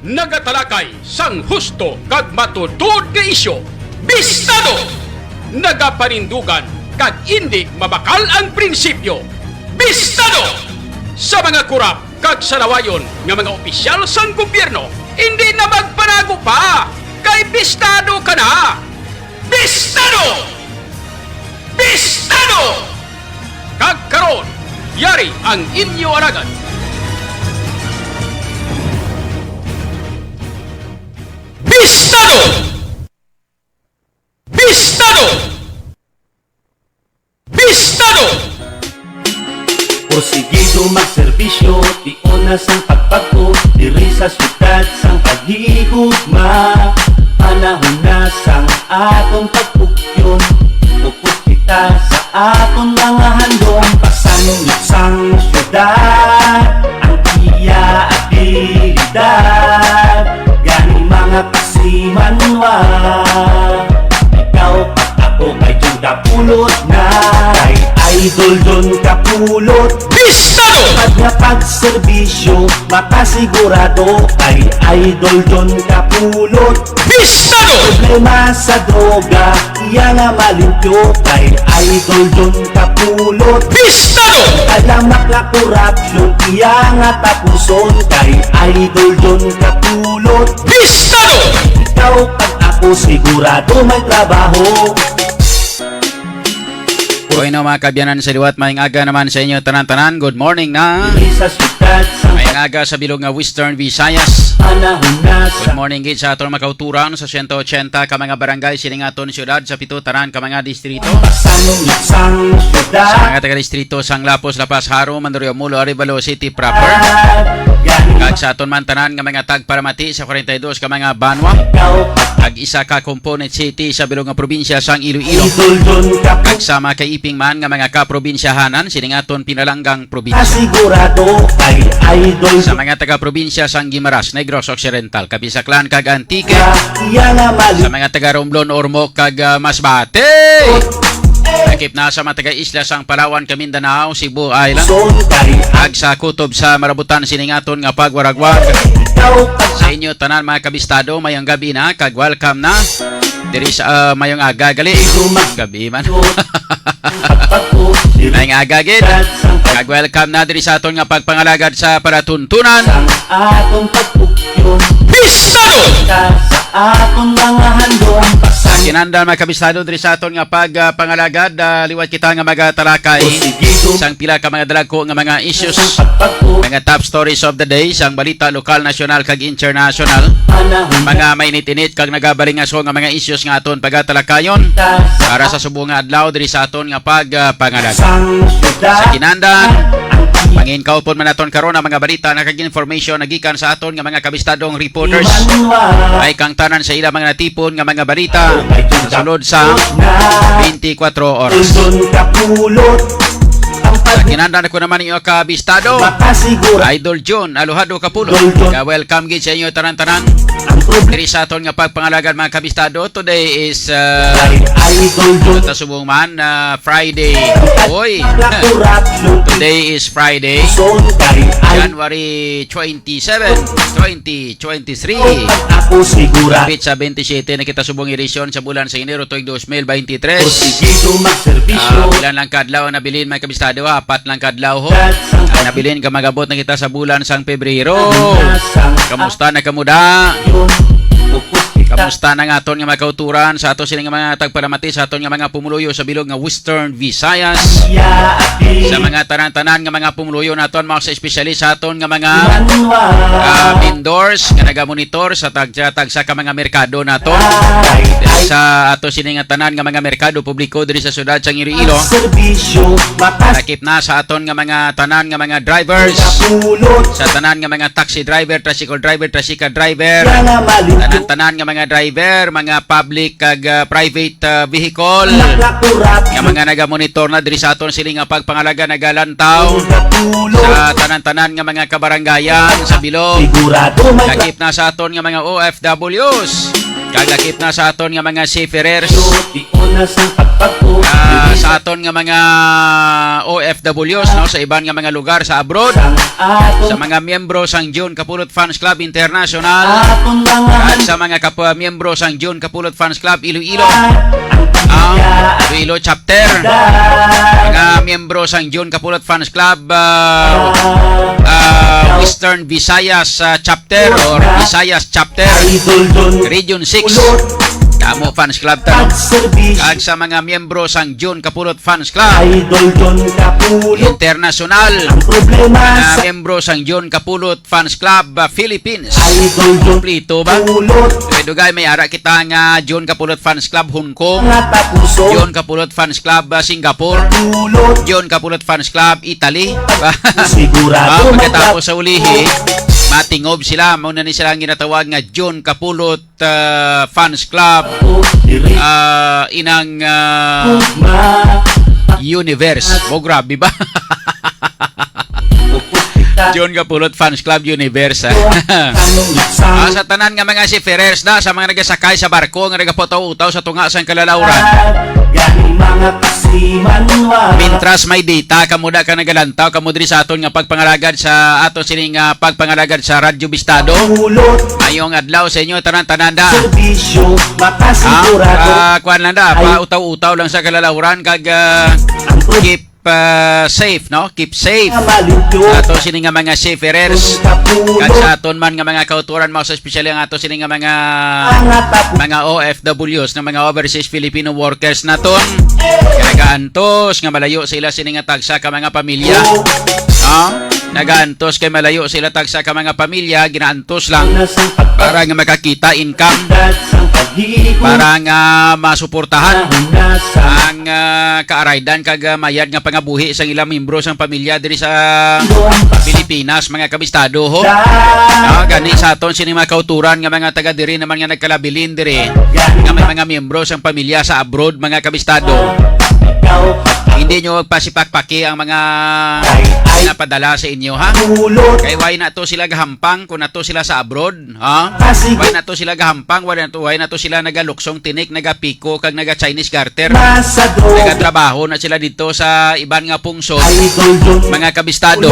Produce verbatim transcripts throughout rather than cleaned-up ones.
Nagatalakay sang husto kag matuod nga isyu, bistado! Nagapanindugan kag indi mabakal ang prinsipyo, bistado! Sa mga kurap kag salawayon nga mga opisyal sang gobyerno, indi na magpanago pa, kay bistado ka na! Bistado! Bistado! Kag karon, yari ang inyo alagad. Bistado! Bistado! Bistado! Porsigido magserbisyo, tion na sang pagpagko, diri sa syudad sang paghigugma. Panahon na sang aton pagpugyon, focus kita sa aton mga handom. Pasangyot sang syudad ang iya abilidad, gani mga kasimanwa. Ikaw kag ako kay John Kapulot na, kay Idol John Kapulot. Bistado! Pag nga pagserbisyo, makasigurado kay Idol John Kapulot. Bistado! Problema sa droga, iya nga malimpyo kay Idol John Kapulot. Bistado! Talamak nga korupsyon, iya nga tapuson kay Idol John Kapulot. Bistado! Ikaw kag ako sigurado may trabaho. Bueno, mga kaabyanan sa liwat, maayong aga naman sa inyo tanan-tanan. Good morning na. Diri sa syudad sa Maayong aga sa bilog nga Western Visayas. Panahon na sa Good morning gid sa aton mga kauturan sa siyento ochenta ka mga barangay sining aton siyudad, sa pito tanan ka mga distrito. Pasangyot sang syudad. Sa mga taga-distrito sang Lapos, La Paz, Jaro, Mandaluyong, Jumolo, Arevalo City proper. Kag sa aton man tanan nga mga tagparamati sa kwarenta y dos ka mga banwa, kag isa ka component city sa bilog nga probinsya sang Iloilo, kag sa mga kaiping man nga mga kaprobinsyahanan sining aton pinalanggang probinsya. Sigurado kay Idol Sa mga taga-probinsya sang Guimaras, Negros Occidental, Cabisaclan, kag Antique, Iya nga mali sa mga taga-Romblon, Ormoc, kag, ah, Masbate. Lakip na sa mga taga-isla sang Palawan, Kamindanao, Cebu Island, Son kay kag sa kutob sa marabutan sining aton nga pagwaragwag. Ikaw Sa inyo tanan, mga kabistado, mayong gabi na kag welcome na diri sa, ah, mayong aga gali. Gabi man. Mayong aga gid. Kag welcome na diri sa aton nga pagpangalagad sa palatuntunan. Sang atong pagpugyon. Bistado! Sa aton mga handom. Kinahanglan, mga kabistado, diri sa aton nga pag, ah, pangalagad, ah, liwat kita nga magatalakay sang pila ka mga dalagko nga mga issues, mga top stories of the day, sang balita lokal, nasyonal, kag international, mga mainit-init kag nagabalingaso nga mga issues nga aton pagatalakayon para sa subong nga adlaw diri sa aton nga pag, ah, pangalagad. Sa kinahanglan, manginkaupon man naton karon ang mga balita na kag information na gikan sa aton nga mga kabistadong reporters. Ay kang tanan sa ila mga natipon nga mga balita sa sulod sa twenty-four oras. Sa kinahanglan, ako naman inyo kabistado, Idol John Alojado Kapulot. Ka-welcome gid sa inyo tanan-tanan diri sa aton nga pagpangalagad, mga kabistado. Today is, uh, Idol John. Sa subong man, uh, Friday. Oy. Today is Friday, January twenty-seven, twenty twenty-three. Ako sigura. Kapit sa twenty-seven na kita subong edisyon sa bulan sa Enero tuig dos mil veintitrés. Porsigido magserbisyo. Ah, pila lang kadlaw ang nabilin, mga kabistado, ha? Apat lang kadlaw, ho. Ang nabilin ka magabot na kita sa bulan sang Pebrero. Kamusta na kamo da? Kamusta na nga aton nga mga kauturan sa ato sini nga mga tagpalamati sa aton nga mga pumuluyo sa bilog nga Western Visayas? Sa mga tanan-tanan nga mga pumuluyo naton, mga sa espesyali sa aton nga mga, ah, vendors nga nagamonitor sa tagsa-tagsa ka mga merkado naton. Sa ato sini nga tanan nga mga merkado publiko diri sa siyudad sang Iloilo. Serbisyo matas Lakip na sa aton nga mga tanan nga mga drivers, Kapulot. Sa tanan nga mga taxi driver, tricycle driver, tricycle driver, Kaya nga mali tanan-tanan nga mga driver, mga public kag, ah, private, ah, vehicle, Laklakurap. Nga mga nagamonitor na diri sa aton sini nga pagpangalaga, nagalantaw Kapulot. Sa tanan-tanan nga mga kabarangayan sa bilog. Sigurado may Lakip na sa aton nga mga O F Ws. Kag lakip na sa aton nga mga seafarers. Di una sa pagpagko, Ah, sa aton nga mga O F Ws, no, sa iban nga mga lugar sa abroad, sa mga miyembro sang June Kapulot Fans Club International, at sa mga kapwa miyembro sang June Kapulot Fans Club Iloilo, ang Iloilo chapter, mga miyembro sang June Kapulot Fans Club, ah, ah, Western Visayas, ah, chapter or Visayas chapter, Region six. Damo Fans Club ta, no? Kag sa mga miyembro sang June Kapulot Fans Club International, mga miyembro sang June Kapulot Fans Club, ah, Philippines. Kumplito ba? Dugay-dugay may ara kita nga June Kapulot Fans Club Hong Kong, June Kapulot Fans Club, ah, Singapore, June Kapulot Fans Club Italy. Ah, pagkatapos sa ulihi, matingob sila. Mao na ni sila ang ginatawag nga June Kapulot, ah, Fans Club, ah, inang, ah, Universe. Mo, grabe ba? June Kapulot Fans Club Universe, ah. Ah, sa tanan nga mga seafarers na, sa mga nagasakay sa barko nga nagaputaw-utaw sa tunga sang kalalawran. Mintras may data, kamo da ka nagalantaw, kamo diri sa aton nga pagpangalagad sa aton sini nga pagpangalagad sa Radyo Bistado. Mayong adlaw sa inyo tanan-tanan da. Ah, ah, kuwan lang da, pa utaw-utaw lang sa kalalawran kag, ah, keep, ah, safe, no? Keep safe. Sa ato sini nga mga seafarers. Kag sa aton man nga mga kauturan, mas especially ang ato sini nga mga, mga O F Ws, na mga overseas Filipino workers naton. Nagaantos nga malayo sa ila sini nga tagsa ka mga pamilya. No? Nagaantos kay malayo sa ila tagsa ka mga pamilya, ginaantos lang para nga makakita income, para nga masuportahan ang, ah, kaaraydan kag, ah, mayad nga pangabuhi sang ilang miyembro sang pamilya diri sa Pilipinas, mga kabistado, ho. Ah, gani sa aton sini mga kauturan nga mga taga diri naman nga nagkalabilin diri, nga may mga miyembro sang pamilya sa abroad, mga kabistado. Hindi nyo magpasipakpaki ang mga pinapadala sa inyo, ha? Kay why na to sila gahampang kung na to sila sa abroad, ha? Why na to sila gahampang? Why na to, why na to sila nagaluksong tinik, nagapiko, kag naga-Chinese garter? Nagatrabaho na sila dito sa iban nga pungsod, mga kabistado,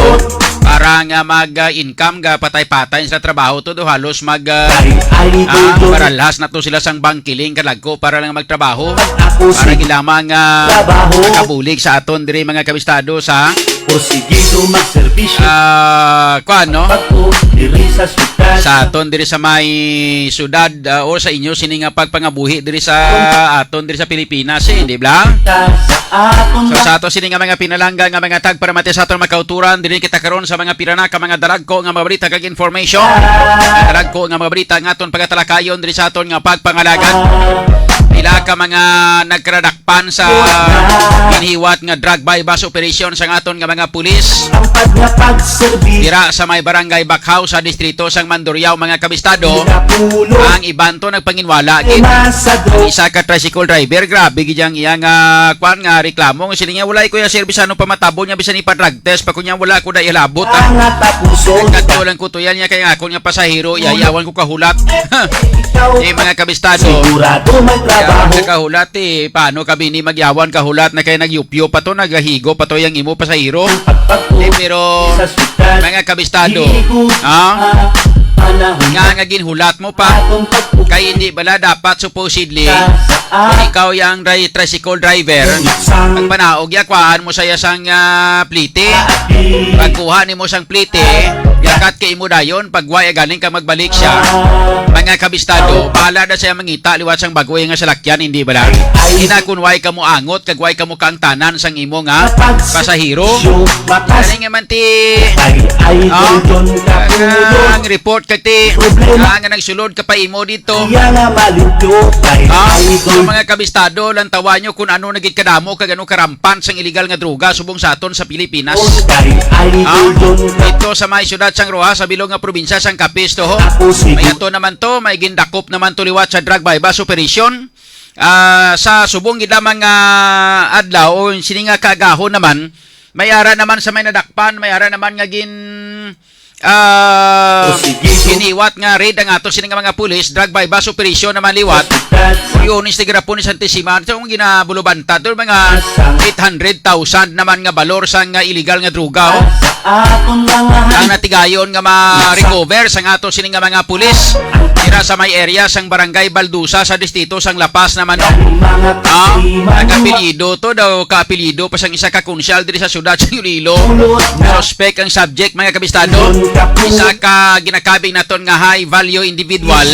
para nga mag-income, ga patay-patay sa trabaho to, do halos mag, ah, ah, baralhas na to sila sang bangkiling kalagko para lang magtrabaho, para gid lamang, ah, makabulig sa aton diri, mga kabistado, sa, Porsigido magserbisyo. Ah, kuan, no? Pagtuo diri sa syudad. Sa aton diri sa may syudad, ah, o sa inyo sini nga pagpangabuhi diri sa aton diri sa Pilipinas, eh, di ba? Sa aton. So, sa ato sini nga mga pinalangga nga mga tagparamati sa aton mga kauturan, diri kita karon sa mga pira na ka mga dalagko nga mga balita kag information. Dalagko nga mga balita nga aton pagatalakayon diri sa aton nga pagpangalagad. Pila ka mga nagkaradak pan sa ginhiwat nga drug buy-bust operation sang aton nga mga pulis. Tampad nga pagserbi. Dira sa may barangay Bakhaw sa distrito sang Mandurriao, mga kabistado, ang iban to nagpanginwala gid. Ang isa ka tricycle driver, grabe gid ang iya nga, kwan nga reklamo. Nga sila niya, "Wala ko yung service, ano pa matabon niya, bisan ipa-drug test pa ko niya, wala ko na ihalabot, ah." Nagkadto lang ko to yan niya kay akon nga pasahero, yayawan ko kahulat. Eh, mga kabistado. Sigurado may trabaho. Yawan ka kahulat, eh. Paano ka bini magyawan kahulat na kay nagyupyo pa to, nagahigo pa to yung imo pasahero? Eh, pero, mga kabistado, ha? Nga, nga ginhulat mo pa. Kay hindi bala dapat supposedly, kung ikaw yung dri-, tricycle driver, magpanaog ya, kuhaan mo saya sang, ah, plite. Pagkuha nimo sang plite, yakat kay imo dayon, pag wa ya galing ka magbalik siya. Mga kabistado, bahala na siya mangita liwat sang bago nga salakyan, hindi ba lang? Ina kun way ka mo angot, kag way ka mo kaangtanan sang imo nga pasahero. Kani nga man ti, ah, ang report kag ti, ah, nga nagsulod ka pa imo dito. Iya nga malimpyo kay Ah, idol. Ang mga kabistado, lantawan nyo kung ano naging kadamo kag ano karampan sang illegal nga droga subong sa aton sa Pilipinas. Kay idol Ah, John. Dito sa may siyudad sang Roxas, sa bilog nga probinsya sang Capiz to, ho. Ako si May ato naman to, may gindakop naman to liwat sa drug buy-bust operation. Ah, sa subong gid lamang nga adlaw o sini nga kaagahon naman, may ara naman sa may nadakpan, may ara naman nga gin ah, Prosecution. Giniwat nga raid ang ato sini nga mga pulis, drug buy-bust operation naman liwat. Kung Lunes ni Garapon ni Santissima, sa akong ginabulubanta, to mga eight hundred thousand naman nga balor sang, ah, illegal nga droga, oh. Ang natigayon nga ma-recover sang ato sini nga mga pulis dira sa may area sang Barangay Baldusa sa distrito sang La Paz naman, no? Ah, nag-apelyido to daw, ka-apelyido pa sang isa ka konsyal diri sa siyudad sa Iloilo. Suspect ang subject, mga kabistado. Isa ka ginakabig naton nga high value individual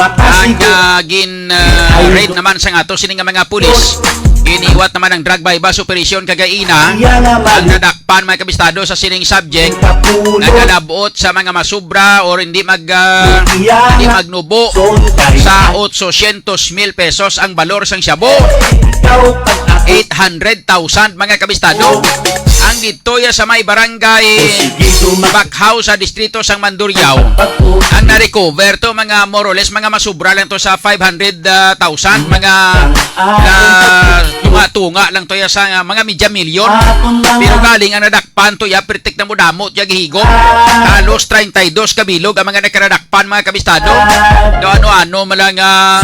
ang, ah, gin, ah, raid naman sang ato sini nga mga pulis. Giniwat naman ang drug buy-bust operation kagaina. Ang nadakpan, mga kabistado, sa sining subject nagalabot sa mga masubra or hindi mag, ah, hindi magnubo sa otsosyentos mil pesos ang balor sang shabu. Eight hundred thousand, mga kabistado. Ang dito ya sa may barangay Bakhaw sa distrito sang Mandurriao, ang na-recover to, mga more or less, mga masubra lang to sa five hundred thousand, mga, ah, tunga-tunga lang to ya sa, ah, mga media milyon. Pero galing ang nadakpan to ya, pirtik na mo damo ya gihigop. Halos treinta y dos ka bilog ang mga nagkaradakpan, mga kabistado. Do ano-ano man lang, ah,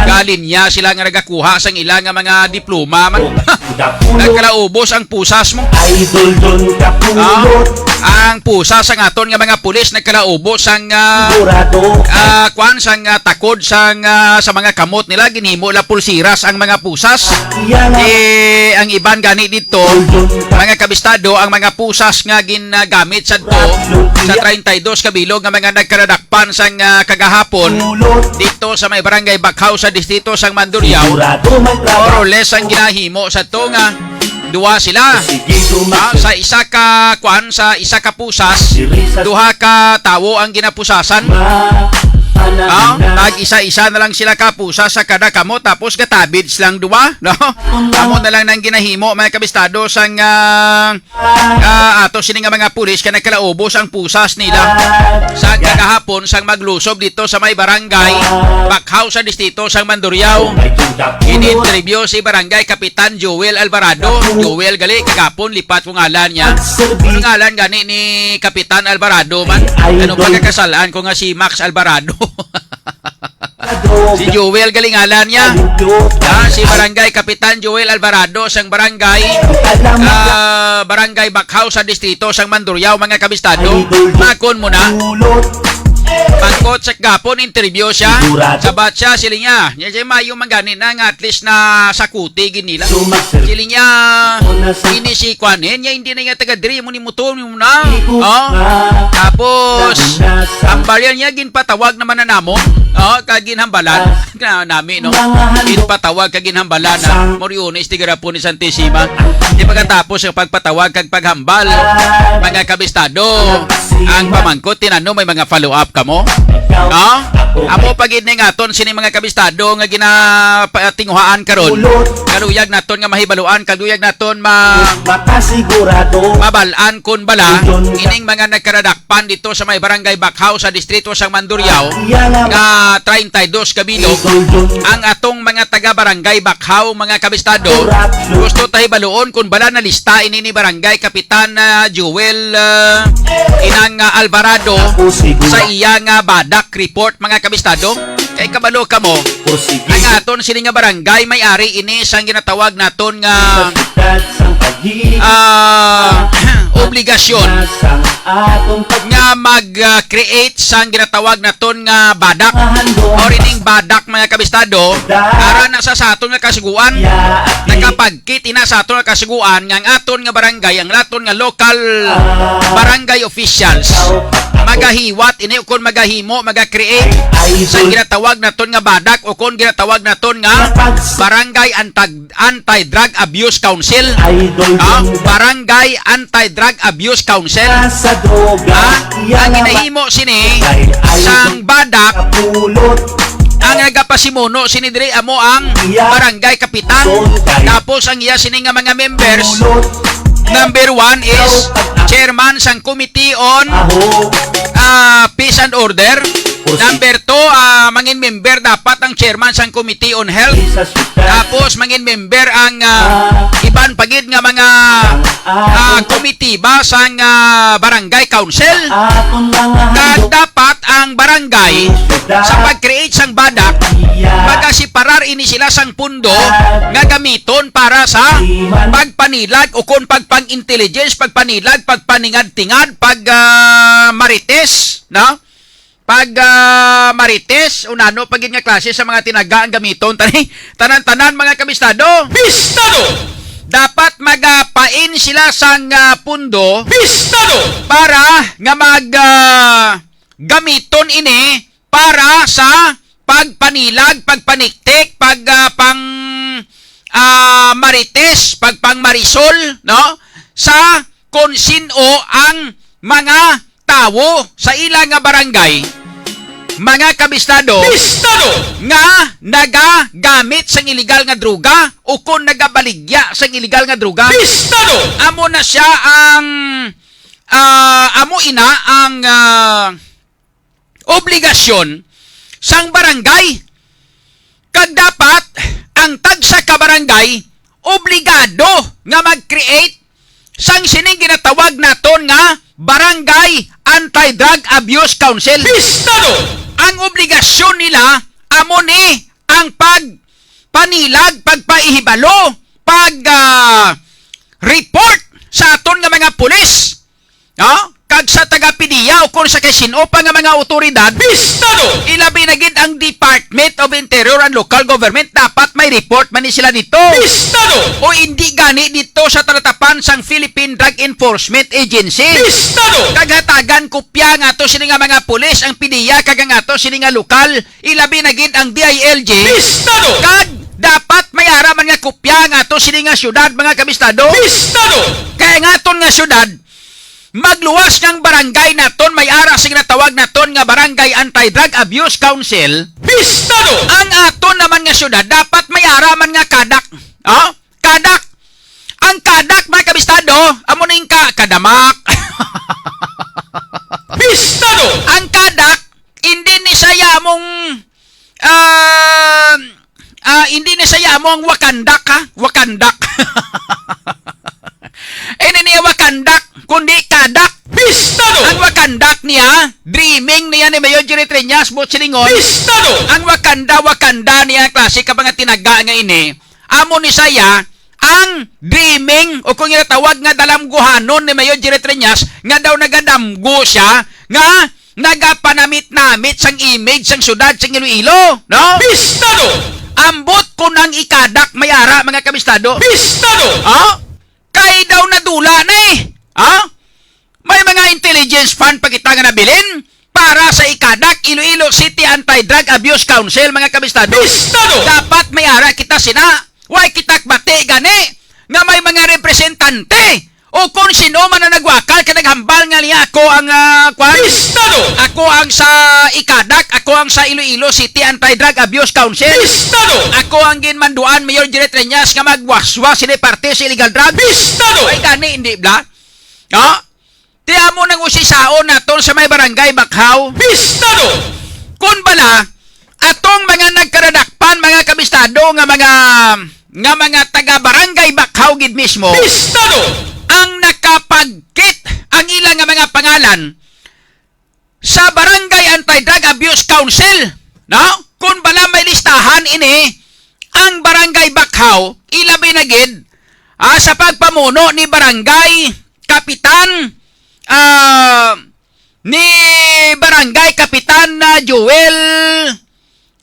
galing niya sila nga nagakuha sang ila nga mga diploma man. Nagkalaubos ang pusas mo. Idol Don Kapulot. Ah, ang pusas sang aton nga mga pulis nagkalaubos sang, ah, Sigurado. Ah, kwan, sang, ah, takod sang, ah, sa mga kamot nila, ginhimo la pulsiras ang mga pusas. Iya nga. Eh, ang iban gani dito, mga kabistado, ang mga pusas nga ginagamit sadto sa treinta y dos ka bilog nga mga nagkaradakpan sang, ah, kagahapon dito sa may barangay Bakhaw sa distrito sang Mandurriao. Sigurado may trabaho. More or less ang ginahimo sa to nga duwa sila. Sige, dumakas. Ah, sa isa ka, kwan, sa isa ka pusas, duha ka tawo ang ginapusasan. Ah, tag isa-isa na lang sila ka pusas sa kada kamot, tapos gatabid silang duwa, no? Amo na lang nang ginahimo, mga kabistado, sang, ah, ah, ato sini nga mga pulis, kay nagkalaubos ang pusas nila. Sa kagahapon, sang maglusob dito sa may barangay Bakhaw sa distrito sang Mandurriao. Ini-interview si Barangay Kapitan Joel Alvarado. Joel gali, kagapon lipat ko ngalan niya. Ano ngalan gani ni Kapitan Alvarado man? Ano pagkakasalaan ko nga si Max Alvarado? Si Joel gali ngalan niya. Ah, si Barangay Kapitan Joel Alvarado sang barangay, ah, Barangay Bakhaw sa distrito sang Mandurriao, mga kabistado. Makon mo na. Mangkot sa gapon, interview siya. Sabat siya, siling niya. Niya siya mayo man gani na nga at least na sakuti gid nila. Siling niya, ini si Kwan, eh, niya hindi na niya taga diri, mo ni muto, mo na. Oh. Tapos, ang barya niya, ginpatawag naman na namo. Oh, kag ginhambalan. Na nami, no? Ginpatawag kag ginhambalan na Moriones, tigarapon ni Santissima. Di pagkatapos sa pagpatawag kag paghambal, mga kabistado, ang pamangkot, tinanong may mga follow-up kamo? No? Amo pa gid ning aton sini mga kabistado nga ginapatinguhaan karon. Kaluyag naton nga mahibaluan, kaluyag naton ma-, Makasigurado. Mabal-an kon bala ining mga nagkaradakpan dito sa may barangay Bakhaw sa distrito sang Mandurriao nga treinta y dos ka bilog ang atong mga taga barangay Bakhaw, mga kabistado. Gusto tayo baluon kung bala na lista ini ni barangay kapitan, ah, Joel, ah, Inang, ah, Alvarado sa iya nga badak report, mga kabistado. Kay kabalo kamo, ang aton sini nga barangay may ari ini sang ginatawag naton nga, ah, obligasyon nga mag, ah, create sang ginatawag naton nga badak. Or ining badak, mga kabistado, para na sa, sa aton nga kasuguan, nakapagkit ina sa aton nga kasuguan nga ang aton nga barangay, ang aton nga local barangay officials magahiwat ini o kon magahimo, maga-create sa ginatawag naton nga badak o kon ginatawag naton nga Barangay Antag-, Anti-Drug Abuse Council. Idol Ah, Don. Barangay Anti-Drug Abuse Council. Sa droga, Ah, iya ang naman. Ginahimo sini Ay, ay, sang badak, kapulot. Ang nagapasimuno sini diri amo ang Iya. Barangay Kapitan. Don kay Tapos ang iya sini nga mga members, Pulot. Number one is chairman sang Committee on, Aho. Ah, Peace and Order. Pusi. Number two, ah, mangin member dapat ang chairman sang Committee on Health. Isa sutas. Tapos mangin member ang, ah, Ah. iban pagid nga mga, Ah. ah, komitiba sang, ah, barangay council. Atong mga Kag handog. Dapat ang barangay Sutas. Sa pag-create sang badak, Iya. Magasiparar ni sila sang pundo nga gamiton para sa pagpanilag o kon pagpang-intelligence, pagpanilag, pagpaningad-tingad, pag, ah, marites, no? Pag, ah, marites, o nano pa gid nga klase sa mga tinaga ang gamiton, tani, tanan-tanan, mga kabistado. Bistado! Dapat magapain sila sang, ah, pundo Bistado! para nga mag, ah, gamiton ini para sa pagpanilag, pagpaniktik, pag, ah, pang, ah, marites, pagpangmarisol, no? Sa kon sin-o ang mga tawo sa ila nga barangay, mga kabistado, Bistado! nga nagagamit sang iligal nga droga o kon nagabaligya sang iligal nga droga. Bistado! Amo na siya ang, ah, amo ina ang, ah, obligasyon sang barangay. Kag dapat ang tagsa ka barangay obligado nga mag-create sang sining ginatawag naton nga Barangay Anti-Drug Abuse Council. Bistado! Ang obligasyon nila amo ni ang pagpanilag, pagpaihibalo, pag, ah, report sa aton nga mga pulis, no? Kag sa taga-PDEA o kon sa kay sin-o pa nga mga awtoridad, Bistado! ilabi na gid ang Department of Interior and Local Government, dapat may report man ni sila dito. Bistado! O indi gani dito sa talatapan sang Philippine Drug Enforcement Agency. Bistado! Kag hatagan kopya nga to sini nga mga pulis ang PDEA kag ang ato sini nga lokal, ilabi na gid ang DILG. Bistado! Kag dapat may ara man nga kopya nga to sini nga syudad, mga kabistado. Bistado! Kay ang aton nga syudad, magluwas nga ang barangay naton may ara sing natawag naton nga Barangay Anti-Drug Abuse Council. Bistado! Ang aton naman nga syudad dapat may ara man nga kadak. Oh? Kadak. Ang kadak, mga kabistado, amo ning ka kadamak. Bistado! Ang kadak, hindi ni saya among, ah, ah, hindi ni saya among wakandak, ha? Wakandak. Hindi niya wakandak, kundi kadak. Bistado! Ang wakandak niya, dreaming niya ni Mayor Jerry Treñas, buot silingon. Bistado! Ang Wakanda, Wakanda niya, klase ka mga tinaga nga ini. Amo ni saya ang dreaming o kung ginatawag nga dalamguhanon ni Mayor Jerry Treñas nga daw nagadamgo siya nga nagapanamit-namit sang image sang syudad sang Iloilo, no? Bistado! Ambot ko nang ikadak may ara, mga kabistado. Bistado! Oh? Kay daw nadula na eh. Ha? May mga intelligence fund pa kita nga nabilin para sa ikadak Iloilo City Anti-Drug Abuse Council, mga kabistado. Bistado! Dapat may ara kita sina. Way kita bati gani nga may mga representante o kung sino man ang nagwakal ka naghambal nga niya ako ang, ah, kwan? Bistado! Ako ang sa ikadak, ako ang sa Iloilo City Anti-Drug Abuse Council. Bistado! Ako ang ginmanduan Mayor Jerry Treñas nga magwaswas sila parte sa illegal drugs. Bistado! Ay gani, hindi bla? Ha? Ti amo nang usisaon naton sa may barangay Bakhaw. Bistado! Kun bala, atong mga nagkaradakpan, mga kabistado, nga mga, nga mga taga barangay Bakhaw gid mismo, Bistado! ang nakapagkit ang ila nga mga pangalan sa Barangay Anti-Drug Abuse Council, no? Kun bala may listahan ini, ang barangay Bakhaw, ilabi na gid, ah, sa pagpamuno ni Barangay Kapitan, ah, ni Barangay Kapitan na Joel,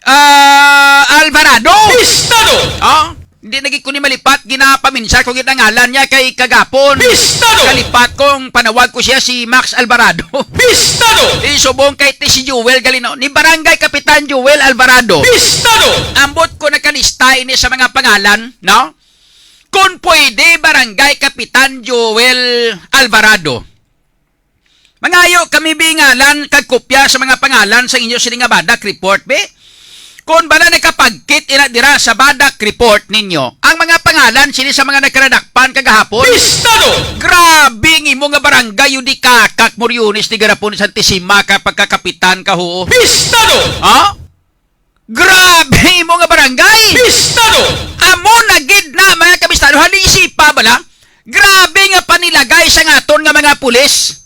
ah, Alvarado. Bistado! Oh, hindi na gid ko ni malipat, ginapaminsar ko gid ang ngalan niya kay kagapon. Bistado! Kalipat kong panawag ko siya si Max Alvarado. Bistado! Isubong kay ti si Joel Galino, ni Barangay Kapitan Joel Alvarado. Bistado! Ambot ko nakalista ini sa mga pangalan, no? Kung pwede, Barangay Kapitan Joel Alvarado. Mangayo kami bi ngalan kag kopya sa mga pangalan sa inyo sini nga badak report, bi. Kung bala nakapagkit ila dira sa badak report ninyo, ang mga pangalan sini sa mga nagkaradakpan kagahapon. Bistado! Grabe ang imo nga barangay, yung di kakak Moriones ni Garapon Santisima ka pagkakapitan ka, ho. Bistado! Ha? Grabe imo nga barangay! Bistado! Amo na gid na, mga kabistado. Halin si pa bala? Grabe nga panilagay sa ngaton nga mga pulis.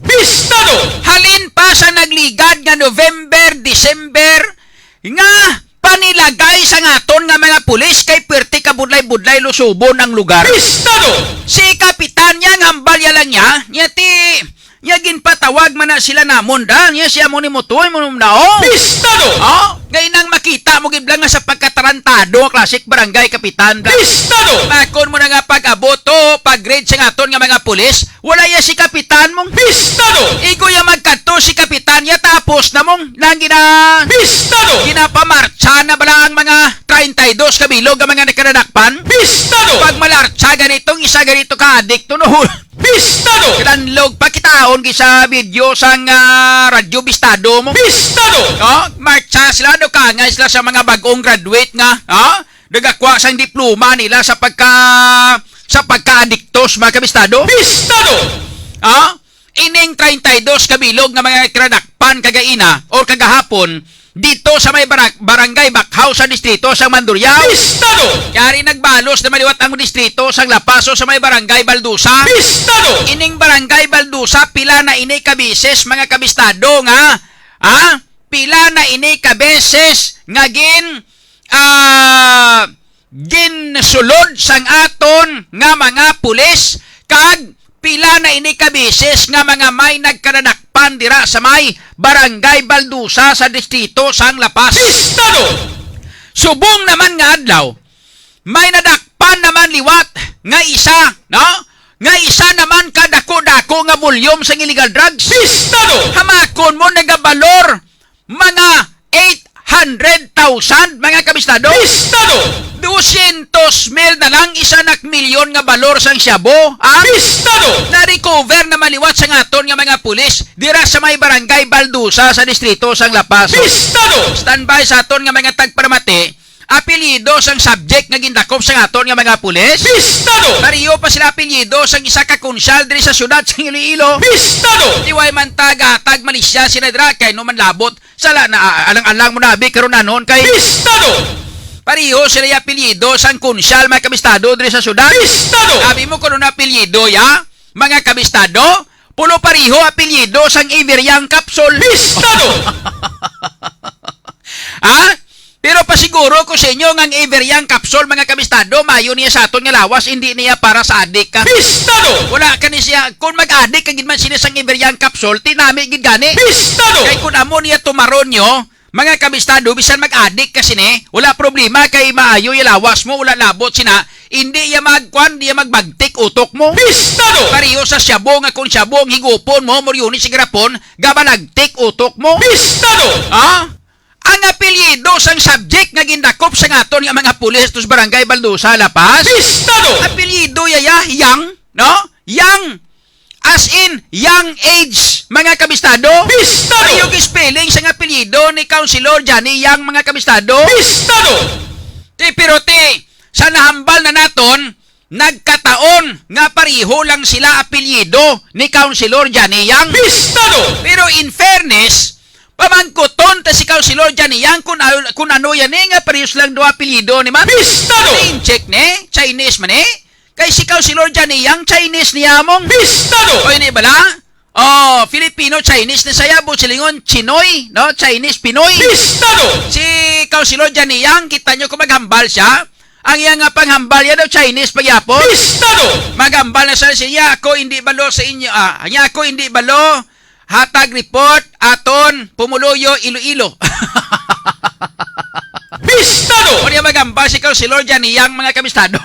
Bistado! Halin pa sa nagligad nga November, December, nga panila tagay sang aton nga mga pulis kay perti ka budlay-budlay lusubon ang lugar. Pistado! Si Kapitan niya, ang hambal ya lang niya, niya ti, niya ginpatawag man na sila namon da, niya siya mo ni Mutoy mo na, oh. Pistado! Oh, ngay nang makita mo gid lang nga sa pagkatarantado nga klasik barangay kapitan da. Pistado! Makon mo na nga pag-abot to, pag-raid sa aton nga mga pulis, wala ya si kapitan mong. Pistado! Igo ya magkadto si kapitan ya, tapos na mong nang gina-, Pistado! Ginapamartsa na bala ang mga treinta y dos ka bilog nga mga nagkadadakpan? Pistado! Pag malartsa ganitong isa ganito ka adikto, no? Pistado! Kilanlog pa kitaon gid sa video sang, ah, radyo bistado mo. Pistado! No? Martsa sila, no? Kangay sila sa mga bagong graduate nga, ha? Nagakwa sang diploma nila sa pagka, sa pagka-adiktos, mga kabistado. Pistado! Ha? Ining treinta y dos ka bilog nga mga kinadakpan kagaina or kagahapon dito sa may barak-, barangay Bakhaw sa distrito sang Mandurriao. Pistado! Kaya rin nagbalos na maliwat ang distrito sang Lapaso sa may barangay Baldusa. Pistado! Ining barangay Baldusa, pila na ini ka beses, mga kabistado, nga, ha? Pila na ini ka beses nga gin, ah, ginsulod sang aton nga mga pulis, kag pila na ini ka beses nga mga may nagkadadakpan dira sa may Barangay Baldusa sa distrito sang Lapas. Pistado! Subong naman nga adlaw, may nadakpan naman liwat nga isa, no? Nga isa naman ka dako-dako nga volume sang illegal drugs. Pistado! Hamakon mo, nagabalor mga eight hundred thousand, mga kabistado. Pistado! Dosyentos mil na lang, isa na milyon nga balor sang shabu, ah? Pistado! Na-recover na maliwat sa aton nga mga pulis dira sa may barangay Baldusa sa distrito sang Lapas. Pistado! Standby sa aton nga mga tagparamati, apelyido sang subject nga gindakop sa aton nga mga pulis. Pistado! Pareho pa sila apelyido sang isa ka konsyal diri sa syudad sa Iloilo. Pistado! Di way man taga tag Malaysia sila dira kay no man labot. Sala na, ah, alang-alang mo na, abi, karon anon kay. Pistado! Pareho sila yung apelyido sang konsyal, mga kabistado, diri sa syudad. Pistado! Abi mo kung ano apelyido, ya? Mga kabistado, pulo pareho apelyido sang Iveriang Capsule. Pistado! Ha? Pero pasiguro ko sa inyo nga ang Iveriang Capsule, mga kabistado, mayo niya sa aton nga lawas, hindi niya para sa adik ka. Pistado! Wala ka ni siya. Kung mag-adik ka gid man sila sang Iveriang Capsule, tinami gid gani. Pistado! Kay kung amo niya tumaron nyo, mga kabistado, bisan mag-adik ka sini, wala problema kay maayo yung lawas mo, wala labot sina, hindi ya magkwan, hindi ya magbagtik utok mo. Pistado! Pareho sa shabu nga kung shabu ang higupon mo, muryuni sigarapon, gabalagtik utok mo. Pistado! Ha? Ang apelyido sang subject nga gindakop sa aton nga mga pulis to sa Barangay Baldusa, La Paz. Pistado! Apelyido yaya, Yang, no? Yang, as in, young age, mga kabistado. Pistado! Ay, yung spelling sang apelyido ni Councilor Johnny Yang, mga kabistado. Pistado! Ti, pero ti, sa nahambal na naton, nagkataon nga pareho lang sila apelyido ni Councilor Johnny Yang. Pistado! Pero in fairness, pamangkuton ta si Councilor Johnny Yang kung, kung ano yan eh, nga parehas lang duha apelyido ni man. Pistado! In-check ni, Chinese man eh. Kay si Councilor Johnny Yang, Chinese niya mong. Pistado! O, hindi bala? Oh, Filipino-Chinese na saya, buot silingon, Chinoy, no? Chinese-Pinoy. Pistado! Si Councilor Johnny Yang, kita nyo kung maghambal siya, ang iya nga panghambal yan daw Chinese pagyapon. Pistado! Maghambal na siya, siya, "Ako hindi balo sa inyo, ah, niya ako hindi balo, hatag report, aton, Pumuluyo, Iloilo." Pistado! O niya maghambal si Councilor Johnny Yang, mga kabistado.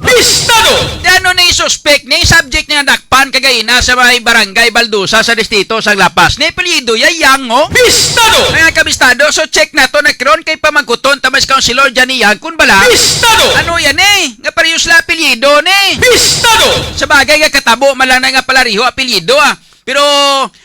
Pistado! Di ano na yung suspect, na yung subject niya dakpan kagaina sa may barangay Baldusa sa distrito sa La Paz. Ni apelyido ya Yang, oh. Pistado! Mga kabistado, so check na to na karon kay pamangkuton ta mas Councilor Johnny Yang kung bala. Pistado! Ano yan eh? Nga pareho sila apelyido ni. Pistado! Sa bagay nga katabo, malana nga palariho apelyido ah. Pero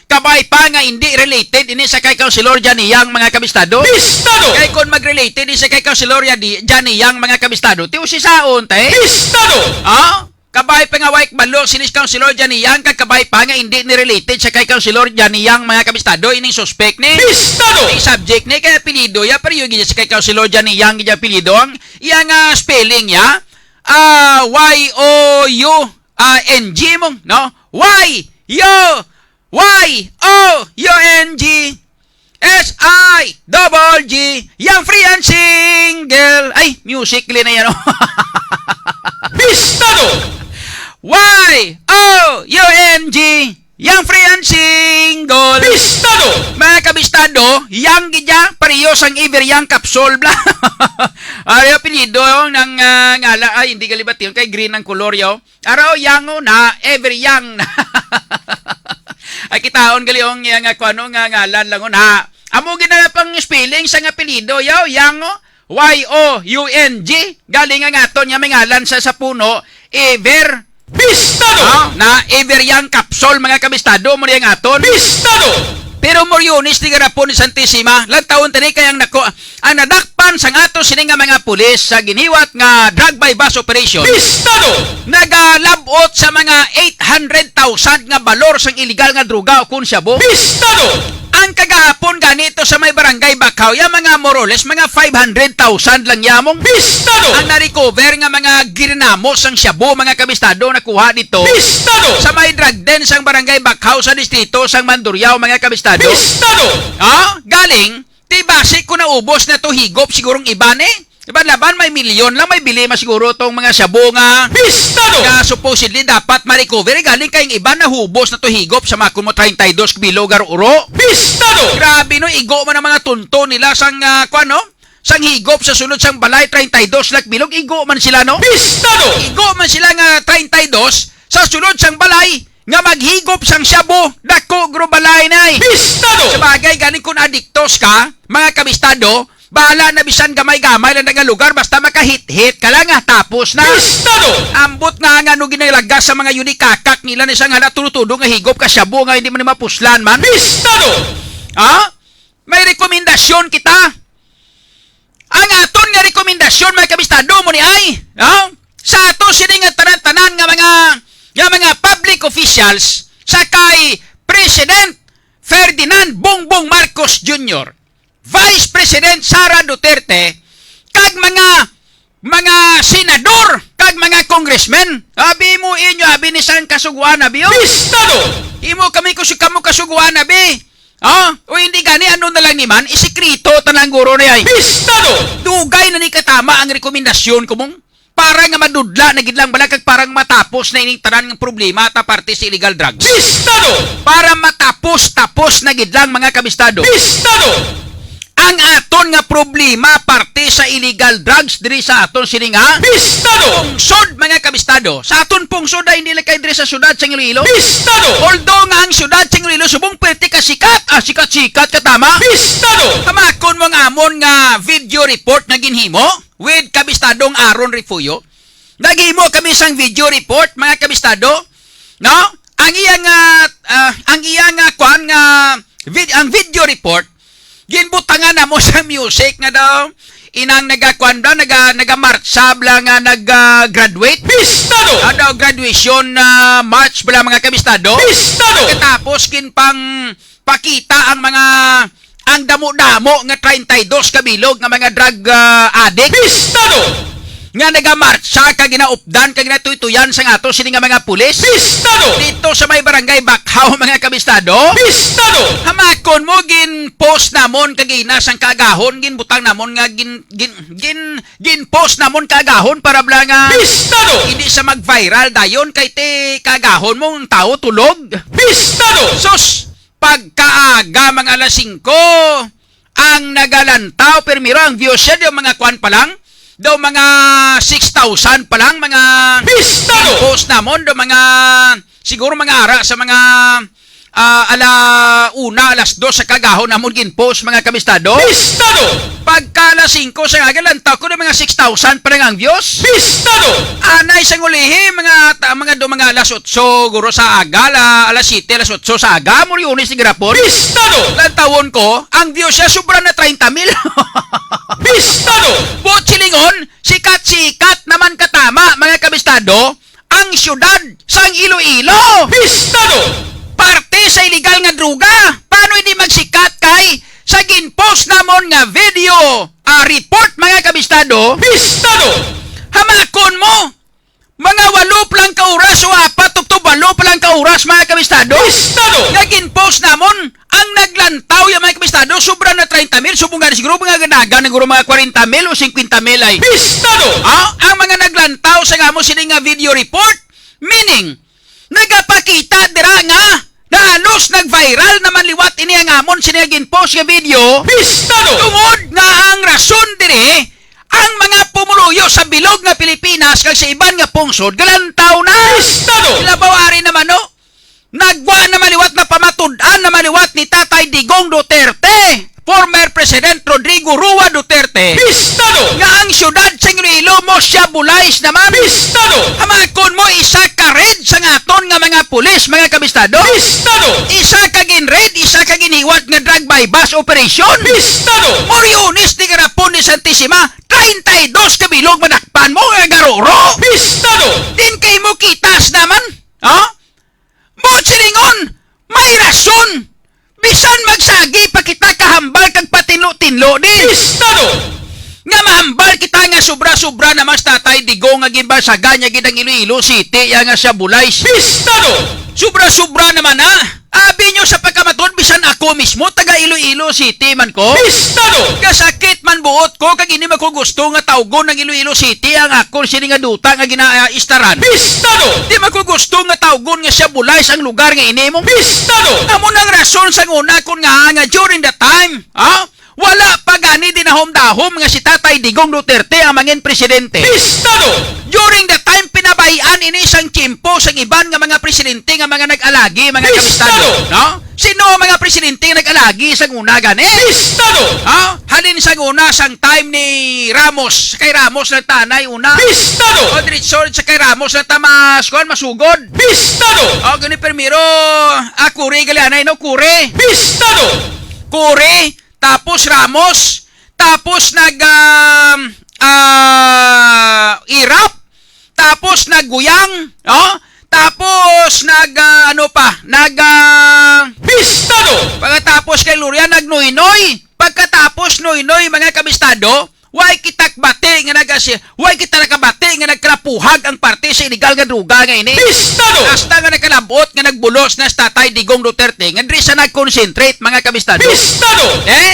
kabay pa nga hindi related ini sa kay Councilor Johnny Yang, mga kabistado. Pistado! Kay kung mag-related ini sa kay Councilor Yadi-, Johnny Yang, mga kabistado, ti usisaon, te? Pistado! Ah? Kabay pa nga way balo sini si Councilor Johnny Yang, kag kabay pa nga hindi ni related sa kay Councilor Johnny Yang, mga kabistado, ining suspect ni. Pistado! Ang subject ni kay apelyido ya, pero yung gid sa kay Councilor Johnny Yang, gid apelyido ang iya nga spelling ya. Ah, Y O U, ah, N G mo, no? Y U Y O U N G. S I double G, young, free and single. Ay, music, gali na yan, oh. Pistado! Y O U N G, young, free and single. Pistado! Mga kabistado, young gid ya, pareho sang Ever Young capsule, bla. Ari, apelyido, oh, ng, ah, ngala, ay, hindi gali bation, kay green ang kolor, yo. Araw, young, oh, na, Ever Young na. Ay, kitaon gali, oh, nga, nga, kuno nga ngalan lang, oh, na. Amo gid na pang spelling sang apelyido, yo, young, oh. Y O U N G. Galing ang aton nga may ngalan sa, sa puno, Ever. Pistado! Ah, na Ever Young capsule, mga kabistado, mo ang aton. Pistado! Pero Moriones ni garapon ni Santisima, lantawon tani kay ang nako, ang nadakpan sang ato sini nga mga pulis sa ginhiwat nga drug buy-bust operation. Pistado! Nagalabot sa mga eight hundred thousand nga balor sang iligal nga droga o kon shabu. Pistado! Ang kagahapon ganito sa may barangay Bakhaw, ya mga more or less, mga five hundred thousand lang yamong Pistado! Ang na-recover nga mga ginamos sang shabu, mga kabistado, nakuha dito Pistado! Sa may drug den sang barangay Bakhaw sa distrito sang Mandurriao, mga kabistado. Pistado! Ah, galing, ti basi ko naubos na to higop sigurong iban eh. Laban-laban, may milyon lang, may bili man siguro tong mga shabu nga Pistado! Nga supposedly dapat ma-recover. Galing kay ang iban nahubos na to higop sa makon mo treinta y dos ka bilog, aro-aro. Pistado! Grabe, no? Igo man ang mga tunto nila sang, ah, kwan, no? Sang higop sa sulod sang balay, treinta y dos lang ka bilog. Igo man sila, no? Pistado! Igo man sila nga treinta y dos sa sulod sang balay nga maghigop sang shabu, dako gro balay na eh. Pistado! Sa bagay, galing kung adiktos ka, mga kabistado, bahala na bisan gamay-gamay lang nga lugar, basta makahit-hit ka lang, ah, tapos na. Pistado! Ambot nga nga no ginalagas sa mga yunikakak nila ni sang hala tudo-tudo nga higop ka shabu nga hindi man mapuslan man. Pistado! Ha? May rekomendasyon kita. Ang aton nga rekomendasyon, mga kabistado, mo ni ay, no? Sa ato sini nga tanan-tanan nga mga, nga mga public officials, sa kay President Ferdinand Bongbong Marcos Junior, Vice President Sara Duterte, kag mga, mga senador, kag mga congressmen. Abi mo inyo, abi ni sang kasuguan, abi, oh. Pistado! Imo kami ko si kamo kasuguan, abi. Oh, o hindi gani, ano na lang ni man, isikreto tanan guro ni ay. Pistado! Dugay na ni katama ang rekomendasyon ko mong para nga madudla na gid lang bala kag para nga matapos na ining tanan nga problema ta parte sa illegal drugs. Pistado! Para matapos-tapos na gid lang, mga kabistado. Pistado! Ang aton nga problema parte sa illegal drugs diri sa aton sini nga Pistado! Pungsod, mga kabistado. Sa aton pungsod ay hindi lang kay diri sa syudad sa Iloilo. Pistado! Although nga ang syudad sa Iloilo subong pwerte ka sikat, ah, sikat-sikat ka tama. Pistado! Hamakon mo ang amon nga video report nga ginhimo with kabistadong Aaron Refugio. Naghimo kami sang video report, mga kabistado, no? Ang iya nga, ah, ang iya nga kwan nga vid-, ang video report, ginbutangan namo sa music nga daw inang nagakuan daw, naga, nagamartsa bala nga nag, ah, graduate. Pistado! Ah, daw graduation, ah, march bala, mga kabistado. Pistado! Katapos ginpang pakita ang mga, ang damo-damo nga treinta y dos ka bilog nga mga drug, ah, addict. Pistado! Nga nagamartsa kag ginaupdan kag ginatuytuyan sang ato sini nga mga pulis. Pistado! Dito sa may barangay Bakhaw, mga kabistado. Pistado! Hamakon mo, gin-post namon kagina sang kaagahon, ginbutang namon nga gin, gin, gin, gin-post namon kaagahon para bala nga Pistado! Hindi sa mag-viral dayon kay ti kaagahon mo ang tawo tulog. Pistado! Sus! Pagkaaga, mga alas singko, ang nagalantaw, primero ang views siya, daw mga kwan pa lang, daw mga six thousand pa lang, mga Pistado! Post namon, daw mga, siguro mga ara sa mga, ah, ala una, alas dos sa kaagahon namon gin-post, mga kabistado. Pistado! Pagka alas singko sa aga, lantaw ko na mga six thousand pa lang ang views. Pistado! Anay sang ulihi, mga ta-, mga do, mga alas otso, guro sa aga, ala, alas siyete, alas otso sa aga, mo Lunes ni grapon. Pistado! Lantawon ko, ang views siya sobra na treinta mil. Pistado! Buot silingon, sikat-sikat naman katama, mga kabistado, ang siyudad sang Iloilo. Pistado! Parte sa iligal nga droga. Paano hindi magsikat kay sa gin-post namon nga video, ah, report, mga kabistado? Pistado! Hamakon mo, mga walo pa lang ka oras o apat to, to walo pa lang ka oras, mga kabistado. Pistado! Nga gin-post namon ang naglantaw, yung mga kabistado. Estado, sobra na treinta mil, subong gani siguro mga ganagan, siguro mga kwarenta mil o singkwenta mil ay. Pistado! Ah, ang mga naglantaw sa amo sini nga video report, meaning, nagapakita dira nga na halos nag-viral naman liwat ini ang amon sini nga ginpost nga video. Pistado! Tungod nga ang rason diri, ang mga pumuluyo sa bilog nga Pilipinas kag sa iban nga pungsod galantaw na. Pistado! Labaw ari naman, no? Nagwa na maliwat na pamatud-an na maliwat ni Tatay Digong Duterte, former President Rodrigo Rua Duterte, Pistado! Nga ang siyudad sa Iloilo mo siya bulais naman. Pistado! Hamakon mo isa ka red sa aton nga mga pulis, mga kabistado. Pistado! Isa ka gin red, isa ka giniwat nga drug buy-bust operation. Pistado! Moriones de Garapon de Santissima, treinta y dos ka bilog manakpan mo nga garuro. Pistado! Din kay mo kitas naman. Ha? Mo silingon, may rason. Bisan magsagi pa kita kahambal kag patinlo-tinlo di. Pistado! Nga mahambal kita nga sobra-sobra na mas Tatay Digong nga ginbasagan niya gid ang Iloilo City, ya nga siya bulais. Pistado! Sobra-sobra naman na. Abi nyo sa pagkamatud, bisan ako mismo, taga Iloilo City man ko. Pistado! Kasakit man buot ko, kag hindi man ko gusto nga tawgon ng Iloilo City ang akon sini nga duta nga ginaistaran. Pistado! Di man ko gusto nga tawgon nga siya bulais ang lugar nga ini mong. Pistado! Amo nang rason sa una kon nga, nga during the time, ha? Wala pa gani dinahom-dahom nga si Tatay Digong Duterte ang mangin presidente. Pistado! During the time, pinabayan ini sang tiyempo sang iban nga mga presidente nga mga nag-alagi, mga Pistado! Kabistado, no? Sino ang mga presidente nga nag-alagi sang una gani? Pistado! Ha? Halin sang una sang time ni Ramos, kay Ramos na tanay una. Pistado! O diretso sa kay Ramos na tamas, kuan, masugod. Pistado! O gani primero, ah, Cory Galianay, no? Cory. Pistado! Cory, tapos Ramos, tapos nag, um, ah, Irap, tapos nag Guyang, no? Tapos nag, ah, ano pa, nag, ah, Pistado! Pagkatapos kay Gloria, nag Noynoy. Pagkatapos Noynoy, mga kabistado, way kita kabati nga nagasi-, way kita nakabati nga nagkalapuhag ang parte sa iligal nga droga nga ini. Pistado! Hasta nga nakalabot nga nagbulos na si Tatay Digong Duterte nga diri sa nag-concentrate, mga kabistado. Pistado! Eh?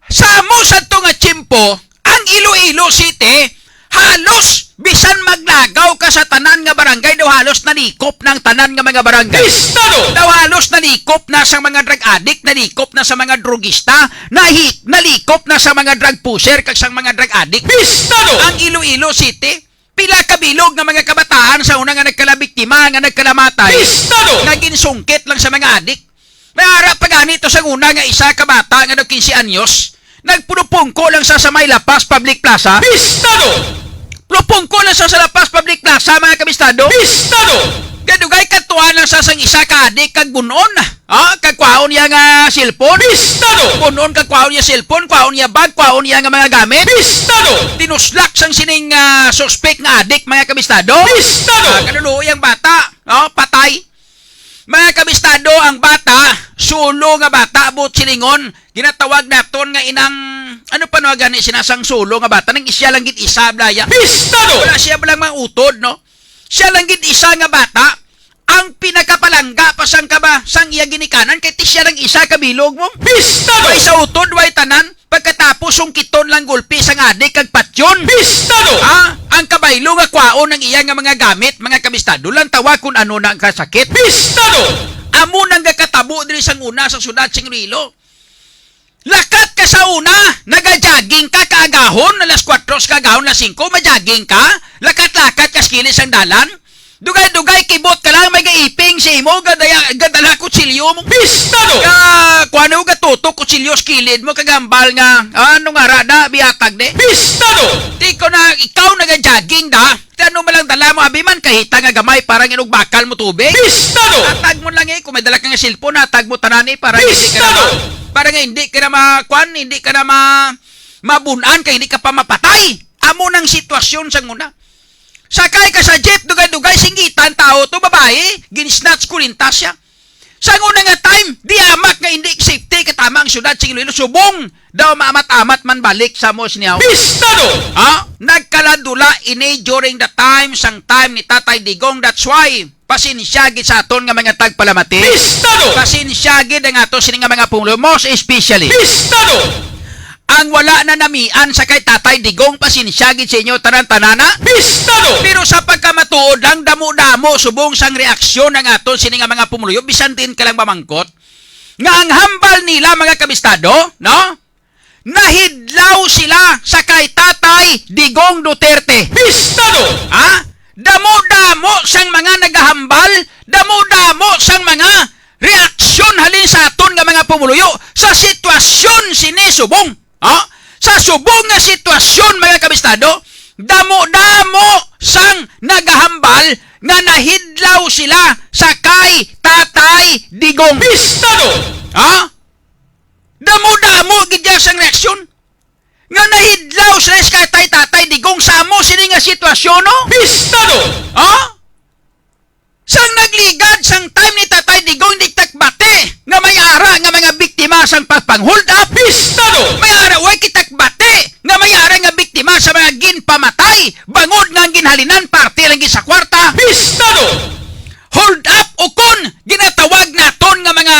Sa amo sadto nga tiyempo, ang Iloilo City, halos bisan maglagaw ka sa tanan nga barangay, daw halos nalikop na ang tanan nga mga barangay. Pistado! Daw halos nalikop na sa mga drug addict, nalikop na sa mga drugista, nahi-, nalikop na sa mga drug pusher kag sa mga drug addict. Pistado! Ang Iloilo City, pila ka bilog nga mga kabataan sa una nga nagkalabiktima, nga nagkalamatay, Pistado! Nga ginsungkit lang sa mga adik. May ara pa gani to sa una nga isa ka bata nga daw quince anyos, nagpulupungko lang sa, sa may La Paz Public Plaza. Pistado! Pulupungko lang sa, sa La Paz Public Plaza, mga kabistado. Pistado! Gadugay katuan lang sa sang isa ka adik kag bunon. Ah, kag kwaon niya nga cellphone. Pistado! Punon kag kwaon niya cellphone, kwaon niya bag, kwaon niya nga mga gamit. Pistado! Tinuslak sang sining, ah, suspek nga adik, mga kabistado. Pistado! Ah, kaluluoy ang bata. Oh, patay. Mga kabistado, ang bata, sulo nga bata, buot silingon, ginatawag naton nga inang, ano pa no gani sinasang sulo nga bata, nang siya lang gid isa, blaya. Pistado! Wala siya lang mga utod, no? Siya lang gid isa nga bata, ang pinakapalangga pa sang kaba, sang iya ginikanan, kay ti siya lang isa ka bilog mo. Pistado! Way sa utod, way tanan. Pagkatapos, sungkiton lang gulpi sang adik kag patyon. Pistado! Ha? Ang kabaylo nga kwaon ang iya nga mga gamit, mga kabistado, lang tawa kung ano na ang kasakit. Pistado! Amo nang gakatabo diri sang una sa syudad sing Iloilo. Lakat ka sa una, nagajogging ka kaagahon, alas kuwatro sa kaagahon, alas singko, majogging ka, lakat-lakat ka sa kilid sang dalan. Dugay-dugay, kibot ka lang, may gaiping sa imo, gadaya, gadala kutsilyo mo. Pistado! Ka, kuwan mo, gatutok kutsilyo sa kilid mo, kagambal nga, ano nga rada, biatag de. Pistado! Tiko na, ikaw nagajogging da, ti ano man lang dala mo, abi man, kahita nga gamay, para nga inugbakal mo tubig. Pistado! Atag mo lang eh, kung may dala ka nga cellphone, atag mo tanan eh, para hindi ka na ma-, Pistado! Para nga hindi ka na ma-, kwan, hindi ka na ma-, mabunan, kay hindi ka pa mapatay. Amo nang sitwasyon sa una. Sakay ka sa jeep, dugay-dugay, singgitan, tao to, babae, gin-snatch, kurintas siya. Sa una nga time, di amat nga hindi safety katama ang syudad sa Iloilo, subong daw maamat-amat man balik sa mo siniyaw. Pistado! Ha? Nagkaladula ini during the time sang time ni Tatay Digong. That's why, Pasensya gid sa aton nga mga tagpalamati. Pistado! Pasensya gid ang ato sini nga mga pumuluyo, most especially Pistado! ang wala na namian sa kay Tatay Digong. Pasensya gid sa inyo tanan-tanana. Pistado! Pero sa pagkamatuod lang, damo-damo subong sang reaksyon ang aton sini nga mga pumuluyo, bisan din ka lang mamangkot, nga ang hambal nila, mga kabistado, no? Nahidlaw sila sa kay Tatay Digong Duterte. Pistado! Ha? Damo-damo sang mga nagahambal, damo-damo sang mga reaksyon halin sa aton nga mga pumuluyo sa sitwasyon sini subong. Ha? Sa subong nga sitwasyon, mga kabistado, damo-damo sang nagahambal nga nahidlaw sila sa kay Tatay Digong. Pistado! Ha? Damo-damo gid ya sang reaksyon. Nga nahidlaw sila sa kay Tatay Digong sa amo sini nga sitwasyon, no? Pistado! Ha? Sang nagligad sang time ni Tatay Digong, di takbati nga may ara nga mga biktima sang pagpang-hold up. Pistado! May ara, way kitakbati nga may ara nga biktima sa mga ginpamatay, bangod nga ang ginhalinan parte lang gid sa kwarta. Pistado! Hold up, ukon ginatawag naton nga mga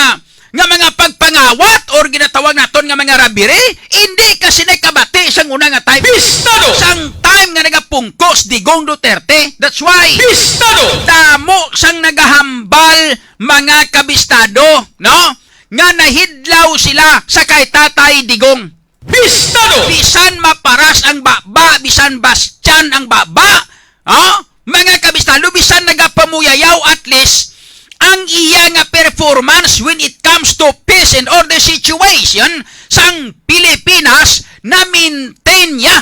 nga mga pagpangawat or ginatawag naton nga mga robbery, hindi kasi nakabati sang una nga time. Pistado! Sang time nga nagapungko si Digong Duterte. That's why Pistado! damo sang nagahambal, mga kabistado, no? Nga nahidlaw sila sa kay Tatay Digong. Pistado! Bisan maparas ang baba, bisan bastyan ang baba, ha? Mga kabistado, bisan nagapamuyayaw, at least, ang iya nga performance when it comes to peace and order situation sang Pilipinas, na-maintain niya,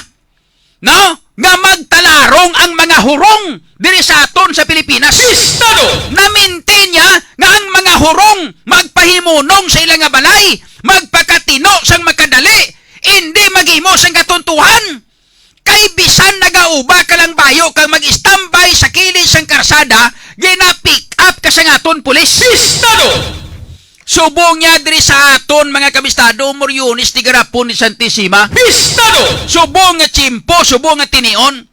no? Nga magtalarong ang mga hurong diri sa aton sa Pilipinas. Pistado! Na-maintain niya nga ang mga hurong magpahimunong sa ila nga balay, magpakatino sang makadali, indi maghimo sang katuntuhan. Kay bisan nagauba ka lang bayo kag mag-istambay sa kilid sang karsada, gina-pick up ka sang aton pulis. Pistado! Subong niya diri sa aton, mga kabistado, Moriones, Tigarapon ni Santisima. Pistado! Subong nga tiyempo, subong nga tinion.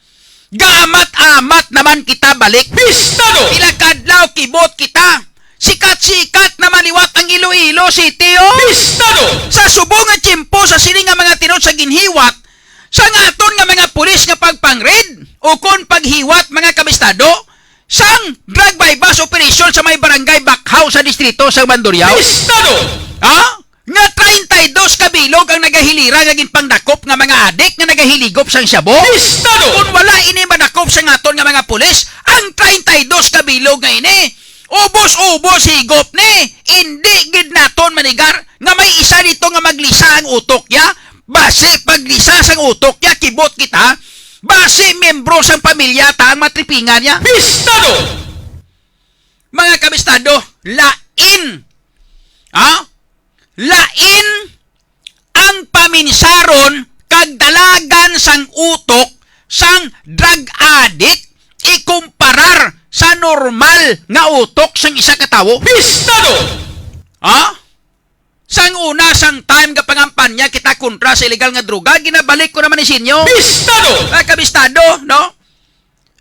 Gaamat-amat naman kita balik. Pistado! Pila ka adlaw kibot kita. Sikat-sikat naman liwat ang Iloilo City, oh. Pistado! Sa subong nga tiyempo, sa sini nga mga tinuod sa ginhiwat, sa nga aton nga mga pulis nga pagpang-raid, ukon paghiwat, mga kabistado, sang drug buy-bust operation sa may barangay Bakhaw sa distrito sa Mandurriao. Pistado! Ha? Nga treinta y dos ka bilog ang nagahilira nga ginpangdakop nga mga adik nga nagahiligop sang shabu. Pistado! Kung wala ini madakop sang aton nga mga pulis, ang treinta y dos ka bilog nga ini, ubos-ubos higop ni. Indi gid naton manigar nga may isa dito nga maglisa ang utok niya. Basi paglisa sang utok niya, kibot kita, basi membro sang pamilya ta ang matripingan niya. Pistado! Mga kabistado, lain. Ha? Lain ang paminsaron kag dalagan sang utok sang drug addict ikumparar sa normal nga utok sang isa ka tawo. Pistado! Ha? Sang una, sang time nga pangampanya kita kontra sa illegal nga droga, ginabalik ko naman ni sinyo. Pistado! Mga kabistado, no?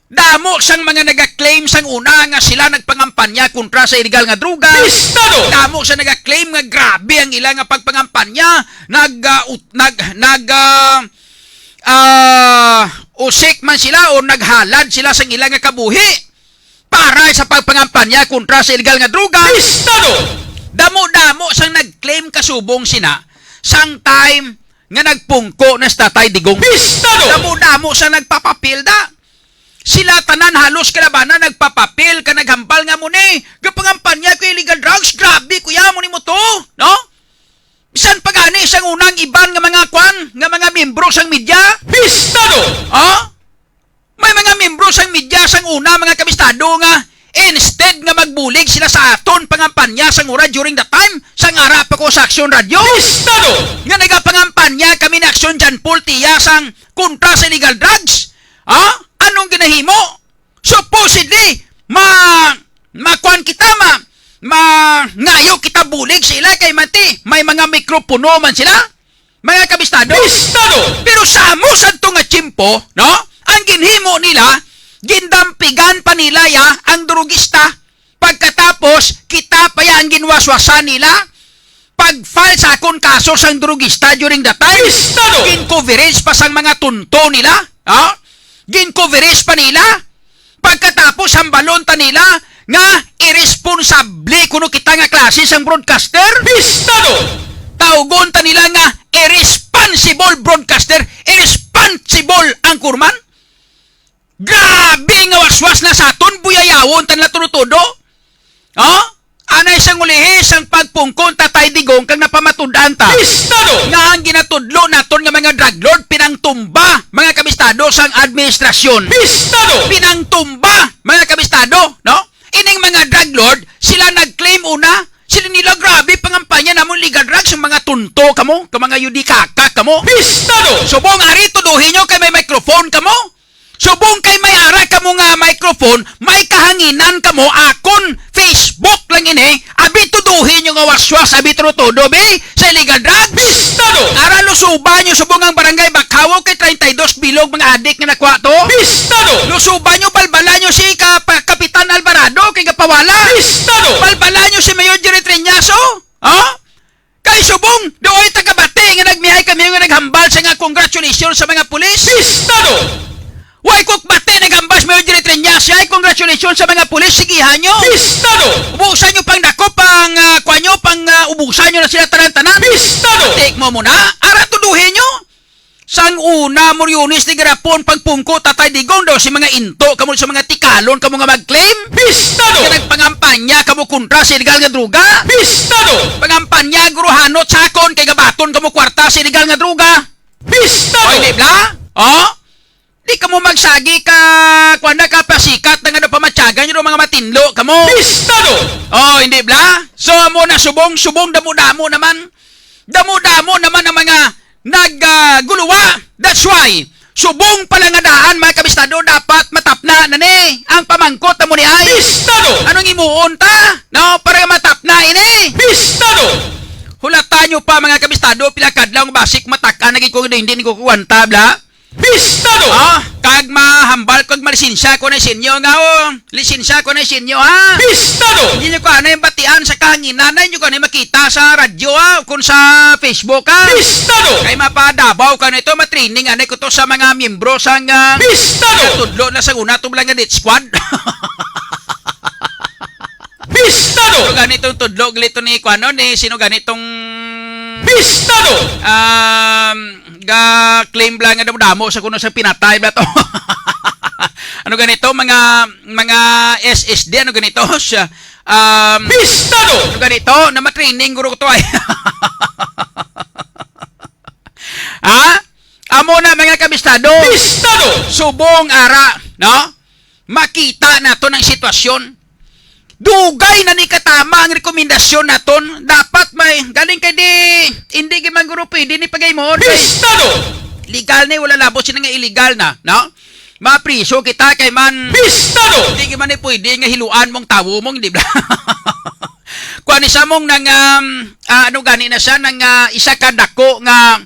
Damo sang mga nagaklaim sang una nga sila nagpangampanya kontra sa illegal nga droga. Pistado! Damo sa nagaklaim nga grabe ang ila nga pagpangampanya. Nag, ah, ut-, nag, nag, ah, ah, usik man sila o naghalad sila sang ila nga kabuhi para sa pagpangampanya kontra sa illegal nga droga. Pistado! Damo-damo sang nag-claim kasubong sina sang time nga nagpungko na si Tatay Digong. Pistado! Damo-damo sa nagpapapil da. Sila tanan halos kalabanan nagpapapil ka naghambal nga mo ni gapangampanya ko illegal drugs. Grabe, kuya, mo ni mo to, no? Bisan pa gani sang unang iban nga mga kwan, nga mga miyembro sang media. Pistado! Ha? May mga miyembro sang media sang una, mga kabistado, nga instead nga magbulig sila sa aton pangampanya sang ura during the time sang ara pa ko sa Aksyon Radio, Pistado! nga nagapangampanya kami ni Aksyon John Paul Tiya sang kontra sa illegal drugs. Ha? Anong ginahimo? Supposedly, ma-, makuan kita, ma-, mangayo kita bulig sa ila kay manti, may mga mikropono man sila. Mga kabistado. Bistado! Pero sa amo sadto nga tiyempo, no? Ang ginhimo nila, Gindampigan pa nila ya ang drugista. Pagkatapos, kita pa ya ang ginwaswasan nila. Pag-file sa akon kaso sang drugista during the time, Pistado! Gin-coverage pa sang mga tunto nila. Ha? Gin-coverage pa nila. Pagkatapos, hambalon ta nila nga irresponsable kuno kita nga klase sang broadcaster. Pistado! Tawgon ta nila nga irresponsible broadcaster, irresponsible anchorman. Grabe nga waswas na sa aton, buyayawon ta nila tudo-tudo. Oh? Anay sang ulihi sang pagpungko ni Tatay Digong kag napamatud-an ta. Pistado! Nga ang ginatudlo naton nga mga drug lord pinangtumba, mga kabistado, sang administrasyon. Pistado! Pinangtumba, mga kabistado, no? Ining mga drug lord, sila nag-claim una, sila nila, "Grabe, pangampanya namon legal drugs, ang mga tunto kamo, ka mga yudikaka kamo." Pistado! Subong ari, tuduhi nyo kay may microphone kamo. Subong kay may ara kamo nga microphone, may kahanginan kamo, akon Facebook lang ini, abi, tuduhi nyo nga waswas, abi, tudo-tudo, be, sa illegal drugs. Pistado! Ara, lusuba nyo subong ang barangay Bakhawo kay treinta y dos bilog mga adik nga nakuha to. Pistado! Lusuba nyo, balbala nyo si ka-, pa-, Kapitan Alvarado kay gapawala. Pistado! Balbala nyo si Mayor Jerry Treñaso. Ha? Kay subong, doon tagabati nga nagmihay kami nga naghambal sa nga congratulations sa mga pulis. Pistado! Way ko bati naghambal sa Mayor Jerry Treñaso, ay congratulations sa mga pulis, sigihan nyo. Pistado! Ubusan nyo pang dakop, pang, ah, kuha nyo, pang, ah, ubusan nyo na sila tanan-tanan. Pistado! Take mo muna, ara, tuduhin nyo. Sang una, Moriones, ni garapon pagpungko, Tatay Digong, daw si mga into kamo, sa mga tikalon kamo nga mag-claim. Pistado! Nga nagpangampanya kamo kontra sa illegal nga droga. Pistado! Pangampanya, guruhanot, sakon, kay gabaton kamo kwarta sa illegal nga droga. Pistado! O, hindi bla? O? Di kamo magsagi ka, kuwan na ka, pasikat na nga daw pamatyagan nyo mga matinlo kamo. Pistado! O, hindi bla? So, amo na, subong, subong, damo-damo naman. Damo-damo naman ang mga nag, ah, guluwa. That's why, subong pala nga daan, mga kabistado, dapat matapna na ni ang pamangkot na mo ni ay. Pistado! Anong imuon ta? No, para matapna ini. Pistado! Hulata nyo pa, mga kabistado, pila kadlaw nga basik matak-an lagi ko, hindi, hindi ko kuwanta, bla. Pistado! Ah, kag mahambal kag malisensya ko na sa inyo nga, oh. Lisensya ko na sa inyo, ha? Pistado! Hindi nyo ko anay batian sa kahanginan, hindi nyo ko anay makita sa radyo, ha? Kung sa Facebook, ha? Pistado! Kay mapadabaw ka nito, matraining anay ko to sa mga miyembro sang, ah, Pistado! Tudlo na sa una, to lang nga death squad. Pistado! Sino ganitong tudlo, glito ni Kuano, ni sino ganitong Pistado! Um, ga-claim lang nga damo-damo sa kuno sa pinatay ba to? Ano ganito, mga, mga S S D, ano ganito? Siya, um, Pistado! Ano ganito? Na matraining guro ko to ay. Ha? Amo na, mga kabistado. Pistado! Subong ara, no? Makita naton ang sitwasyon. Dugay na ni katama ang rekomendasyon naton. Dapat may, galing kay di, hindi gyud man guro pwede ni pagaymo. Pistado! Legal ni, wala labot sila nga illegal na, no? Mapriso kita kay man. Pistado! Hindi gyud man ni pwede nga hiluan mong tawo mong, di ba? Kuan ni sa mong nang, um, ah, ano gani na siya, nang, ah, isa ka dako nga,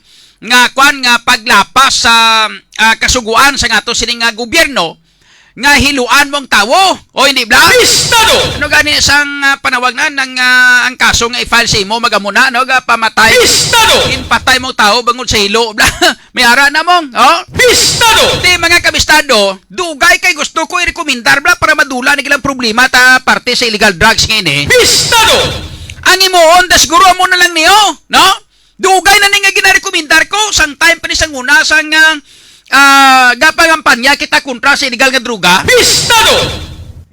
nga kuan nga paglapas sa, ah, kasuguan sa ato sining nga gobyerno, nga hiluan mong tawo, o hindi bla? Pistado! Ano gani sang, ah, panawag na, nang, ah, ang kaso nga i-file sa imo, magamuna, no, ga pamatay? Pistado! Ginpatay mong tawo bangod sa hilo, bla? May ara na mong, oh? Pistado! Di, mga kabistado, dugay kay gusto ko i-rekomendar, bla, para madula na ilang problema ta parte sa illegal drugs nga ini. Pistado! Ang imuon, ta siguro amo na lang niyo, no? Dugay na ni nga ginarekomendar ko, sang time pa ni sang una, sang, ah, ah, gapangampanya kita kontra sa illegal nga droga. Pistado!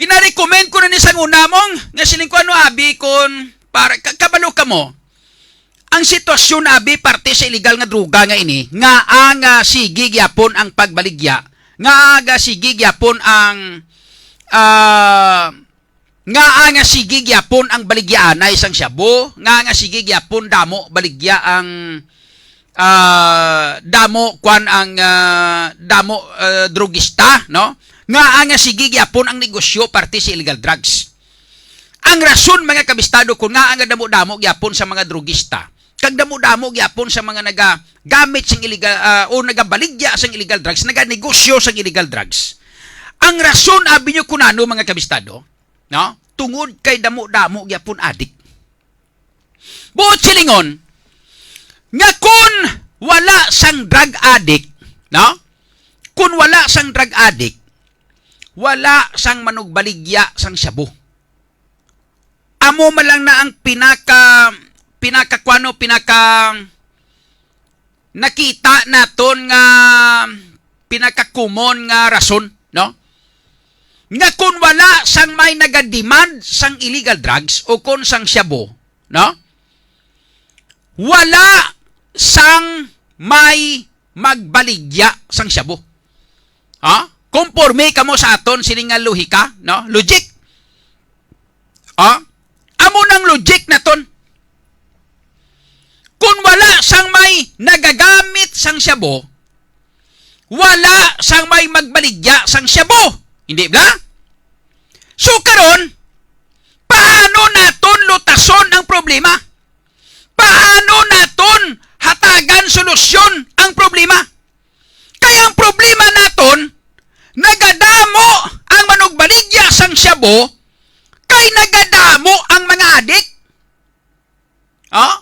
Ginarecommend ko na ni sang una mong, nga siling ko, ano, abi, kon, para, ka-, kabalo ka mo. Ang sitwasyon, abi, parte sa illegal nga droga nga ini, nga ang, ah, sige gyapon ang pagbaligya, nga aga sige gyapon ang, ah, nga, ah, nga sige gyapon ang baligyaanay sang shabu, nga, nga sige gyapon damo baligya ang, ah, damo kwan ang, ah, damo, ah, drugista, no? Nga, ah, nga sige gyapon ang negosyo parte sa illegal drugs. Ang rason, mga kabistado, kung nga nga damo-damo gyapon sa mga drugista, kag damo-damo gyapon sa mga nagagamit sing illegal, ah, o nagabaligya sang illegal drugs, naganegosyo sang illegal drugs. Ang rason, abi nyo, kun ano, mga kabistado, no? Tungod kay damo-damo gyapon adik. Buot silingon, nga kun wala sang drug addict, no? Kun wala sang drug addict, wala sang manugbaligya sang shabu. Amo man lang na ang pinaka, pinaka kuano, pinaka nakita naton nga pinaka-common nga rason, no? Nga kun wala sang may nagademand sang illegal drugs o kon sang shabu, no? Wala sang may magbaligya sang shabu. Ha? Konporme kamo sa aton sini nga lohika, no? Logic. Ha? Amo nang logic naton. Kung wala sang may nagagamit sang shabu, wala sang may magbaligya sang shabu. Hindi ba? So karon, paano naton lutason ang problema? Paano naton hatagan solusyon ang problema? Kay ang problema naton, nagadamo ang manugbaligya sang shabu, kay nagadamo ang mga adik. Oh?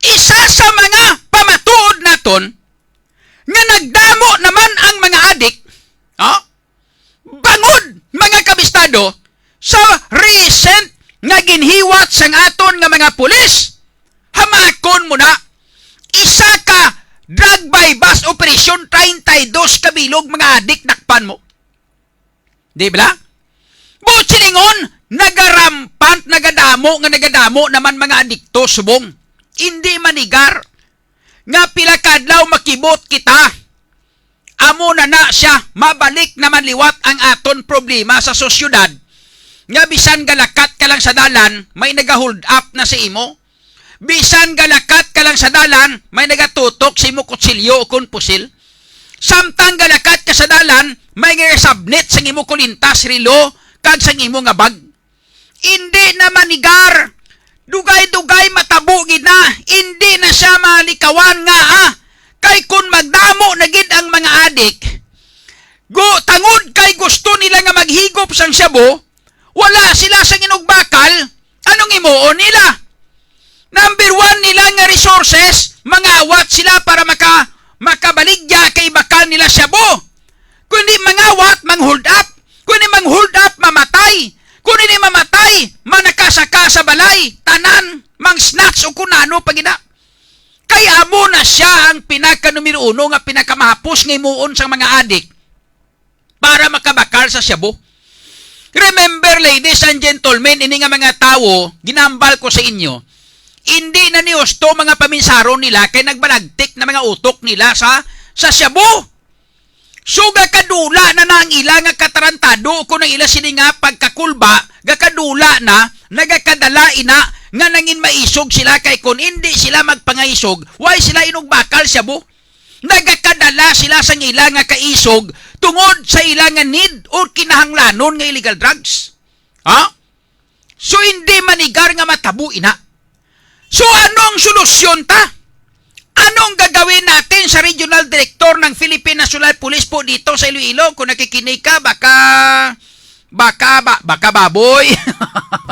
Isa sa mga pamatuod naton nga nagdamo naman ang mga adik, oh? Bangod, mga kabistado, sa recent nga ginhiwat sang aton nga mga pulis, hamakon mo na, isa ka drug buy-bust operation, treinta y dos ka bilog mga adik dakpan mo. Di ba? Buot silingon, nagarampant, nagadamo nga nagadamo naman mga adikto subong. Hindi manigar nga pila ka adlaw makibot kita. Amo na na siya, mabalik naman liwat ang aton problema sa sosyedad, nga bisan galakat ka lang sa dalan, may naga-hold up na sa imo. Bisan galakat ka lang sa dalan, may nagatutok sa imo kutsilyo o kon pusil. Samtang galakat ka sa dalan, may nagasabnit sang imo kulintas, relo, kag sang imo nga bag. Indi na manigar. Dugay-dugay matabo gid na. Indi na siya malikawan nga, ah, kay kun magdamo na gid ang mga adik, gu-, tangod kay gusto nila nga maghigop sang shabu, wala sila sang inugbakal, anong himuon nila? Number one nila nga resources, mangawat sila para maka-, makabaligya kay ibakal nila shabu. Kung di mangawat, mang-hold up. Kung di mang-hold up, mamatay. Kung di mamatay, manakasaka sa balay. Tanan, mang-snatch o kung ano pa gina. Kay amo na siya ang pinaka numero uno nga pinakamahapos nga himuon sang mga adik para makabakal sa shabu. Remember, ladies and gentlemen, ini nga mga tawo, ginambal ko sa inyo, hindi na ni husto mga paminsaron nila kay nagbalagtik na mga utok nila sa, sa shabu. So, gakadula na na ang ila nga katarantado, kung ang ila sini nga pagkakulba, gakadula na, nagakadala ina nga nangin maisog sila, kay kung hindi sila magpangaisog, why sila inugbakal shabu? Nagakadala sila sang ila nga kaisog tungod sa ila nga need o kinahanglanon nga illegal drugs. Ha? So, hindi manigar nga matabo ina. So, ano ang solusyon ta? Anong gagawin natin sa regional director ng Philippine National Police po dito sa Iloilo? Kung nakikinig ka, baka, baka, ba-, baka baboy.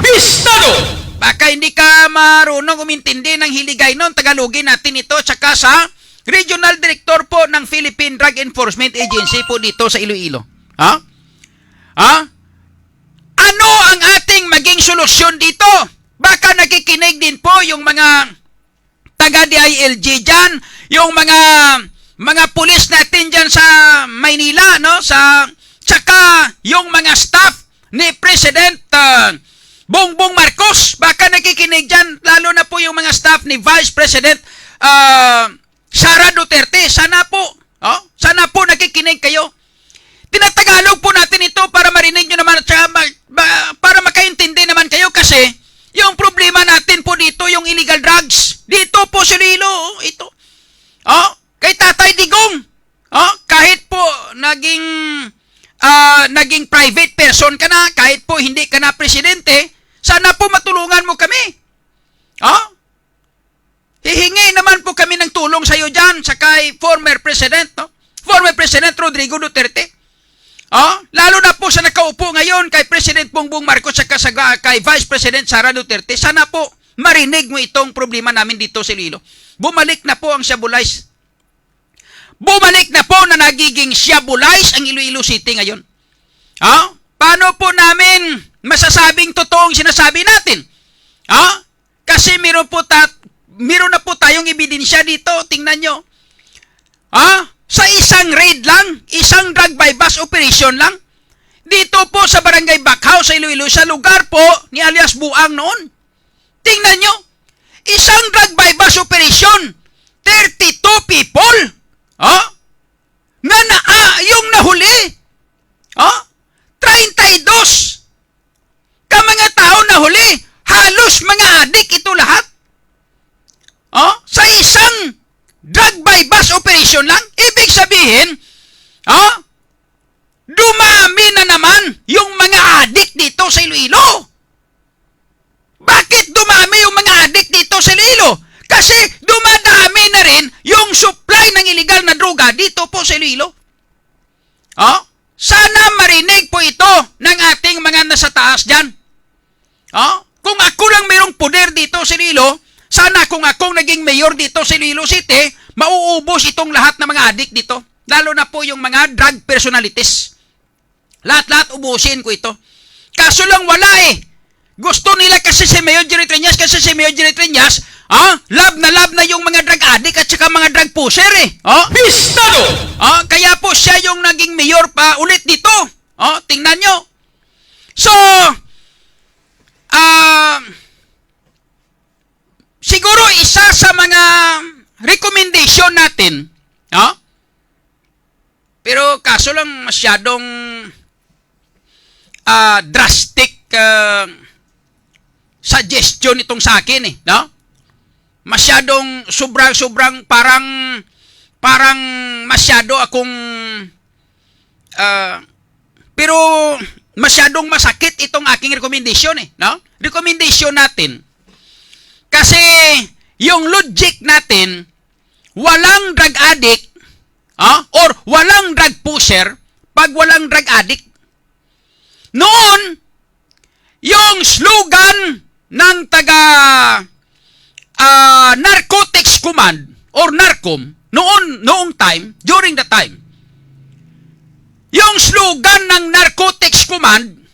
Pistado! Baka hindi ka marunong umintindi ng Hiligaynon. Tagalogin natin ito. Tsaka sa regional director po ng Philippine Drug Enforcement Agency po dito sa Iloilo. Ha? Ha? Ano ang ating maging solusyon dito? Baka nakikinig din po yung mga taga D I L G dyan, yung mga, mga pulis natin dyan sa Maynila, no? Sa, tsaka yung mga staff ni President, ah, Bongbong Marcos. Baka nakikinig dyan, lalo na po yung mga staff ni Vice President, ah, Sara Duterte. Sana po, oh, sana po nakikinig kayo. Tinatagalog po natin ito para marinig nyo naman at saka ma-, ma-, para makaintindi naman kayo kasi yung problema natin po dito, yung illegal drugs. Dito po sa Iloilo, oh, ito. Oh, kay Tatay Digong. Oh, kahit po naging, ah, naging private person ka na, kahit po hindi ka na presidente, sana po matulungan mo kami. Oh? Hihingi naman po kami ng tulong sa iyo dyan, sa kay former President, no? Former President Rodrigo Duterte. Oh, lalo na po sa nakaupo ngayon kay President Bongbong Marcos at saka kay Vice President Sara Duterte. Sana po marinig mo itong problema namin dito sa Iloilo. Bumalik na po ang Siabulize. Bumalik na po na nagiging Siabulize ang Iloilo City ngayon. Ha? Paano po namin masasabing totoong sinasabi natin? Ha? Kasi meron po ta-, meron na po tayong ebidensya dito. Tingnan nyo. Ha? Sa isang raid lang, isang drug buy-bust operation lang, dito po sa Barangay Bacjao, sa Iloilo, sa lugar po ni alias Buang noon. Tingnan nyo, isang drug buy-bust operation, thirty-two people, oh, nga na, ah, yung nahuli, oh, treinta y dos ka mga tao nahuli, halos mga adik ito lahat. Oh, sa isang drug buy-bust operation lang, ibig sabihin, oh, dumami na naman yung mga adik dito sa Iloilo. Bakit dumami yung mga adik dito sa Iloilo? Kasi dumadami na rin yung supply ng illegal na droga dito po sa Iloilo. Oh? Sana marinig po ito ng ating mga nasa taas dyan. Oh? Kung ako lang mayroong poder dito sa Iloilo, sana kung akong naging mayor dito sa Iloilo City, mauubos itong lahat ng mga adik dito. Lalo na po yung mga drug personalities. Lahat-lahat ubusin ko ito. Kaso lang wala eh. Gusto nila kasi si Mayor Jerry Treñas, kasi si Mayor Jerry Treñas, ah, love na love na yung mga drug addict at saka mga drug pusher eh. Oh? Pistado! Ah, kaya po siya yung naging mayor pa ulit dito. Oh, tingnan nyo. So, ah, siguro isa sa mga recommendation natin, oh? Pero kaso lang masyadong, ah, drastic, ah, suggestion itong sa akin eh, no? Masyadong sobrang-sobrang, parang, parang masyado akong, ah, pero masyadong masakit itong aking recommendation eh, no? Recommendation natin. Kasi yung logic natin, walang drug addict, ah, or walang drug pusher pag walang drug addict. Noon, yung slogan ng taga, ah, Narcotics Command or NARCOM, noon, noong time, during the time, yung slogan ng Narcotics Command,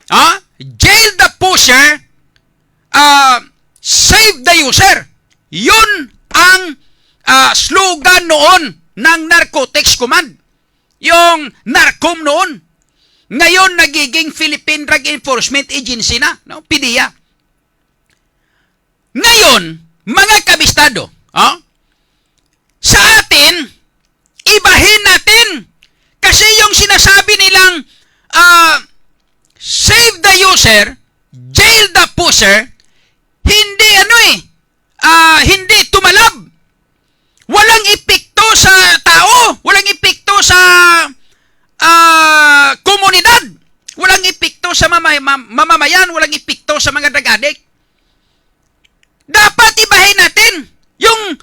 ah, "Jail the pusher, ah, save the user." Yun ang, ah, slogan noon ng Narcotics Command. Yung NARCOM noon. Ngayon, nagiging Philippine Drug Enforcement Agency na, no? PDEA. Ngayon, mga kabistado, oh, sa atin, ibahin natin. Kasi yung sinasabi nilang, ah, "Save the user, jail the pusher," hindi ano eh, ah, hindi tumalab. Walang epekto sa tao, walang epekto sa, ah, komunidad, walang epekto sa mamay-, mam-, mamamayan, walang epekto sa mga drug addict. Dapat ibahin natin yung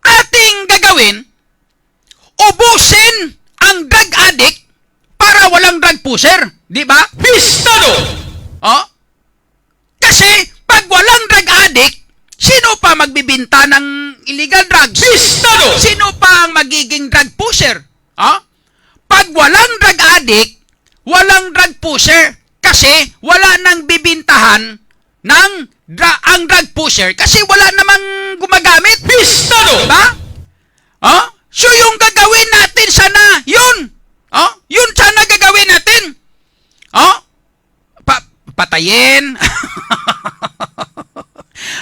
ating gagawin, ubusin ang drug addict para walang drug pusher, di ba? Pistado! Oh? Kasi pag walang drug addict, sino pa magbibinta ng illegal drugs? Pistado! Sino pa ang magiging drug pusher? Ha? Pag walang drug addict, walang drug pusher. Kasi wala nang bibintahan ng dra-, ang drug pusher kasi wala namang gumagamit. Pistado! Diba? Oh? So yung gagawin natin sana, yun. Oh? Yun sana gagawin natin. Oh? Pa-, patayin.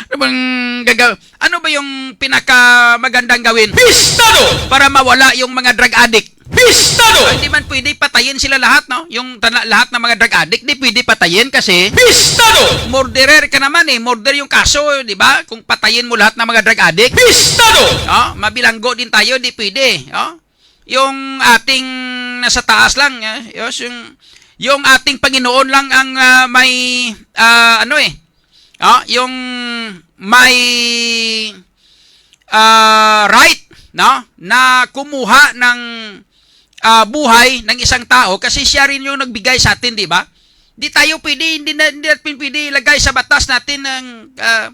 Ano bang gagaw-, ano ba yung pinakamagandang gawin? Pistado! Para mawala yung mga drug addict. Pistado! Ah, hindi man pwede patayin sila lahat, no? Yung tana-, lahat ng mga drug addict, di pwede patayin kasi Pistado! Murderer ka naman eh. Murder yung kaso, di ba? Kung patayin mo lahat ng mga drug addict. Pistado! Oh, mabilanggo din tayo, di pwede. Oh? Yung ating nasa taas lang, eh, yung, yung ating Panginoon lang ang, ah, may, ah, ano eh, ah, yung may, ah, right, no, na kumuha ng, ah, buhay ng isang tao kasi siya rin yung nagbigay sa atin, di ba? Di tayo pwede, hindi na, hindi natin pwede ilagay sa batas natin ng, ah,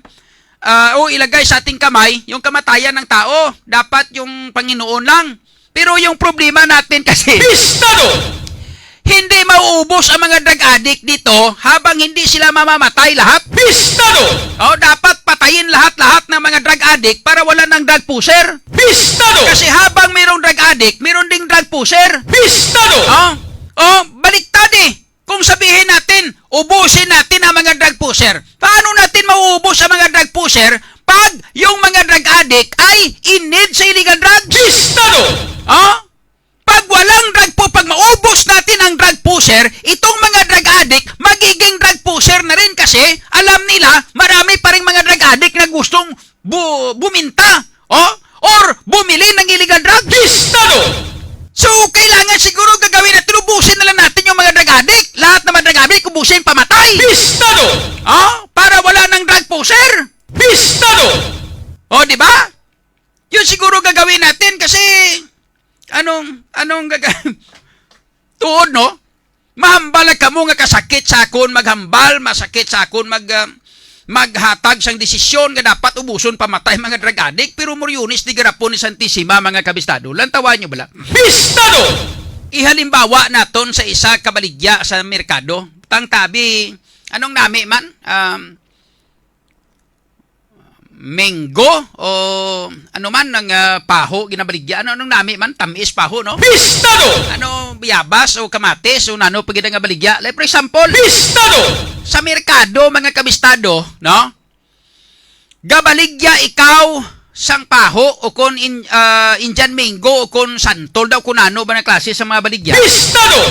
ah, o ilagay sa ating kamay yung kamatayan ng tao. Dapat yung Panginoon lang. Pero yung problema natin kasi, Pistado! Hindi mauubos ang mga drug addict dito habang hindi sila mamamatay lahat. Pistado! O, dapat patayin lahat-lahat ng mga drug addict para wala ng drug pusher. Pistado! Kasi habang mayroong drug addict, mayroon ding drug pusher. Pistado! O, o, baliktad eh. Kung sabihin natin, ubusin natin ang mga drug pusher. Paano natin mauubos ang mga drug pusher pag yung mga drug addict ay in need sa illegal drugs? Pistado! O? Pag walang drug po, pag maubos natin ang drug pusher, itong mga drug addict, magiging drug pusher na rin kasi alam nila, marami pa rin mga drug addict na gustong bu-, buminta, o, or bumili ng illegal drugs. Pistado! So, kailangan siguro gagawin natin, ubusin na lang natin yung mga drug addict. Lahat ng mga drug addict, ubusin, pamatay. Pistado! O, para wala ng drug pusher. Pistado! O, di ba? Yun siguro gagawin natin kasi anong, anong gaga-, tuod, no? Mahambal lang kamo nga kasakit sa akon maghambal, masakit sa akon mag, ah, maghatag sang desisyon nga dapat ubuson pamatay mga drug addict, pero Moriones di garapon ni Santisima, mga kabistado. Lantawan nyo bala. Pistado! Ihalimbawa naton sa isa ka baligya sa merkado. Tang tabi, anong nami man? Um, minggo o ano man ang, ah, paho ginabaligya. Ano, anong nami man? Tamis, paho, no? Pistado! Ano, bayabas o kamatis o nano pa gid nga baligya. Like, for example, Pistado! Sa merkado, mga kabistado, no? Gabaligya ikaw sang paho o kon in-, ah, Indian mango o kon santol daw, kung ano ba na klase sa mga baligya. Pistado!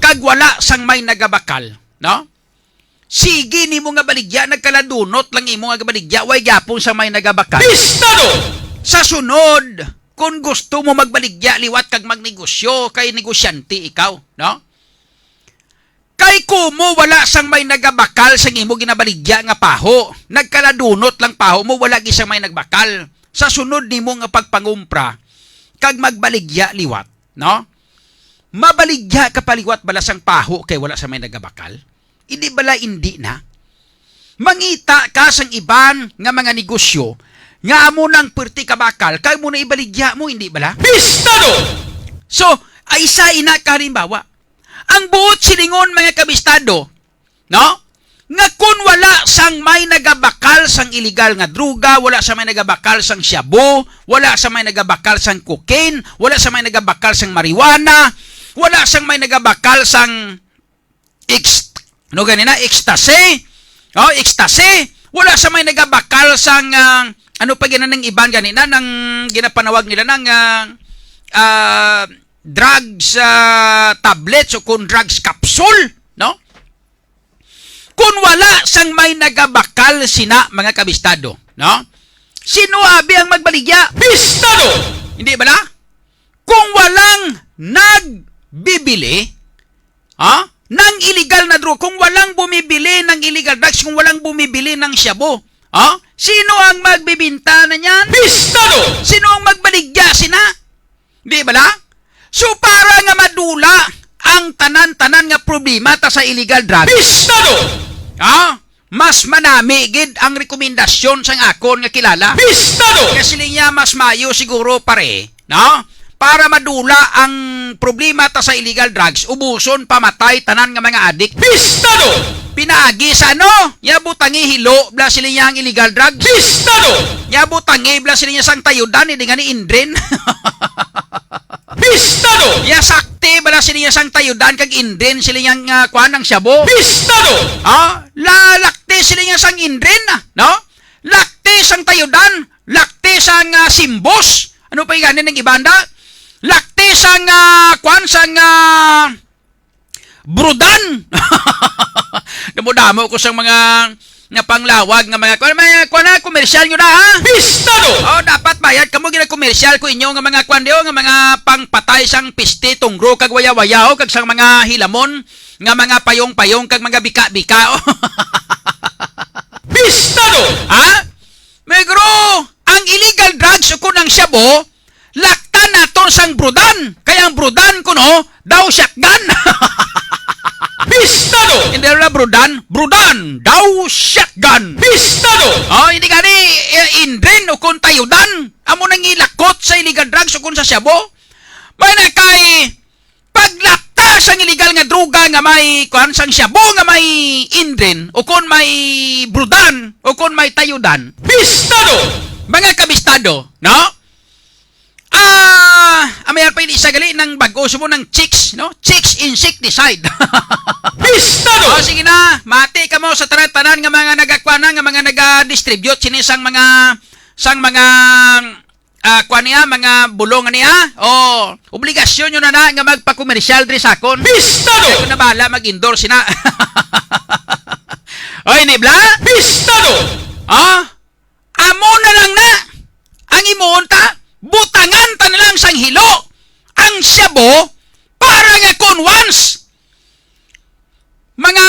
Kag wala sang may nagabakal, no? Sige nimo nga baligya, nagkaladunot lang imo nga baligya, way gyapon sa may nagabakal. Pistado! Sa sunod, kung gusto mo magbaligya liwat kag magnegosyo, kay negosyante ikaw, no? Kay kumo wala sang may nagabakal sang imo ginabaligya nga paho, nagkaladunot lang paho mo, wala gid sang may nagbakal. Sa sunod nimo nga pagpangumpra kag magbaligya liwat, no? Mabaligya ka pa liwat bala sang paho kay wala sa may nagabakal? Hindi bala, hindi na? Mangita ka sang iban nga mga negosyo nga amo nang perti ka bakal, kay mo na ibaligya mo, hindi bala? Pistado! So, ay isa ina ka halimbawa. Ang buot silingon, mga kabistado, no? Nga kun wala sang may nagabakal sang iligal nga droga, wala sa may nagabakal sang shabu, wala sa may nagabakal sang cocaine, wala sa may nagabakal sang marijuana, wala sang may nagabakal sang ex-, ano gani na, ecstasy, oh, ecstasy, wala sa may nagabakal sang, ah, ano pa gina nang iban gani na, nang ginapanawag nila nang, ah, ah, drugs, ah, tablets o kung drugs capsule, no? Kung wala sang may nagabakal sina, mga kabistado, no? Sino abi ang magbaligya? Pistado! Hindi bala? Kung walang nagbibili, ha? Ng illegal na drug, kung walang bumibili ng illegal drugs, kung walang bumibili ng shabu, ha? Sino ang magbibinta na niyan? Pistado! Sino ang magbaligya sina? Di bala? So, para nga madula ang tanan-tanan nga problema ta sa illegal drugs, Pistado! Ha? Mas manami gid ang rekomendasyon sang akon nga kilala. Pistado! Kaya siling niya, mas mayo siguro, pare, no? Para madula ang problema ta sa illegal drugs, ubuson pamatay tanan nga mga adik. Pistado! Pinaagi sa ano? Nya butangi hilo, bla, siling niya, ang illegal drugs. Pistado! Nya butangi, bla, siling niya, sang tayudan, hindi nga ni Indrin. Pistado! Nya sakti, bla, siling niya, sang tayudan kag Indrin, siling niya, nga kuan ang shabu. Pistado! Ha? La, lakti, siling niya, sang Indrin, no? Lakti sang tayudan, lakti sang, ah, simbos. Ano pa yung ganin ng ibanda? Lakti sang, ah, kuan, sang, ah, brudan. Damo-damo ko sang mga napanglawag nga mga kuan, mga kuan na, komersyal nyo na, ha? Pistado! Oh, dapat bayad kamo gina komersyal ko inyo nga mga kuan diyo, nga mga pangpatay sang piste, tungro kag waya-waya, oh, kag sang mga hilamon nga mga payong-payong kag mga bika-bika, oh. Pistado! Ha? May guro, ang illegal drugs o kun ang shabu, laktan naton sang brudan. Kay ang brudan kuno, Prodan, Brudan, daw shotgun. Pistado! Oh, hindi gani, eh, Indrin o kung Tayudan, amo nang ilakot sa illegal drugs o kung sa shabu. May na kay paglapta sang illegal nga droga nga may, kuwan, sang shabu nga may Indrin o kung may Brudan o kung may Tayudan. Pistado! Mga kabistado, no? Ah, amay pa ini isa gali nang bag-o subong nang Chicks, no? Chicks insecticide. Pistado! O, sige na, mati kamo sa tanan-tanan nga mga nagakwana, nga mga naga-distribute sini sang mga, sang mga, ah, kwan niya, mga bulong niya. O, obligasyon nyo na na nga magpakomersyal diri sa akon. Pistado! Kay ako na bahala mag-endorse na. Oy, ni Bla? Pistado! Ah? Amo na lang na ang imuon ta, butangan ta na lang sang hilo ang shabu para nga kon once mga,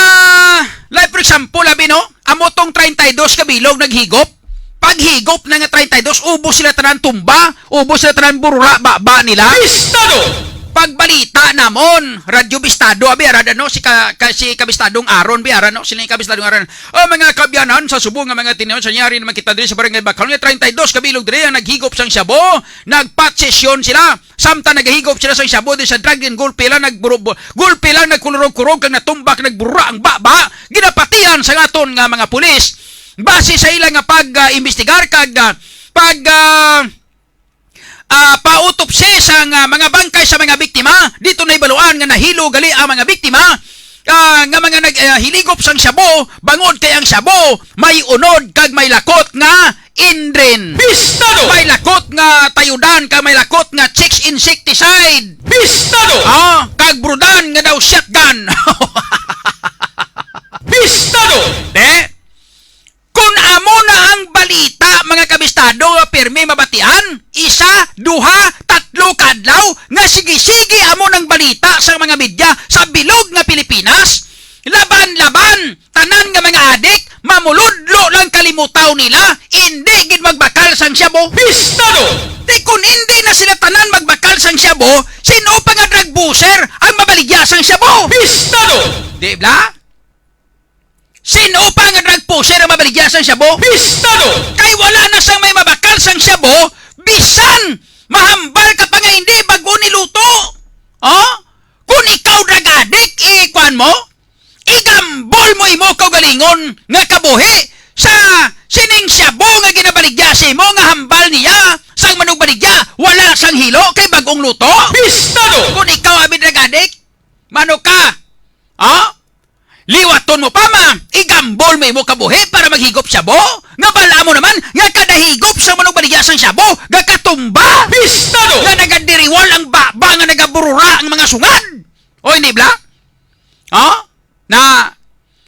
like for example, abi, no, amo tong treinta y dos ka bilog naghigop. Paghigop na nga treinta y dos, ubos sila tanan tumba, ubos sila tanan burura baba nila. Pistado! Pagbalita namon, Radyo Bistado, abi, ara, no, si ka, ka, si Kabistadong Aaron, bi, ara, no, sila yung Kabistadong Aaron. O, mga kaabyanan, sa subong nga mga tinion, sa nangyari naman kita diri sa Barangay Bakal nga treinta y dos ka bilog diri ang naghigop sang shabu. Nagpatsesyon sila. Samtang nagahigop sila sang shabu diri sa drug den, gulpi lang nagburo-, gulpi lang nagkulurog-kurog kag natumbak, nagburura ang baba. Ginapatihan sa aton nga mga pulis. Base sa ila nga pag, ah, imbestigar kag, ah, pag, ah, ah, pautopsi sa nga mga bangkay sa mga biktima, dito na ibaluan nga nahilo gali ang mga biktima, ah, nga mga nag, ah, hiligop sang shabu, bangod kay ang shabu may unod kag may lakot nga Indrin. Pistado! May lakot nga Tayudan kag may lakot nga Chicks insecticide. Pistado! Ah, kag Brudan nga daw shotgun. Pistado! De, Kun amo na ang balita, mga kabistado, nga pirmi mabatian, isa, duha, tatlo ka adlaw nga sige-sige amo nang balita sa mga media sa bilog nga Pilipinas, laban-laban, tanan nga mga adik, mamuludlo lang kalimutaw nila, indi gid magbakal sang shabu. Pistado! Di kun indi na sila tanan magbakal sang shabu, sin-o pa nga drug pusher ang mabaligya sang shabu? Pistado! Di bla? Sin-o pa nga drug pusher ang mabaligya sang shabu? Pistado! Kay wala na sang may mabakal sang shabu, bisan mahambal ka pa nga hindi bag-o niluto. Oh? Kung ikaw drug addict, ikuan mo, igambol mo imo kaugalingon nga kabuhi sa sining shabu nga ginabaligya sa imo nga hambal niya sang manugbaligya, wala sang hilo kay bag-ong luto. Pistado! Kung ikaw abi drug addict, mano ka? Oh? Liwaton mo pa, ma, igambol mo imo kabuhi para maghigop shabu? Nga bala mo naman nga kada higop sa manugbaligya sang shabu, gakatumba. Pistado! Nga nagadiriwal ang baba, nga nagaburura ang mga sungad. Oy, di bla? Oh? Na,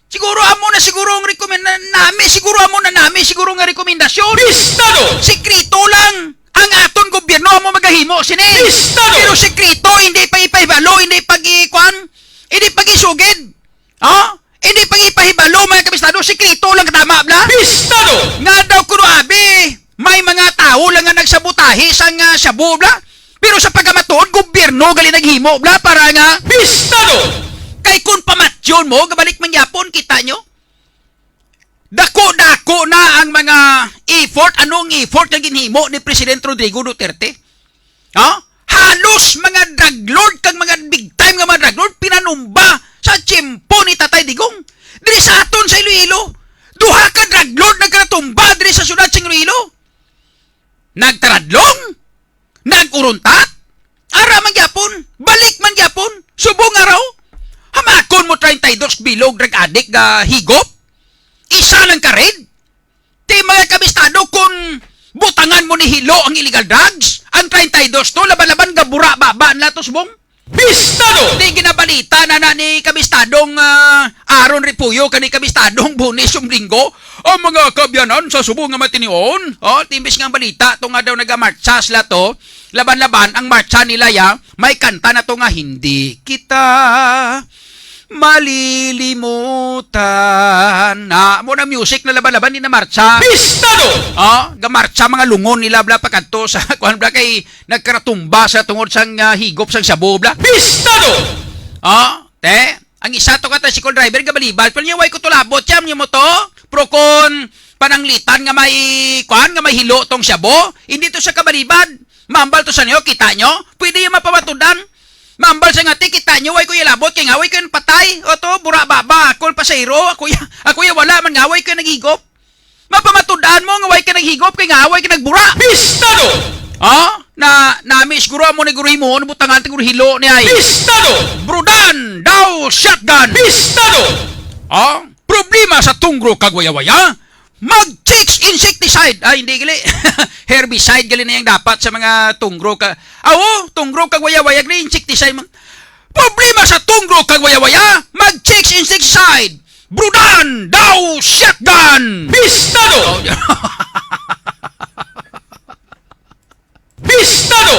siguro amo na siguro ang rekomend-, na, nami, siguro amo na nami, siguro nga rekomendasyon. Pistado! Sikreto lang ang aton gobyerno amo magahimo sini. Pistado! Pero sikreto, hindi pa ipahibalo, hindi pag-ikuan, hindi pag-isugid. Oh? Hindi pag-ipahibalo, mga kabistado, sikreto lang, tama, bla? Pistado! Nga daw kuno abi, may mga tawo lang nga nagsabotahe sang, ah, shabu, bla? Pero sa pagkamatuod, gobyerno gali naghimo, bla, para nga Pistado! Kay kung pamatyon mo, gabalik man gyapon, kita nyo? Dako-dako na ang mga effort. Anong effort nga ginhimo ni President Rodrigo Duterte? Ha? Halos mga drug lord kag mga big time nga mga drug lord pinanumba sa tiyempo ni Tatay Digong. Diri sa aton sa Iloilo, duha ka drug lord nagkanatumba diri sa siyudad sa Iloilo. Nagtaradlong, nag-uruntat, ara man gyapon, balik man gyapon, subong araw. Hamakon mo treinta y dos bilog drug addict nga higop? Isa lang ka red? Ti mga kabistado, kung butangan mo ni hilo ang illegal drugs, ang treinta y dos to, laban-laban gabura baba na to, subong. Pistado! Di ginabalita na na ni kabistadong, ah, Aaron Repuyo kani kabistadong Bunis yung linggo. Ang mga kabyanan sa subong nga matinion, oh, timbis nga ang balita to nga daw nagamartsa sila to, laban-laban ang martsa nila ya, may kanta na to nga, "Hindi kita malilimutan." Na, mo na music na laban-laban ni na martsa. Pistado! Oh, gamartsa mga lungon nila, bla, pakadto sa, kuan, bla, kay nagkaratumba sa tungod sang, ah, higop sang shabu, bla. Pistado! Oh, te, Ang isa to ka tricycle driver, gabalibad. Pero niya, "Way ko to labot, siya, niya mo to." Pero kung pananglitan nga may, kuan, nga may hilo tong shabu, hindi to siya kabalibad. Mambal to sa niyo, kita niyo? Pwede yung mapamatudan. Mambal sa ngati, kita niyo, "Way ko yung labot, kay nga way ko yung patay." O to, bura baba, ako yung pasahero, ako ya, ako ya wala, man nga way ko yung naghigop. Mapamatudan mo nga way ka naghigop kay nga way ka nagbura. Pistado! Ha? Na, nami siguro amo ni guro himuon, butangan ti guro hilo ni ay. Pistado! Brudan! Daw shotgun! Pistado! Ha? Problema sa tunggro kag wayawaya? Mag Chicks insecticide. Ay, hindi gali. Herbicide gali na yung dapat sa mga tunggro ka. Awo, tunggro kag wayawaya, gali insecticide man. Problema sa tunggro kag wayawaya? Mag Chicks insecticide. Brudan! Daw shotgun! Pistado! Pistado!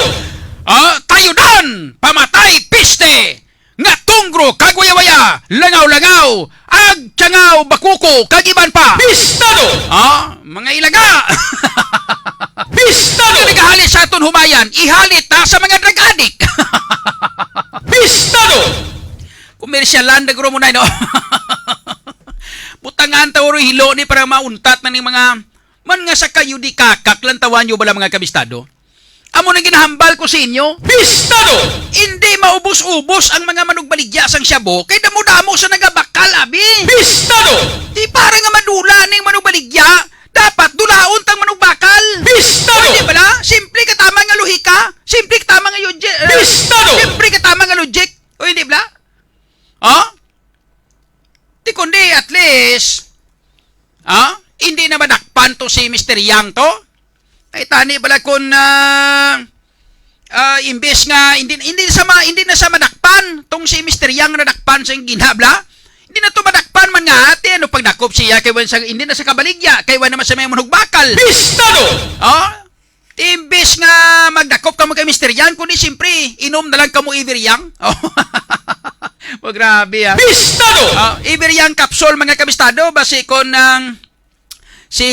Ah, tayudan! Pamatay piste! Nga tunggro kag wayawaya, langaw-langaw, agtiangaw, bakuko, kag iban pa. Pistado! Ah, mga ilaga! Pistado! Nagahali sa aton humayan, ihali ta sa mga drug addict. Pistado! Komersyalan na guro mo na, no? Butangan ta uro hilo ni para mauntat na ning mga man nga sa kayo di kakak lang tawan nyo bala mga kabistado. Amo nang ginahambal ko sa inyo. Pistado! Hindi maubos-ubos ang mga manugbaligya sang shabu kay damo-damo sa nagabakal, abi. Pistado! Di para nga madula ning manugbaligya, dapat dulaon tang manugbakal. Pistado! Pwede bala? Simple kataman nga lohika. Simple kataman nga logic. Eh, Pistado! Simple kataman nga logic. O hindi bala? Oh? Di kundi at least, ah, hindi na madakpan to si Mister Yang to. Ay tani bala kun, ah, ah, imbes nga hindi, hindi na sa ma-, hindi na sa madakpan tong si Mister Yang nadakpan sa ginhabla. Hindi na to madakpan man nga ate, ano pagdakop siya kay wan sa, hindi na sa kabaligya, kay wan naman sa may manugbakal. Pistado! Oh? Imbis nga magdakop kamo kay Mister Yang, kundi siyempre, inom na lang kamo Ever Yang. Oh. Oh, grabe, ah. Pistado! Ah, Ever Yang capsule, mga kabistado, basi kon ang si,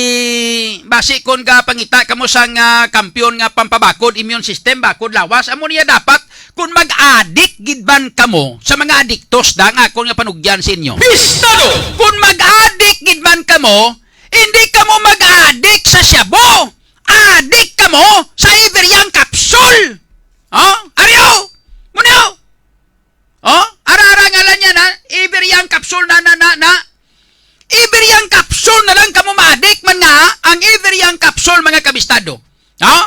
basi kon gapangita kamo sa nga kampiyon nga pampabakod immune system, bakod lawas, amo niya dapat kun mag-adik gid man kamo sa mga adiktos da nga akon nga panugyan sa inyo. Pistado! Kun mag-adik gid man kamo, hindi kamo mag-adik sa shabu. Adik kamo sa Ever Yang capsule. Oh, ariyo. Muna. Oh, ara-ara ngalan niya na. Ever Yang capsule na, na, na, na. Ever Yang capsule na lang kamo maadik man nga ang Ever Yang capsule, mga kabistado. Oh?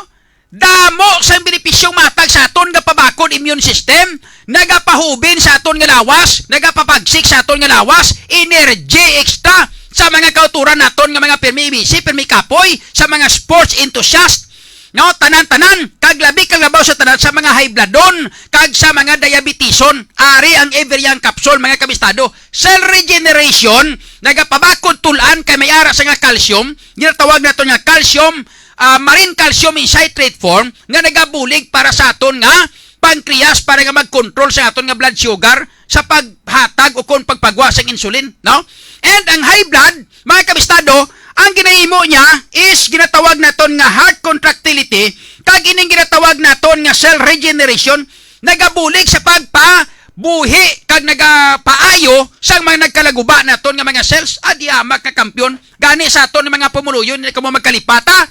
Damo sa benepisyong matag sa aton nga pabakod immune system, nagapahubin sa aton nga lawas, nagapabagsik sa aton nga lawas, energy extra sa mga kauturan naton nga mga pirmi ibisi, pirmi kapoy, sa mga sports enthusiast, no, tanan-tanan, kag labi kag labaw sa tanan sa mga high bloodon kag sa mga diabetison. Ari ang Ever Yang capsule, mga kabistado. Cell regeneration, nagapabakod tul-an kay may ara sa nga calcium, ginatawag nato nga calcium, ah, marine calcium in citrate form nga nagabulig para sa aton nga pancreas para nga mag-control sa aton nga blood sugar sa paghatag o kon pagpagwa sang insulin, no? And ang high blood, mga kabistado, ang ginahimo niya is ginatawag naton nga heart contractility, kag ining ginatawag naton nga cell regeneration nagabulig sa pagpabuhi kag nagapaayo sang mga nagkalaguba naton nga mga cells. Adi amak nga kampiyon gani sa aton nga mga pumuluyo, hindi kamo magkalipata.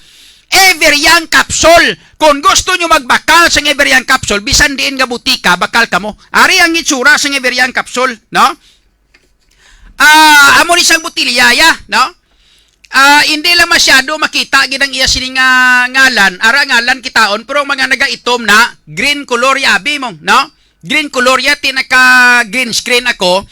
Ever Young Capsule. Kung gusto nyo magbakal sa Ever Young Capsule, bisan diin nga butika, bakal kamo. Ari ang itsura sa Ever Young Capsule, no? Ah, amo ni sang botilya, ya, no? Ah, hindi lang masyado makita gid ang iya sini nga ngalan. Ara ngalan kitaon, pero ang mga nagaitom na, green color ya, abi mo, no? Green color ya, ti naka green screen ako.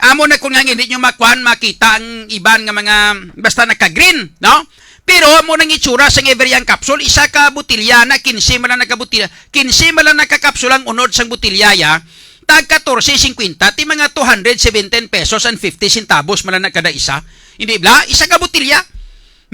Amo na kung nga hindi nyo makuan, makita ang iban nga mga, basta naka green, no? Pero amo nang itsura sang Ever Young Capsule, isa ka botilya na, kinse man lang nakabotilya, kinse man lang nakakapsula ang unod sang botilya ya, tag katorse singkwenta, ti mga two hundred seventeen pesos and fifty centavos man lang na kada isa. Hindi bala? Isa ka botilya.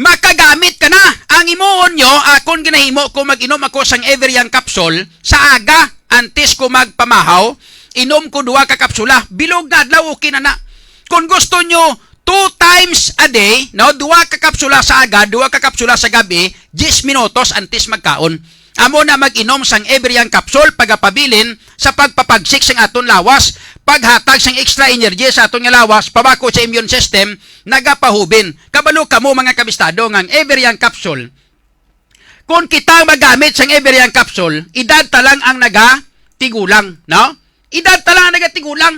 Makagamit ka na. Ang imuon nyo, akon ginahimo ko, mag-inom ako sang Ever Young Capsule sa aga, antes ko magpamahaw, inom ko duha ka kapsula. Bilog nga adlaw, okay na na. Kung gusto nyo, two times a day, no? Duha ka kapsula sa aga, duha ka kapsula sa gabi, diyes minutos antes magkaon. Amo na mag-inom sang Ever Young Capsule, pagapabilin sa pagpapagsik sang aton lawas, paghatag sang extra energy sa aton nga lawas, pabakod sa immune system, nagapahubin. Kabalo kamo, mga kabistado, nga ang Everyang capsule, kung kita magamit sang Everyang capsule, edad ta lang ang nagatigulang, no? Edad ta lang ang nagatigulang.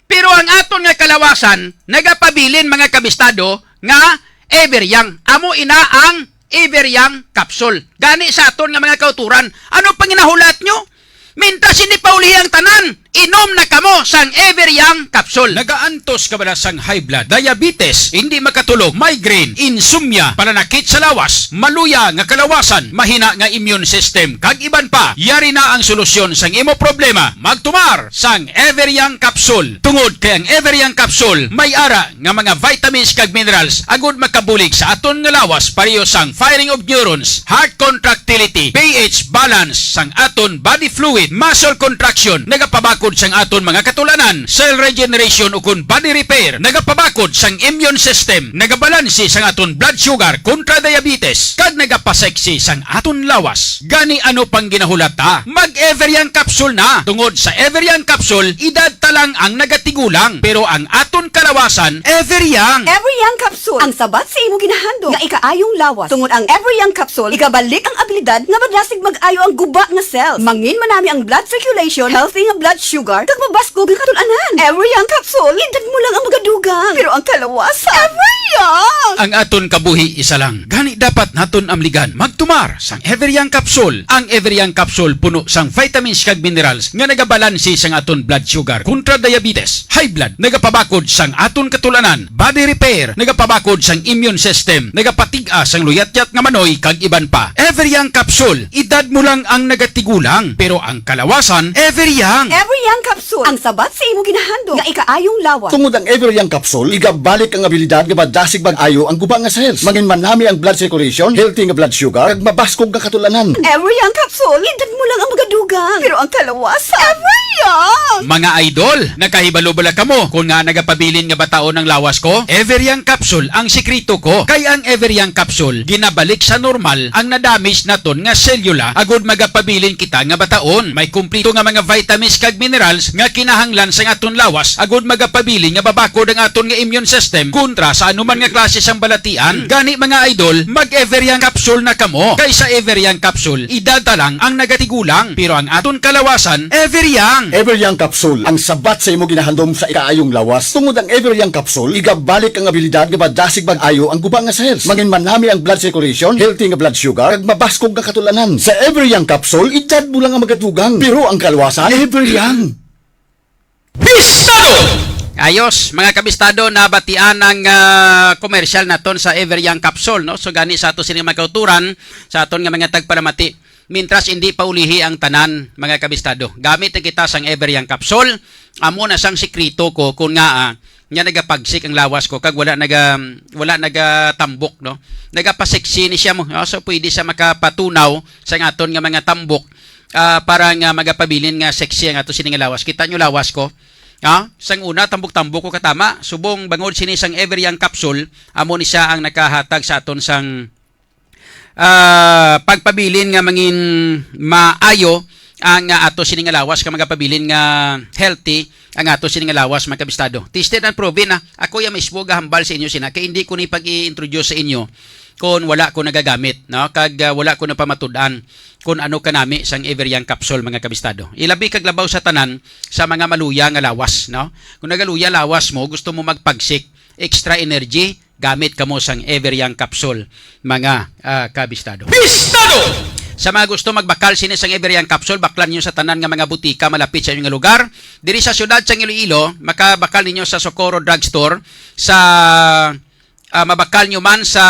Pero ang aton nga kalawasan nagapabilin, mga kabistado, nga Everyang. Amo ina ang Everyang capsule. Gani sa aton nga mga kauturan, ano pang ginahulat nyo? Mintas hindi pa ulihi ang tanan, inom na kamo sang Everyang capsule. Nagaantos ka bala sang high blood, diabetes, hindi makatulog, migraine, insomnia, pananakit sa lawas, maluya nga kalawasan, mahina nga immune system, kag iban pa? Yari na ang solusyon sang imo problema. Magtumar sang Everyang capsule. Tungod kay ang Everyang capsule may ara nga mga vitamins kag minerals agud makabulig sa aton nga lawas, pareho sang firing of neurons, heart contractility, pH balance sang aton body fluid, muscle contraction, nagapabakod sang aton mga katulanan, cell regeneration ukon body repair, nagapabakod sang immune system, nagabalanse sang aton blood sugar kontra diabetes, kag nagapasexy sang aton lawas. Gani ano pang ginahulat ta? Mag Everyang capsule na. Tungod sa Everyang capsule, edad ta lang ang nagatigulang, pero ang aton kalawasan, Everyang. Everyang capsule, ang sabat sa imo ginahandom nga ikaayong lawas. Tungod ang Everyang capsule, igabalik ang abilidad nga madasig mag-ayo ang guba nga cells. Mangin manami ang blood circulation, healthy nga blood sugar, kag mabaskog nga katulanan. Everyang capsule, edad mo lang ang magadugang, pero ang kalawasan, Everyang. Ang aton kabuhi isa lang. Gani dapat naton amligan magtumar sang Everyang capsule. Ang Everyang capsule puno sang vitamins kag minerals nga nagabalanse sang aton blood sugar kontra diabetes, high blood, nagapabakod sang aton katulanan, body repair, nagapabakod sang immune system, nagapatig-a sang luyatyat nga manoy, kag iban pa. Everyang capsule, edad mo lang ang nagatigulang, pero ang kalawasan, Everyang. Everyang capsule, ang sabat sa imo ginahandom nga ikaayong lawas. Tungod ang Everyang capsule, igabalik ang abilidad nga madasig mag-ayo ang guba nga cells. Mangin manami ang blood circulation, healthy nga blood sugar, kag mabaskog nga katulanan. Everyang capsule, edad mo lang ang magadugang, pero ang kalawasan, Everyang. Mga idol, nakahibalo bala kamo kung nga nagapabilin nga bataon ang lawas ko? Everyang capsule ang sikreto ko. Kay ang Everyang capsule ginabalik sa normal ang nadamage naton nga selula agud magapabilin kita nga bataon. May kumpleto nga mga vitamins kag minerals nga kinahanglan sang aton lawas agud magapabilin nga mabakod ang aton nga immune system kontra sa anuman nga klase sang balatian. Gani, mga idol, mag Everyang capsule na kamo. Kay sa Everyang capsule, edad ta lang ang nagatigulang, pero ang aton kalawasan, Everyang. Everyang capsule, ang sabat sa imo ginahandom sa ikaayong lawas. Tungod ang Everyang capsule, igabalik ang abilidad nga madasig mag-ayo ang guba nga cells. Mangin manami ang blood circulation, healthy nga blood sugar, kag mabaskog nga katulanan. Sa Everyang capsule, edad mo lang ang magadugang, pero ang kalawasan, Everyang. Bistado! Ayos, mga kabistado, nabatian ang, ah, commercial naton sa Everyang capsule, no? So, gani sa ato sini mga kauturan, sa aton nga mga tagpalamati, mintras hindi pa ulihi ang tanan, mga kabistado, gamit na kita sang Everyang capsule. Amo na sang sikreto ko kung nga, ah, nga nagapagsik ang lawas ko kag wala naga, wala nagatambok, no? Nagapaseksi ni siya mo, no? So, pwede siya makapatunaw sa aton nga mga tambok, ah, para nga magapabilin nga sexy ang ato sini nga lawas. Kita nyo lawas ko? Ha? Sang una, tambok-tambok ko katama. Subong bangod sini sang Everyang capsule, amo ni siya ang nakahatag sa aton sang, ah, pagpabilin nga mangin maayo ang, ah, ato sini nga lawas, ka magapabilin nga healthy ang ato sini nga lawas, mga kabistado. Tested and proven na. Ako ya mismo gahambal sa inyo sina, kay hindi ko ni pag-i-introduce sa inyo kung wala ko nagagamit, no? Kag, ah, wala ko napamatud-an kung ano kanami sang Everyang capsule, mga kabistado. Ilabi kag labaw sa tanan sa mga maluya nga lawas, no? Kung nagaluya lawas mo, gusto mo magpagsik, extra energy, gamit kamo sang Everyang capsule, mga, ah, kabistado. Bistado! Sa mga gusto magbakal sini sang Everyang capsule, baklan niyo sa tanan nga mga butika malapit sa inyong lugar. Diri sa siyudad sang Iloilo, makabakal ninyo sa Socorro Drugstore, sa, ah, mabakal nyo man sa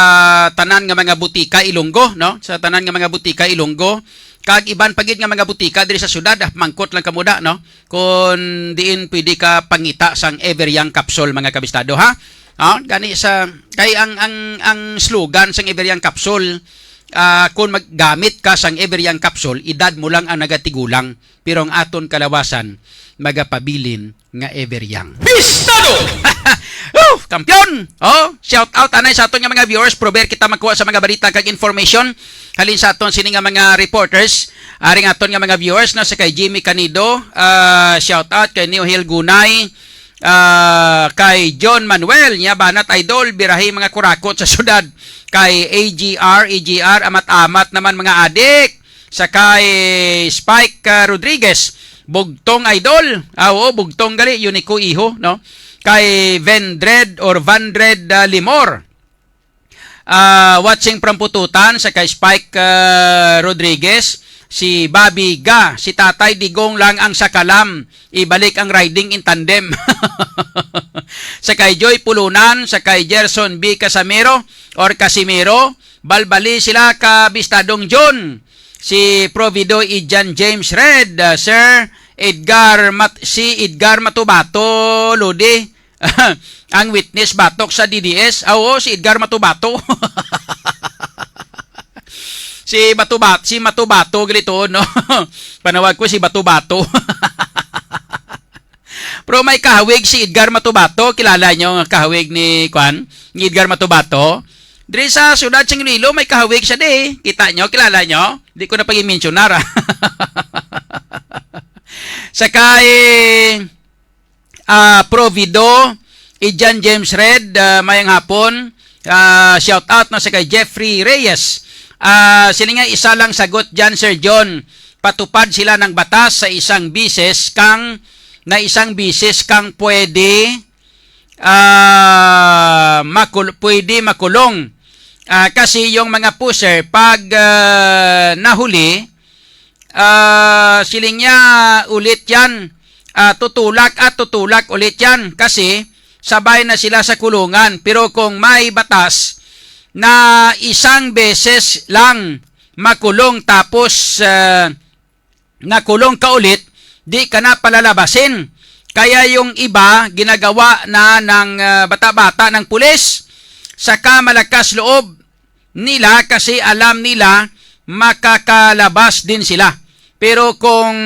tanan nga mga butika Ilonggo, no? Sa tanan nga mga butika Ilonggo, kag iban pa gid nga mga butika diri sa syudad, ah, mangkot lang kamo da, no? Kung diin pwede ka pangita sang Everyang capsule, mga kabistado, ha? Ah, gani sa, kay ang, ang, ang slogan sang Everyang capsule, ah, kung maggamit ka sang Everyang capsule, edad mo lang ang nagatigulang, pero ang aton kalawasan magapabilin nga Everyang. Bistado! Ito, kampiyon! Oh, shout out anay sa aton nga mga viewers. Prover kita magkuha sa mga balita kag information halin sa aton sini nga mga reporters. Ari nga aton nga mga viewers, no, sa kay Jimmy Canido, ah, shout out kay Neo Hill Gunay, ah, kay John Manuel, nya banat idol, birahi mga kurakot sa syudad, kay A G R, A G R, amat-amat naman mga adik, sa kay Spike, ah, Rodriguez, bugtong idol, ah, oo, bugtong gali, Unico Iho, no? Kay Vendred or Vandred, ah, Limor, ah, watching from Pututan, sa kay Spike, ah, Rodriguez, si Bobby Ga, si Tatay Digong lang ang sakalam, ibalik ang riding in tandem. Sa kay Joy Pulunan, sa kay Gerson B Casamero or Casimero, balbali sila ka Bistadong John, si Provido Ijan James Red, ah, Sir Edgar Mat-, si Edgar Matubato, Lodi, ang witness batok sa D D S. Ah, oo, si Edgar Matubato. Si Matubat-, si Matubato, galitoon, no? Panawag ko si Bato-Bato. Pero may kahawig si Edgar Matubato. Kilala nyo ang kahawig ni, kwan, ni Edgar Matubato? Diri sa siyudad sa Iloilo, may kahawig siya di. Kita nyo? Kilala nyo? Di ko na pag-mensionar, ah. Sa kay, ah, Provido, Ijan James Red, ah, mayang hapon. Ah, shout out na sa kay Jeffrey Reyes. Ah, sila nga isa lang sagot dyan, Sir John. Patupad sila ng batas sa isang bisis kang, na isang bisis kang pwede, ah, makul-, pwede makulong. Ah, kasi yung mga pusher, pag, ah, nahuli, ah, siling niya ulit yan, ah, tutulak at tutulak ulit yan kasi sabay na sila sa kulungan. Pero kung may batas na isang beses lang makulong tapos, ah, nakulong ka ulit, di ka na palalabasin. Kaya yung iba, ginagawa na ng, ah, bata-bata ng pulis. Saka malakas loob nila kasi alam nila makakalabas din sila. Pero kung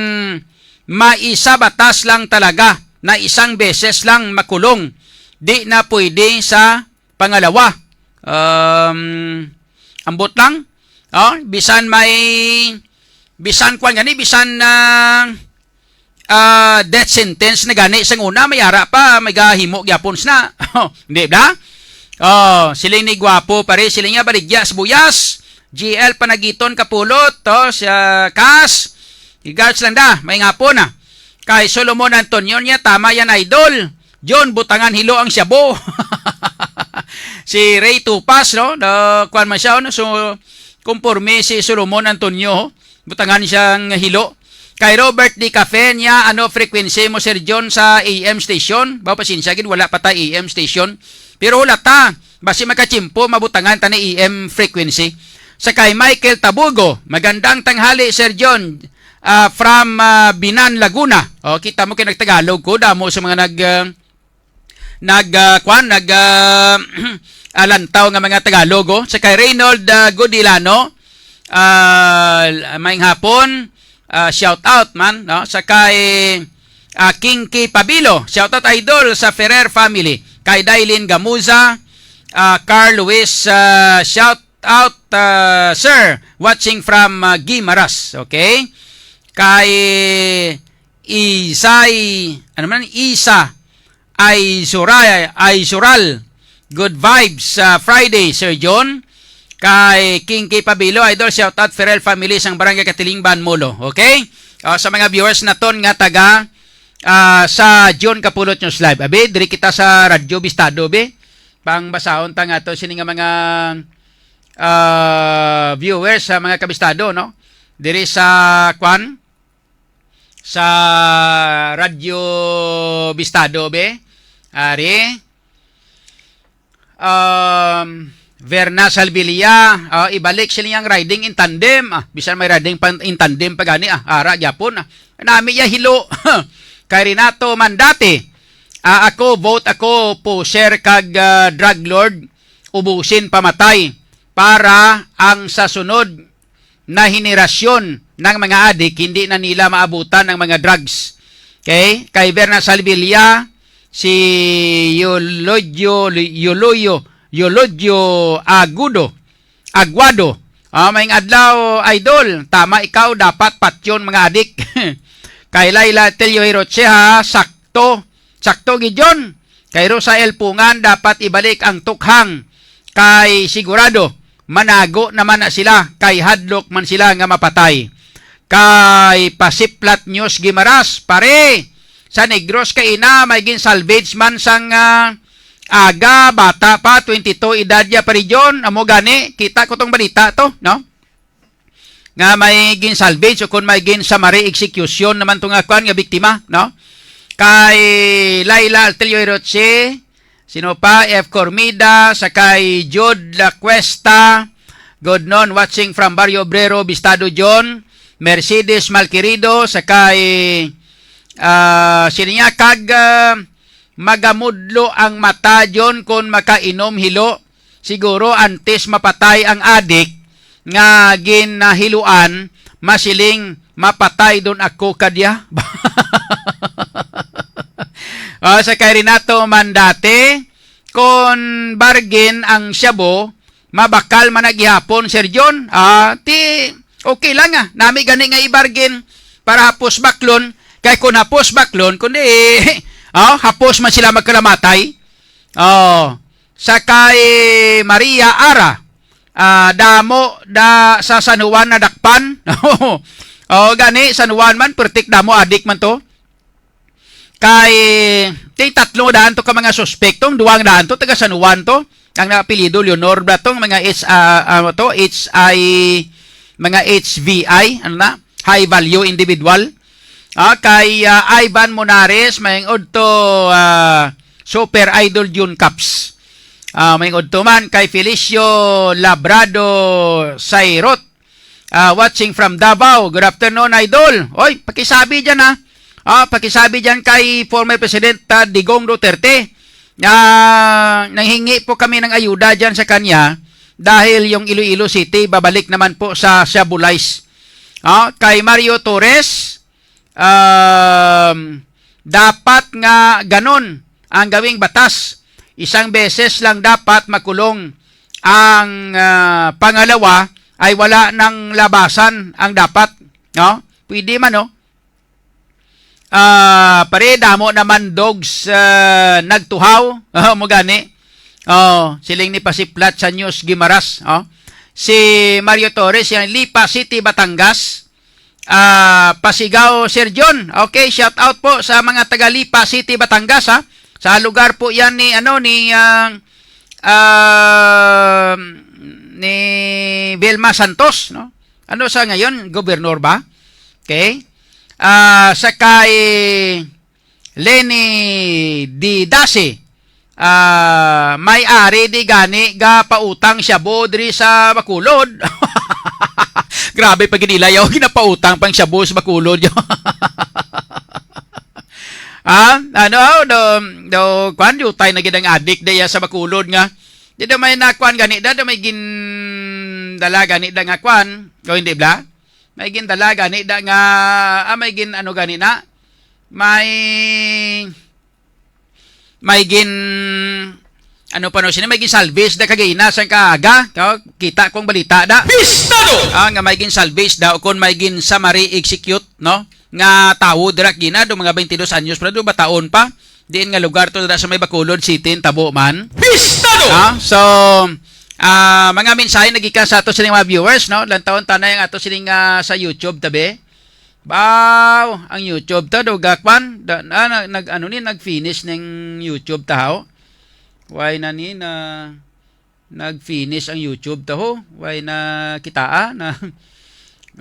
maisabatas lang talaga na isang beses lang makulong, di na pwede sa pangalawa. Um, ambot lang. Oh, bisan may, bisan kwan gani, bisan, ah, ah, death sentence na gani sang una, may ara pa, may gahimo gyapon sina. Hindi ba? Oh, siling ni Gwapo, pare, siling niya, baligya sa buyas. G L Panagiton Kapulot, to, sa Kas. Regards lang da, may nga po na. Kay Solomon Antonio niya, tama yan, idol. John, butangan hilo ang shabu. Si Ray Tupas, no? Na, kuwan man siya, no? So, konforme si Solomon Antonio, butangan siyang hilo. Kay Robert D. Cafe niya, ano frequency mo, Sir John, sa A M station? Ba, pasensya gid, wala pa ta A M station. Pero wala ta, basi makachimpo, mabutangan ta ni A M frequency. Sa kay Michael Tabugo, magandang tanghali, Sir John, ah, from, ah, Binan, Laguna. O, kita mo kay nagtagalog ko, damo sa mga nag, ah, nag, ah, kwan, nag, ah, ah, lantaw nga mga Tagalog, oh. Sa kay Reynold, ah, Godilano, ah, maayong hapon, ah, shout out man, no? Sa kay, ah, Kinky Pabilo, shout out, idol, sa Ferrer family. Kay Dailin Gamuza, ah, Carl Luis, ah, shout out, ah, sir, watching from, ah, Guimaras, okay? Kay Isay, ano man, Isa, ay Suray, ay Sural. Good vibes sa Friday, Sir John. Kay King K Pabilo, idol, shout out Ferrell family sang Barangay Katilingban, Molo. Okay? Ah, sa mga viewers naton nga taga, ah, sa John Kapulot News Live. Abi, diri kita sa Radyo Bistado, bi. Pangbasahon ta nga to sini nga mga, ah, viewers sa mga kabistado, no? Diri sa, kwan, sa Radyo Bistado, be. Ari. Um, Verna Salvilla, ah, ibalik sila yang riding in tandem. Ah, bisan may riding pa in tandem pa gani, ah, ara gyapon, ah. Nami ya hilo. Kay Renato Mandate, ah, ako, vote ako, pusher kag, ah, drug lord, ubusin pamatay para ang sa sunod na henerasyon ng mga adik, hindi na nila maabutan ang mga drugs. Okay? Kay Verna Salvilla, si Eulodio, Eulodio, Eulodio Agudo, Aguado. Ah, maayong adlaw, idol. Tama ikaw, dapat patyon mga adik. Kay Laila Tello Hiroche, ha, sakto. Sakto gid yon. Kay Rosa L Pungan, dapat ibalik ang tukhang. Kay sigurado, manago naman na sila, kay hadlok man sila nga mapatay. Kay Pasiplat News Gimaras, pare, sa Negros kay ina, may gin-salvage man sang, ah, aga, bata pa, twenty-two edad ya pa region. Amo gani, kita ko tong balita to, no? Nga may gin-salvage o kung may gin-summary execution naman to nga kwan nga biktima, no? Kay Laila Altelio Hiroche, sino pa? F Cormida, sa kay Jude La Cuesta, good noon, watching from Barrio Obrero, Bistado John, Mercedes Malquerido, sa kay, ah, sino niya? Kag, ah, magamudlo ang mata, John, kon makainom hilo. Siguro antes mapatay ang adik nga ginahiluan, masiling, "Mapatay don ako kadya." Ah, sa kay Renato Mandate, kon bargain ang shabu, mabakal man na gihapon, Sir John. Ah, ti, okay lang, ah. Nami gani nga i-bargain para hapos baklon. Kay kung hapos baklon, kundi, oh, hapos man sila magkalamatay. Oh, sa kay Maria Ara, ah, damo da sa San Juan nadakpan. Oh, gani, San Juan man, pertik damo adik man to. Kay, kay tatlo daan to ka mga suspek, tong duwang daan to, taga San Juan to. Ang apelyido Leonor ba tong mga H, ah, ano to, H I, mga H V I, ano na, high value individual. Ah, kay, ah, Ivan Monares, maayong udto, ah, Super Idol June Caps. Ah, maayong udto man kay Felicio Labrado Sairot. Ah, watching from Davao. Good afternoon, Idol. Oy, pakisabi dyan, ha. Ah, pakisabi dyan kay former President, ah, Digong Duterte. Ah, nanghingi po kami ng ayuda dyan sa kanya dahil yung Iloilo City babalik naman po sa Shabulize. Ah, kay Mario Torres, um, dapat nga ganon ang gawing batas. Isang beses lang dapat makulong ang, ah, pangalawa ay wala nang labasan ang dapat, no? Pwede man, no? Ah, pare, damo naman dogs, ah, nagtuhaw. Oh, mo gani. Oh, siling ni Pasiplat sa News Gimaras, oh. Si Mario Torres, yang Lipa City, Batangas. Ah, Pasigaw, Sir John. Okay, shout out po sa mga taga Lipa City, Batangas, ha. Sa lugar po yan ni, ano, ni, ah, ah, ni Vilma Santos, no? Ano sa ngayon? Gobernador ba? Okay. Ah, sa kay Lenny Didasi, ah, may ari di gani ga pautang shabu diri sa Bacolod. Grabe pa gid ila, yaw, ginapautang pang shabu sa Bacolod. Ah, ano, oh, do, do, kwan, diutay na gid ang adik diya sa Bacolod nga. Di daw may nakuan gani da, daw may gindala gani da nga kwan. O hindi bla? May gindala gani da nga, ah, may gin, ano gani na? May, may gin, ano pa no, sini may gin salvage da kagina sang kaaga. Ka-, kita kong balita da. Pistado! Ah, nga may gin salvage da o kon may gin summary execute, no? Nga tawo dira gina, do mga twenty-two anyos pa, do bataon pa. Diin nga lugar to da sa may Bacolod City, tabo man. Pistado! Ah, so, ah, mga mensahe nagikan sa ato sining mga viewers, no? Lantawon tanay ang ato sining, ah, sa YouTube, tabi. Baw, ang YouTube ta, do gakwan. Da, ah, na, nag, ano ni, nag-finish ning YouTube ta, haw? Why na ni, na, nag-finish ang YouTube ta, ho? Why na kitaa? Na,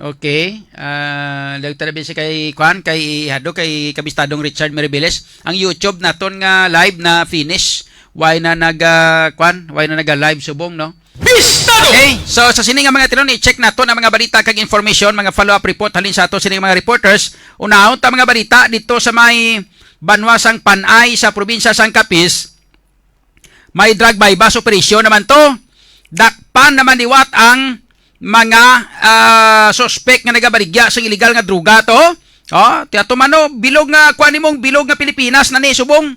okay. Ah, lagta na sa kay, kwan, kay, hado, kay Kabistadong Richard Meribiles. Ang YouTube naton nga live na finish. Why na nag, ah, kwan? Why na naga-live subong, no? Pistado! Okay, so sa sini nga mga tinuon, i-check nato ang mga balita kag information, mga follow-up report halin sa ato sini nga mga reporters. Unahon ta mga balita dito sa may banwa sang Panay sa probinsya sang Capiz. May drug buy-bust operation naman to. Dakpan naman liwat ang mga, ah, suspek nga nagabaligya sa illegal nga droga to. Oh, tiyato man, no, bilog nga, kuan nimong bilog nga Pilipinas na ni subong.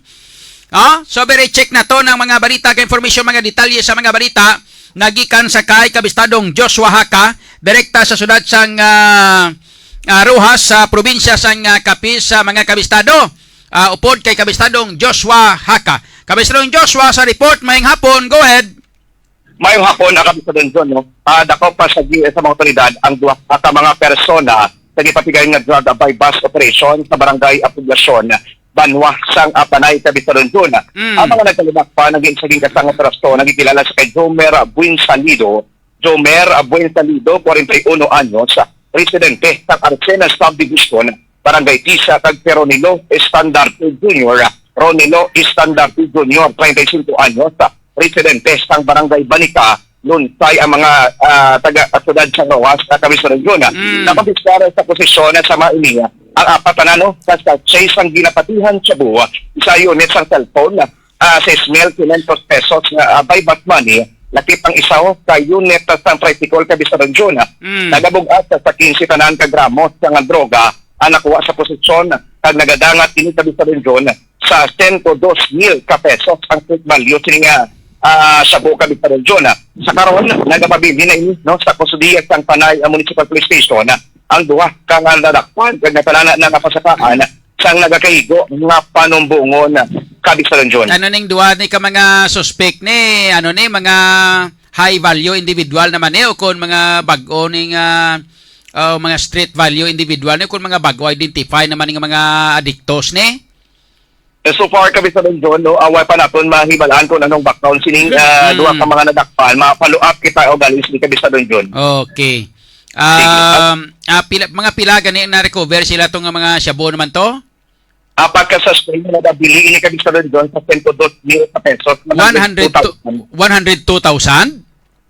Ah, so, very check na to ng mga balita, kay information, mga detalye sa mga balita nagikan sa kay Kabistadong Joshua Haka, direkta sa siyudad sang, ah, ah, Roxas, sa probinsya sang, ah, Capiz, sa mga kabistado. Ah, upod kay Kabistadong Joshua Haka. Kabistadong Joshua, sa report, maayong hapon. Go ahead. Maayong hapon, ah, Kabistadong John, no? Ah, dako pa sa gi-, sa mga otoridad ang duha ka mga persona sa gipatigayon nga drug buy-bust operation sa barangay, ah, Poblacion, banwa sang, ah, Panay, Kabistadong John. Mm. Ang mga nagkalibak pa naging sa ginkasangot rason nagkilala sa kay Jomer Buensalido, Jomer Buensalido, kwarenta y uno anyos, residente sa Arcenas Subdivision, Barangay Tisa, kag si Ronilo Estandarte Junior, Ronilo Estandarte Junior, treinta y cinco anyos, residente sang Barangay Banica, Lunsay, ang mga, ah, taga, ah, siyudad sang Roxas, sa Capiz Region. Mm. Nakonpiskar sa posesyon sa mga ini ang apat na, no, ka sachet sang ginapatihan shabu, isa unit sang cellphone, ah, sais mil quinientos pesos nga, ah, buy-bust money, lakip ang isa ka unit sang tricycle, Capiz Region. Mm. Nagabug-at sa quince tanan ka gramo sang droga ang nakuha sa posesyon, kag nagadangat ini, Capiz Region, sa sento dos mil ka pesos ang street value sini nga, ah, shabu, Capiz Region. Sa karon, nagapabilin na ini, no, sa kustodiya sang Panay, ah, Municipal Police Station ang duha ka nga nadakpan kag natalana na nga pasakaan sang nagakaigo nga panumbongon, Capiz Region. Ano ning duha ni ka mga suspect ni, ano ni, mga high value individual naman ni, o kon mga bag-o ni nga, ah, mga street value individual ni, kon mga bag-o identify naman ni nga mga adiktos ni? Eh, so far, Kapitan John, no, ah, wala pa naton mahibalaan kung anong background sining, ah, Mm. duha ka mga nadakpan. Ma-follow up kita o galing si Kapitan John. Okay. Sige. Um, ah, pila, mga pila gani na-recover sila tong mga shabu naman to? Apat ka suspect nga nagabili ini, Kapitan John, sa sento dos mil ka pesos. One hundred two, one hundred two thousand?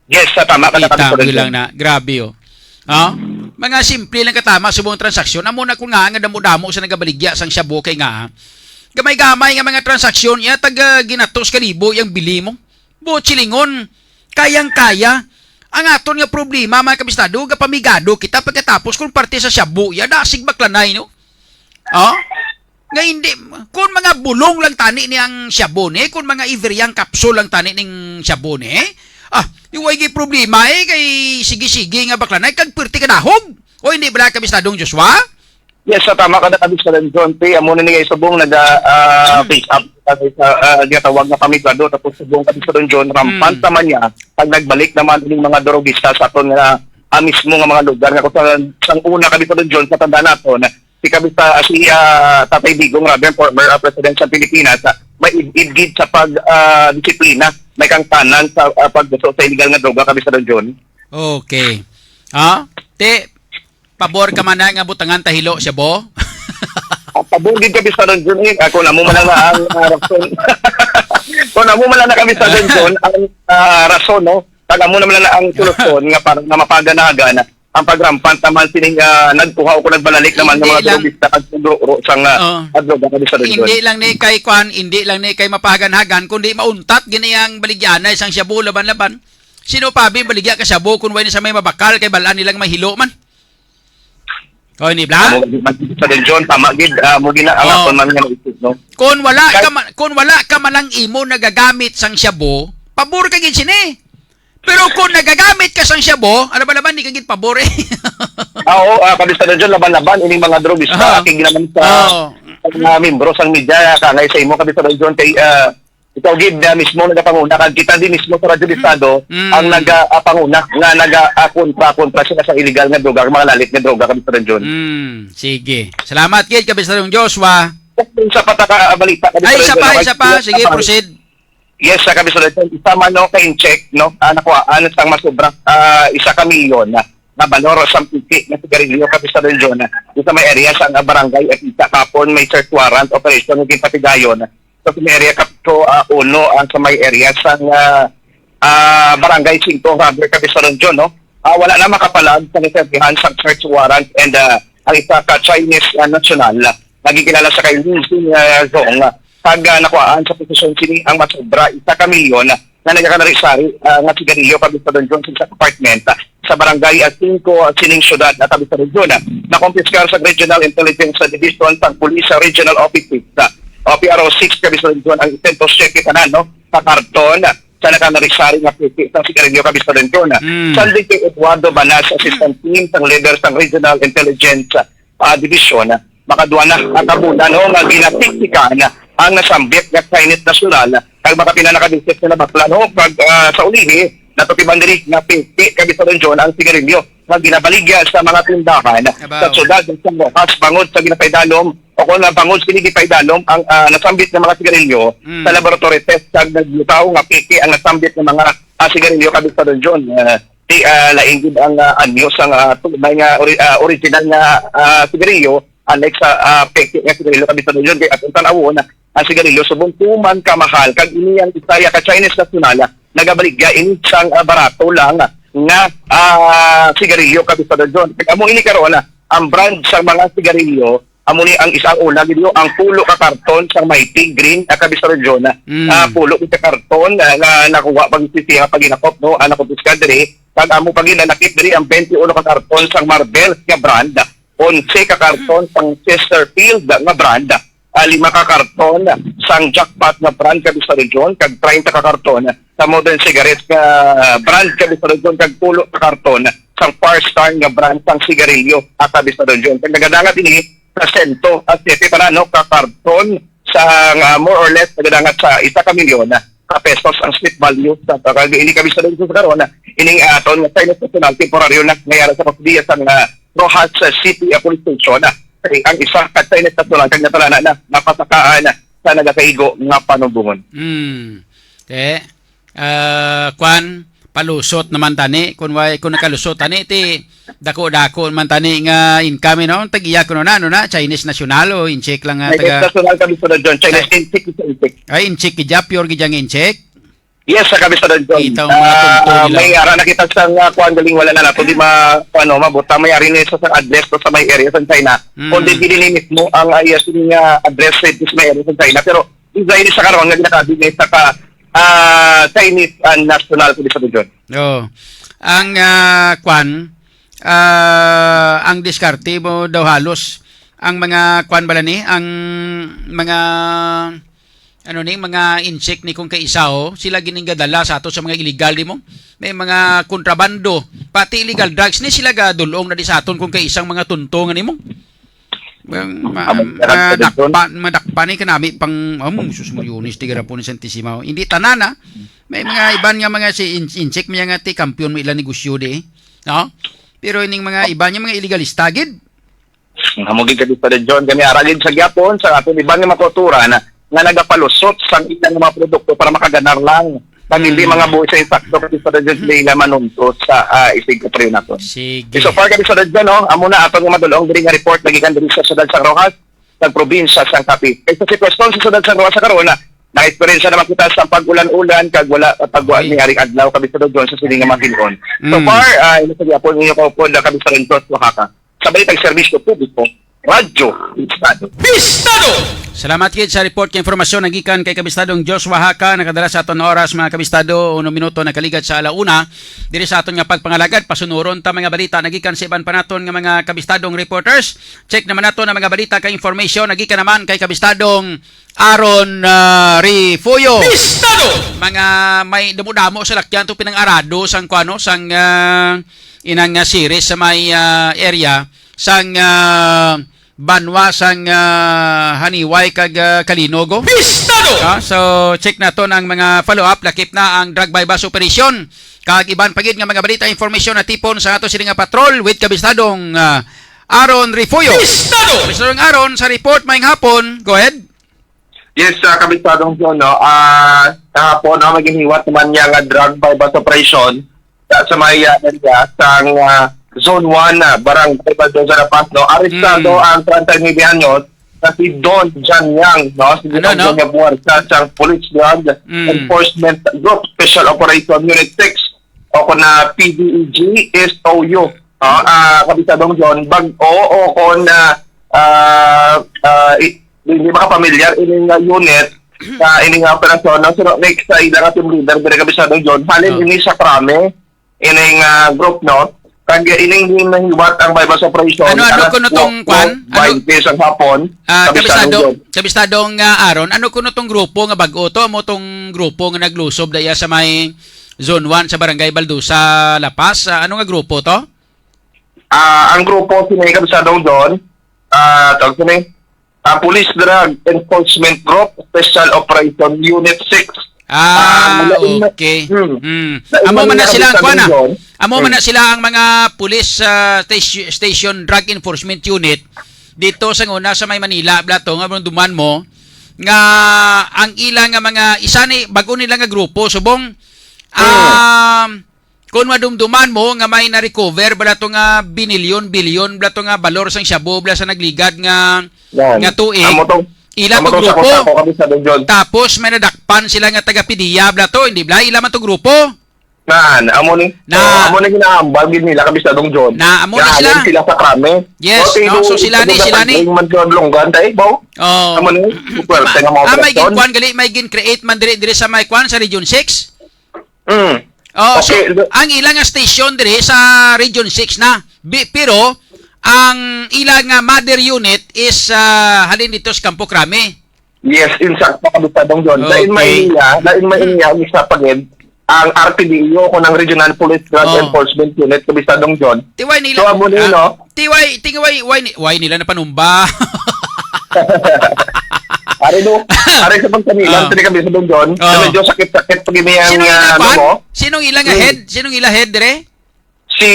Yes, sa tama ka na, Kita Kapitan mo John. Lang na. Grabe, oh. Ah, mga simple lang katama subong transaksyon. Amo na kung nga nga damo-damo sa nagabaligya sang shabu kay nga, ah, gamay-gamay nga mga transaksyon, iya tag, ah, ginatos ka libo yang bili mo. Buot silingon, kayang-kaya. Ang aton nga problema, mga kabistado, gapamigado kita pagkatapos kung parte sa shabu, iya dasig baklanay, no? Oh? Nga hindi, kung mga bulong lang tani ni ang shabu ni, kung mga iveriyang kapsul lang tani ning shabu ni, ah, di way gi problema, eh, kay sige-sige nga baklanay, kag pirti ka dahog. O hindi bala, Kabistadong Joshua? Yes, sa tama ka na, Kabistadong John P. Amo na niya subong naga, ah, Mm. pick up kami sa, ah, ginatawag na pamigado, tapos subong, Kabistadong John, rampant Mm. naman niya pag nagbalik naman ining mga durugista sa aton nga, ah, mismo nga mga lugar nga kung sa, sang una, Kabistadong John, sa tanda naton, si Kabista, ah, si, ah, Tatay Digong Robert, former, ah, president sa Pilipinas, ah, may id-id gid sa pag, ah, disiplina, may kangtanan sa, ah, paggusto sa illegal nga droga, Kabistadong John. Okay. Ah, te, pabor ka man na nga butangan ta hilo shabu? Ah, pabor gid, Kabistadong John, eh. Ako na mo man lang na ang, ah, rason. Kung amo man lang na, Kabistadong John, ang, ah, rason, no? Pag amo naman lang na ang solusyon nga para na mapaganagan ang pagrampant naman sining, ah, nagkuha o kung nagbalalik naman ng Hindi mga lang. Turista at guro sang, ah, Oh. Adlaw, Kabistadong John. Hindi lang ni kay kwan, hindi lang ni kay mapaganhagan, kundi mauntat gini ang baligyanay sang shabu laban-laban. Sino pa bin baligya ka shabu kung way ni sa may mabakal kay balaan nilang may hilo man? Oy, ni Bla? Amo gid man, Kabistadong John, tama gid, ah, mo gina ang Oh. aton man nga naisip, no? Kung wala Kay ka ma-, kung wala ka man lang imo nagagamit sang shabu, pabor ka gid sini. Pero kung nagagamit ka sang shabu, ano ba naman, di ka gid pabor eh. Ah, oo, ah, Kabistadong John, laban-laban ining mga drugista, Aha. kay ginaman sa Oo. mga membro sang media, kangay sa imo, Kabistadong John, kay, ah, ikaw gid na mismo nagapanguna, kag kita din mismo sa Radyo Bistado Mm. ang naga, ah, panguna nga naga, ah, kontra, kontra sila sa illegal nga droga, mga lalit nga droga, Kabistadong John. Mm, sige. Salamat gid, Kabistadong Joshua. Sa pataka, ah, balita, Ay, Kabistadong isa pa, John, isa pa. Sige, ah, proceed. Yes, sa Kabistadong John, isa man, no, ka-incheck, no, ah, nakuhaan sang masobra, ah, isa ka milyon na, na balor sang puti nga sigarilyo, Kabistadong John, ah, sa may area sang, ah, barangay at isa kapon may search warrant operation nga ginpatigayon sa may area Kapso, ah, uno, ang sa may area sang, ah, ah, Barangay Cinco, Javier, Kabistadong John, no? Ah, wala na makapalag sa naserbihan sang search warrant and, ah, ang isa ka Chinese, ah, national, ah, nagkikilala sa kay Lin Xin, ah, Zhong, ah, pag, ah, nakuhaan sa posisyon sini ang masobra isa ka milyon, ah, nga nagakanarisari, ah, nga sigarilyo, Kabistadong John, sa apartment, ah, sa barangay, ah, Cinco, ah, sining syudad, ah, Kabistadong John, ah, nakumpiskar sa Regional Intelligence Division sang Police sa Regional Office Six, ah, o P R O six, Kabisado John, ang sento siyete tanan, no, ka karton sa nakaanari-sari nga peke sang sigarilyo, Kabisado John. Mm. Sundin kay Eduardo Banas, assistant team sang leader sang Regional Intelligence, ah, Division, makadua na ka bulan, no, nga ginatiktikan ang nasambit nga Chinese national kag makapila na ka beses na nabaklan, no, kag, ah, sa ulihi, natutiman diri nga peke, Kabisado John, ang sigarilyo nga ginabaligya sa mga tindahan sa Abaw. Syudad sa Roxas bangod sa ginapaidalom o kung bangod sini gipaidalom ang, ah, nasambit nga mga sigarilyo Mm. sa laboratory test kag nagbutaw nga peke ang nasambit nga mga, ah, sigarilyo, Kabisado John. Ah, di, ah, lain gid ang, ah, anyo sang, ah, tunay nga ori-, ah, original nga, ah, sigarilyo, unlike sa, ah, peke nga sigarilyo, Kabisado John, kay atong tan-awon ang sigarilyo subong tuman kamahal kag ini ang istorya ka Chinese national nagabaligya ini sang, ah, barato lang nga, ah, sigarilyo, Kabisado John. Kag amo ini karon, ah, ang brand sa mga sigarilyo, amo ni ang isang una gid, ang pulo ka karton sang Mighty Green, ah, Kabisado John, ah, Mm. ah, pulo ka karton, ah, nga nakuha pag sisiha paghinakop, no, ang nakumpiskar diri. Kag amo pa gid nakit diri ang twenty-one ka karton sang Marvel nga brand, onse ka karton sang Chesterfield nga brand, ah, lima ka karton sang Jackpot nga brand, Kabisado John, kag treinta ka karton sa Modern Cigarettes nga brand, Kabisado John, kag pulo ka karton sang Far Star nga brand sang sigarilyo, ah, Kabisado John. Kag nagadangat ini sa sento, ah, siyete tanan, no, ka karton sa, ah, more or less nagadangat sa isa ka milyon, ah, ka pesos ang street value sa, kag ini, Kabisado John, sa karon, ah, ining, ah, aton nga Chinese national temporaryo na nangayara sa kusgiya sang, ah, Roxas, ah, City, ah, Police Station, ah, kay ang isa ka Chinese national kag natalana na napasakaan sa nagakaigo nga panumbongon. Mm. Te, ah, kwan, palusot naman tani. Kung way, kung nakalusot tani, ti dako-dako man tani nga income, no? Tag-iya kuno na, ano na, Chinese national o incheck lang nga May taga national, Kabisado John. Chinese Chi- incheck is incheck. Ay, incheck gid ya, pure gid yang incheck. Yes, sa Kabisado John. Kita ang mga Ah, tunto nila. May ara na kita sa nga kuan galing wala na nato di ma ano mabutang may ari ni sa, sa address ko sa may area sa China. Mm. Kung di dili ni mismo ang, ah, iya sini nga address sa, sa may area sa China, pero design sa karon nga ginakabi ni sa ka ah, Chinese, ah, national, Kabisado John. Oh. Ang, ah, kwan, ah, ang diskarte mo daw halos ang mga kwan bala ni, ang mga ano ni, mga incheck ni kung kaisaw, sila gining gadala sa ato sa mga illegal di mo. May mga kontrabando, pati illegal drugs ni sila gadulong na di sa aton kung kaisang mga tunto nga nimo. Ang ma-, Ang madakpan, madakpan ni kanami pang, um, sus mo, Yunis, di garapon ni Santissima. Hindi tanan, ah. May mga iban nga mga si in-, incheck, may nga ti kampiyon mo ilang negosyo di, eh. No? Pero ining mga iban nga mga illegalista gid. Ang hamugid ka di pa John, kami aragid sa gyapon sa aton iban nga mga kultura na, nga nagapalusot sang ilang mga produkto para makaganar lang. Kag hindi Mm. mga buhi sa insakto kasi sa Radyo Leila manuntos sa, ah, isig katrayo naton. Sige. So far kami sa Radyo, no? Amo na aton nga madulong diri nga report nagikan diri sa siyudad sa Roxas, sa probinsya sang Capiz. Kay sa sitwasyon sa siyudad sa Roxas sa karon, na, na-eksperyensya naman kita sa pag-ulan-ulan kag wala pagwa Okay. ni aring adlaw kami sa Radyo sa sining nga mga hinuon. So Mm. far, ah, imo sa gyapon inyo kaupod na kami sa Radyo sa Oaxaca. Sa balitang serbisyo publiko, Radyo Estado. Pistado! Salamat gid sa report kay impormasyon nagikan kay Kabistadong Joshua Haka, nakadala sa aton oras, mga kabistado, uno minuto nakaligat sa ala una. Diri sa aton nga pagpangalagad, pasunuron ta mga balita nagikan sa iban pa naton nga mga kabistadong reporters. Check naman nato ang mga balita kay information nagikan naman kay Kabistadong Aaron, ah, Refugio. Pistado! Mga may damo-damo sa lakyan to pinang-arado sang kuano sang, ah, inang, ah, series sa may, ah, area sang, ah, banwa sang, ah, Haniway kag, ah, Kalinogo. Pistado! Ah, so, check naton ang mga follow-up, lakip na ang drug buy-bust operation. Kag iban pa gid nga mga balita, information na tipon sa ato sini nga patrol with Kabistadong, ah, Aaron Refugio. Pistado! Kabistadong Aaron, sa report, maayong hapon. Go ahead. Yes, ah, Kabistadong John, no? Ah, kahapon, no, maghihiwat naman niya nga drug buy-bust operation sa, sa may, ah, area sang, ah, Zone one, ah, Barangay Baldoza, La Paz, no? Arestado Mm. ang treinta y nueve anyos na si Don John Yang, no? Si Ano, Don no? John Yang Buwarsa, sang Police Drug Mm. Enforcement Group Special Operation Unit six o kung na P D E G S O U. Ah, ah, Kabistadong John, bag-o o kung na, ah, ah, i-, hindi makapamilyar ining, ah, unit sa ining, ah, operasyon, no? So, next sa ila nga team leader, diri Kabistadong John, halin Oh. ini sa Krame, ining, ah, group, no? Kag ining nahiwat ang buy-bust operation Ano, ano alas kuno tong kuwatro kwan? Ano? Baynte sang hapon, Ah, kabisado, kabisado, John. Kabisado nga Aaron, ano kuno tong grupo nga bag-o to? Amo tong grupo nga naglusob daya sa may Zone one sa Barangay Baldusa, La Paz. Ah, ano nga grupo to? Ah, ang grupo sini, kabisado, John, ah, tawag sini, ah, Police Drug Enforcement Group, Special Operation Unit six. Ah, Ah, lain na, okay. Hmm. Mm. Lain Amo man man na nila sila ang kabisado, kuan, ah. John. Amo man Hmm. na sila ang mga police, ah, station, station drug enforcement unit dito sa una sa may Manila, bala to, nga duman mo, nga ang ila nga mga, isa ni, bago nila nga grupo, subong, Hmm. um, kung madumduman mo nga may na-recover, bala to nga binilyon-bilyon, bala to nga balor sang shabu, bala sa nagligad nga, Yan. nga tuig, Amo to, ila amo to to sa grupo. Kota ko, kabisado, John. Tapos may nadakpan sila nga taga-PDEA, bala to, hindi bala, ila man to grupo. Nan, amo ni, Na. oh, amo ni ginahambal gid nila, kabisado, John. Na, amo ni Nga sila. Halin sila sa krami. Yes, Okay, no? do, So, sila ni, do sila ni. Katagling man sa Longgan, tay, baw? Oh. Amo ni, swerte nga mga Ah, may operasyon. Gin-kuan gali, may gin-create man diri, diri sa may kuan, sa Region six? Mm. Oh, so, Okay, do- ang ila nga station diri sa Region six na. Bi-, pero, ang ila nga mother unit is, ah, halin dito sa Campo Crame. Yes, insakto, kabisado, John. Lain Okay. Maynila, lain Hmm. Maynila, ang isa pa gid, ang R T D E O, kung ang Regional Police Drug Oh. Enforcement Unit, kabisado, John. Tiway nila, So, amo ni, ah, no? tiway, tiway, why ni-, why nila napanumba? Ari, no? Ari sa pagkanilang, Ah. tini, kabisado, John. Oh. Medyo sakit-sakit pag iniyang, Sino ila ah, ano kuan? mo? Sinong ila nga Hmm. head? Sinong ila head dire? Si,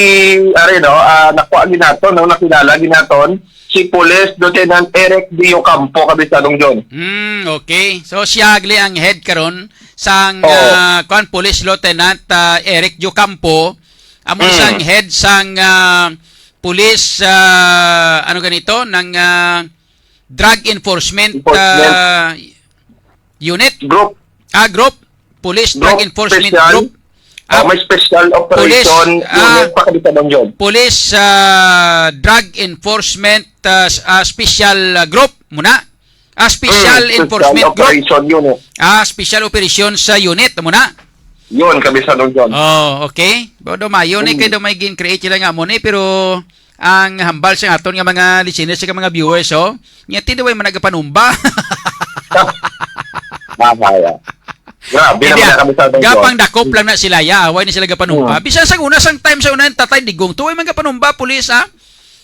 ari, no, ah, nakuha ginaton, no, nakilala ginaton, si Police Lieutenant Eric D. Ocampo, kabisado, John. Hmm, okay. So, siya gali ang head karon sang, Oh. ah, kuan, Police Lieutenant, ah, Eric D. Ocampo. Amo Mm. sang head sang, ah, police, ah, ano ganito, ng, ah, drug enforcement, Enforcement. ah, unit. Group. Ah, group. Police Drug Group Enforcement special. Group. Oh, Ah, may special police, operation ah, unit pa, kabisado, John. Police, ah, Drug Enforcement, ah, s-, ah, Special, ah, Group muna. Ah, Special Mm, Special Enforcement Group. Operation Unit. Ah, Special Operations sa unit muna. Yun, kabisado, John. Oh, okay. Bo, do mayo ni Mm. kay do may gin-create sila nga amo ni, pero ang hambal sa aton nga mga listeners, sa mga viewers, oh, nya, ti, di way man nagapanumba. Mahaya. Grabe Hindi, naman ah. Na, kabisado, John. Gapang dakop lang na sila, ya. Way ni sila gapanumba. Hmm. Bisan sa una, sang time sa una, Tatay Digong, tuway man gapanumba, pulis, ha?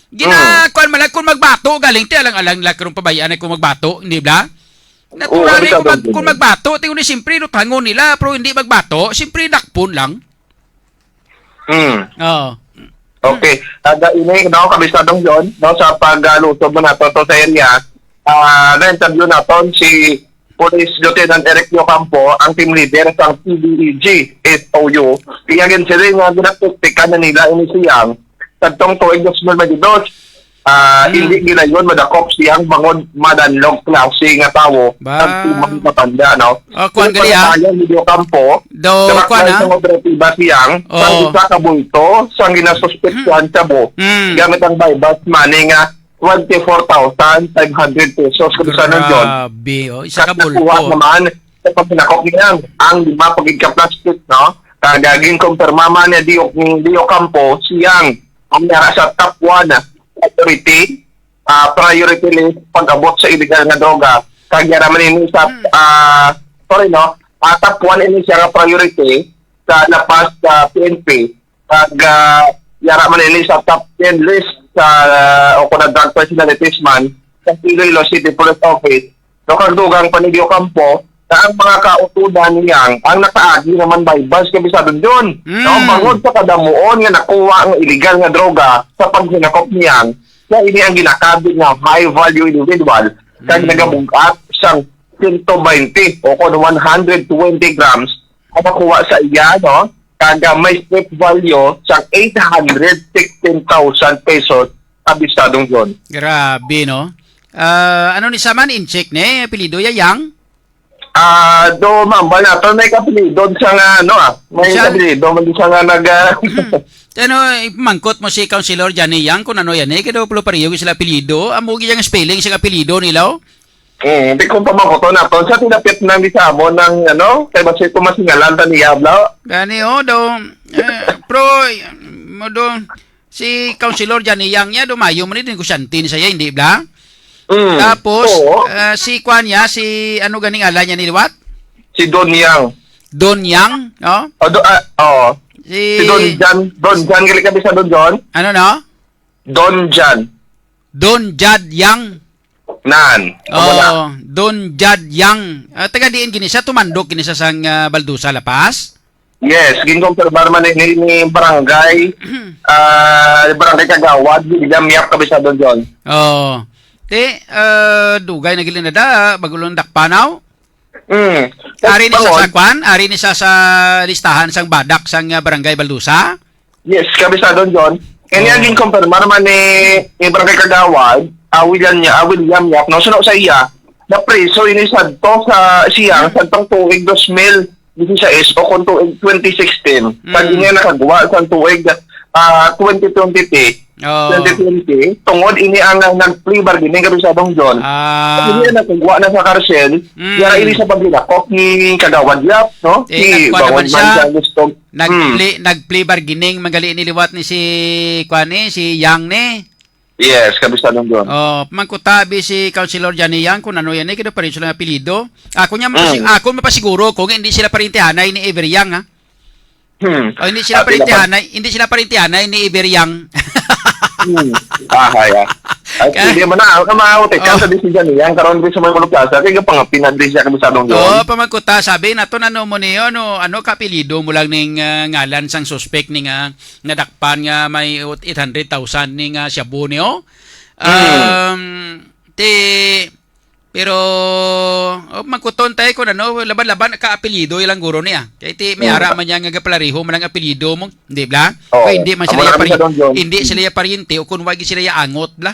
Gina, Hmm. kuwan man lang, kung magbato, galing, ti, alang-alang nila karong pabayaan ay kung magbato, hindi ba? Natural Oo, eh, kung, kabisado, mag-, John. Kung magbato, tingnan ni, siyempre, luthangon nila, pero hindi magbato, siyempre, dakpon lang. Hmm. Oo. Okay. Taga ini, no, Kabisado John, no, sa pag-, ah, lusob mo nato to sa area, ah, na-interview naton si Police Lieutenant Eric Ocampo, ang team leader sa P D E G S O U. Iya gid sila nga ginapraktikan na nila ini siyang kadtong tuig dos mil baynte dos. Ah, Hmm. Hindi nila yun madakop siyang bangod madanlog klase nga tawo Ba? Nagtumang matanda, no? Oh, kuwan Pero gali, ah. Pagkataya ni Ocampo, Do, kuwan, ah. Sa operatiba siyang, Oh. Sang isa ka bulto, sang ginasuspetsahan Hmm. shabu, Hmm. gamit ang buy-bust money nga twenty-four thousand five hundred pesos, Kabisado John. Grabe, oh, isa ka At nakuha bulto. Naman sa paghinakop niya ang lima pa gid ka plastic, no? Kag ginkumpirma man ni Dio, ni Ocampo siyang ang yara sa top one priority, ah, priority list pag-abot sa illegal nga droga. Kag yara man ini sa, Hmm. ah, sorry, no? Ah, top one ini siya nga priority sa La Paz, ah, P N P. Kag, ah, yara man ini sa top ten list sa, ah, o kung drug personalities man, sa Iloilo City Police Office. No, kag dugang pa ni Ocampo na ang mga kautunan niyang ang nakaagi naman buy-bust, Kabisado John. Mm. No, bangod sa kadamuon nga nakuha ang illegal nga droga sa paghinakop niyang, siya ini ang ginakabig nga high value individual kag Mm. nagabug-at sang sento baynte o kon one hundred twenty grams ang nakuha sa iya, no? Kag, ah, may street value sa eight hundred sixteen thousand pesos, Kabisado John. Grabe, no? Ah, ano ni sa man, Incheck ni? Apelyido ya, Yang? Ah, do, ma'am, wala to, may kapelyido sa nga, ano, ah, may Siya? Kapelyido, man siya nga nag, ah, Hmm. Ano, mangkot mo si Councilor Johnny Yang kung ano yan, eh, kaya daw pala pareho sila apelyido. Amo gid ang spelling sa apelyido nila, oh. Hmm, hindi ko pa makoto na to. Sa tinapit na ni sa amo ng, ano, kay basi ko masingalan ta ni Yabla. Gani, oh, daw, eh, pro, mo do, Si Councilor Johnny Yang niya, dumayo mo ni, negosyante ni siya, hindi bala? Mm. Tapos, Oo. ah, si kuan niya, si ano ganing ala niya ni liwat? Si Don Yang. Don Yang, no? O, do, ah, oo. Si Si Don Jan, Don Jan, gali ka bisa Don John? Ano, no? Don Jan. Don Jad Yang. Nan, amo na. Oh, Don Jad Yang. Ah, taga diin gini siya? Tumandok gini siya sang, ah, Baldusa, La Paz? Yes, ginkonfirmar man ni, ni, ni barangay, ah, barangay Kagawad, William Yap, Kabisado John. Oh. Ti, ah, dugay na gid na da, bago lang dakpanaw. Mm. Ari ni sa Bangod. Sakwan, ari ni sa, sa listahan sang badak sang, ah, barangay Baldusa? Yes, Kabisado John. Kani ang Oh. ginkonfirmar man ni, ni Barangay Kagawad, ah, William niya, ah, William Yap, no? Suno sa iya, napriso ini sadto sa siya, Mm. sadtong tuig dos mil dieciséis o kung tuig twenty sixteen. Kag Mm. ini nakagwa sa tuig, ah, twenty twenty, Oh. twenty twenty, tungod ini ang, ah, nag-plea bargaining, Kabisadong John. Ah. Kag ini ang nakagwa na sa karsel, Mm. yara ini sa paglinakop ni Kagawad Yap, no? Eh, Si nagkuha naman Bangod man siya. Sa gusto. Nag-plea, Hmm. nag-plea bargaining, manggali ni liwat ni si, kuan ni, si Yang ni. Yes, Kabisadong John. Oh, pamangkuta bi si Councilor Johnny Yang kung ano yan eh, kaya pa rin sila apelido. Ako niya mapasi-, Hmm. ako mapasiguro kung hindi sila parintihanay ni Ever Yang, ha? Hmm. Oh, hindi sila Ah, pila pa? parintihanay, hindi sila parintihanay ni Ever Yang. Hmm. Ah, hay, ah. Ay, Ka- hindi mo na, ako maawit, eh, Oh. Kasa di si Johnny Yang, karon di sa may Muluplaza, kaya pangapin na di siya, Kabisadong John. Oh, pamangkuta, sabi na to, ano mo niyo, ano, ano ka apelido mo lang ning, ah, ngalan sang suspek ni nga nadakpan nga may eight hundred thousand ni nga shabu niyo? Mm. Um, ti, pero, oh, magkuton tayo kung ano, laban-laban ka apelyido ilang guro niya. Kaya ti, may Mm. ara man niya nga gapalariho man ang apelyido mo, di ba? Oo. Kaya hindi man Amo sila na ya kami pari-, sa Don John. Hindi Mm. sila ya pariente o kung wagi sila ya angot, bla?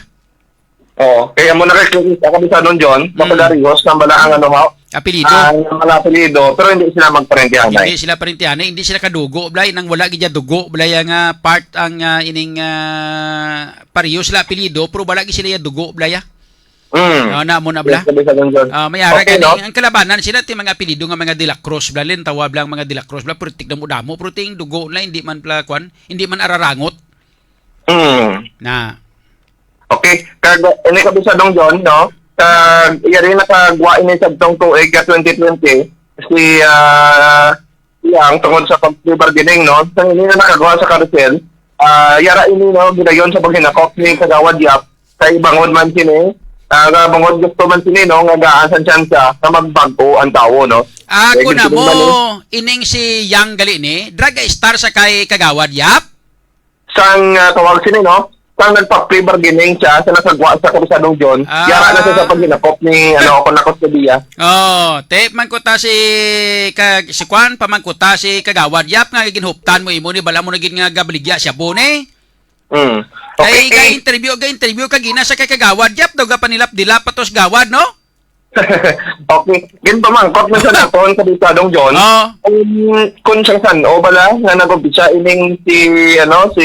Oo. Kaya mo na kay Chris, ako sa Don John, Mm. mapalarihos ng bala ang ano, ha? Apelyido. Ang mga apelyido, pero hindi sila magparentihanay. Hindi sila parentihanay, hindi sila kadugo, blay, nang wala gid ya dugo, blay, nga part ang, ah, ining, ah, pariyo sila apelyido, pero wala gid sila ya dugo, blay, ah. Mm. Ah, na mo na, bla? Yes, sabi sa Don John. Ah, may ara Okay, gani, no? ang kalabanan sila ti mga apelyido nga mga De La Cruz, bla, lin tawag lang mga De La Cruz, bla, pero tignan mo damo, pero ting dugo na, hindi man pala, kwan, hindi man ararangot. Mm. Na. Okay, kag ini Kabisadong John, no? Kag yari nakagwa ini sa tong tuig ka twenty twenty, si, ah, Yang tungod sa pag-plea bargaining, no? Sa ini na nakagwa sa karsel, ah, yara ini, no, gidayon sa paghinakop ni Kagawad Yap kay bangod man sini, ah, nga bangod gusto man sini, no, nga gaan sa tsansa nga magbag-o ang tawo, no? Ah, Kaya kuna mo, gintuloy man ni ining si Yang gali ni, drug star sa kay Kagawad Yap? Sang, ah, tawag sini, no? Sang nagpa-plea bargaining siya sa nakagwa sa Kabisadong John, Ah. yara na siya sa paghinakop ni, ano, ako nakot sa diya. Oh, tape man ko ta si ka-, si Kwan, pamangkuta si Kagawad Yap nga ginhuptan mo imo ni bala mo na gid nga gabaligya siya, Bone. Mm. Ay, Okay. ga-interview, ga-interview ka gina sa kay Kagawad Yap, daw gapanilap-dilap pa to sa Gawad, no? Okay. Ginpamangkot na sa naton, Kabisadong John. Oo. Um, kung siyang san-o bala nga nag-umpisa ining si, ano, si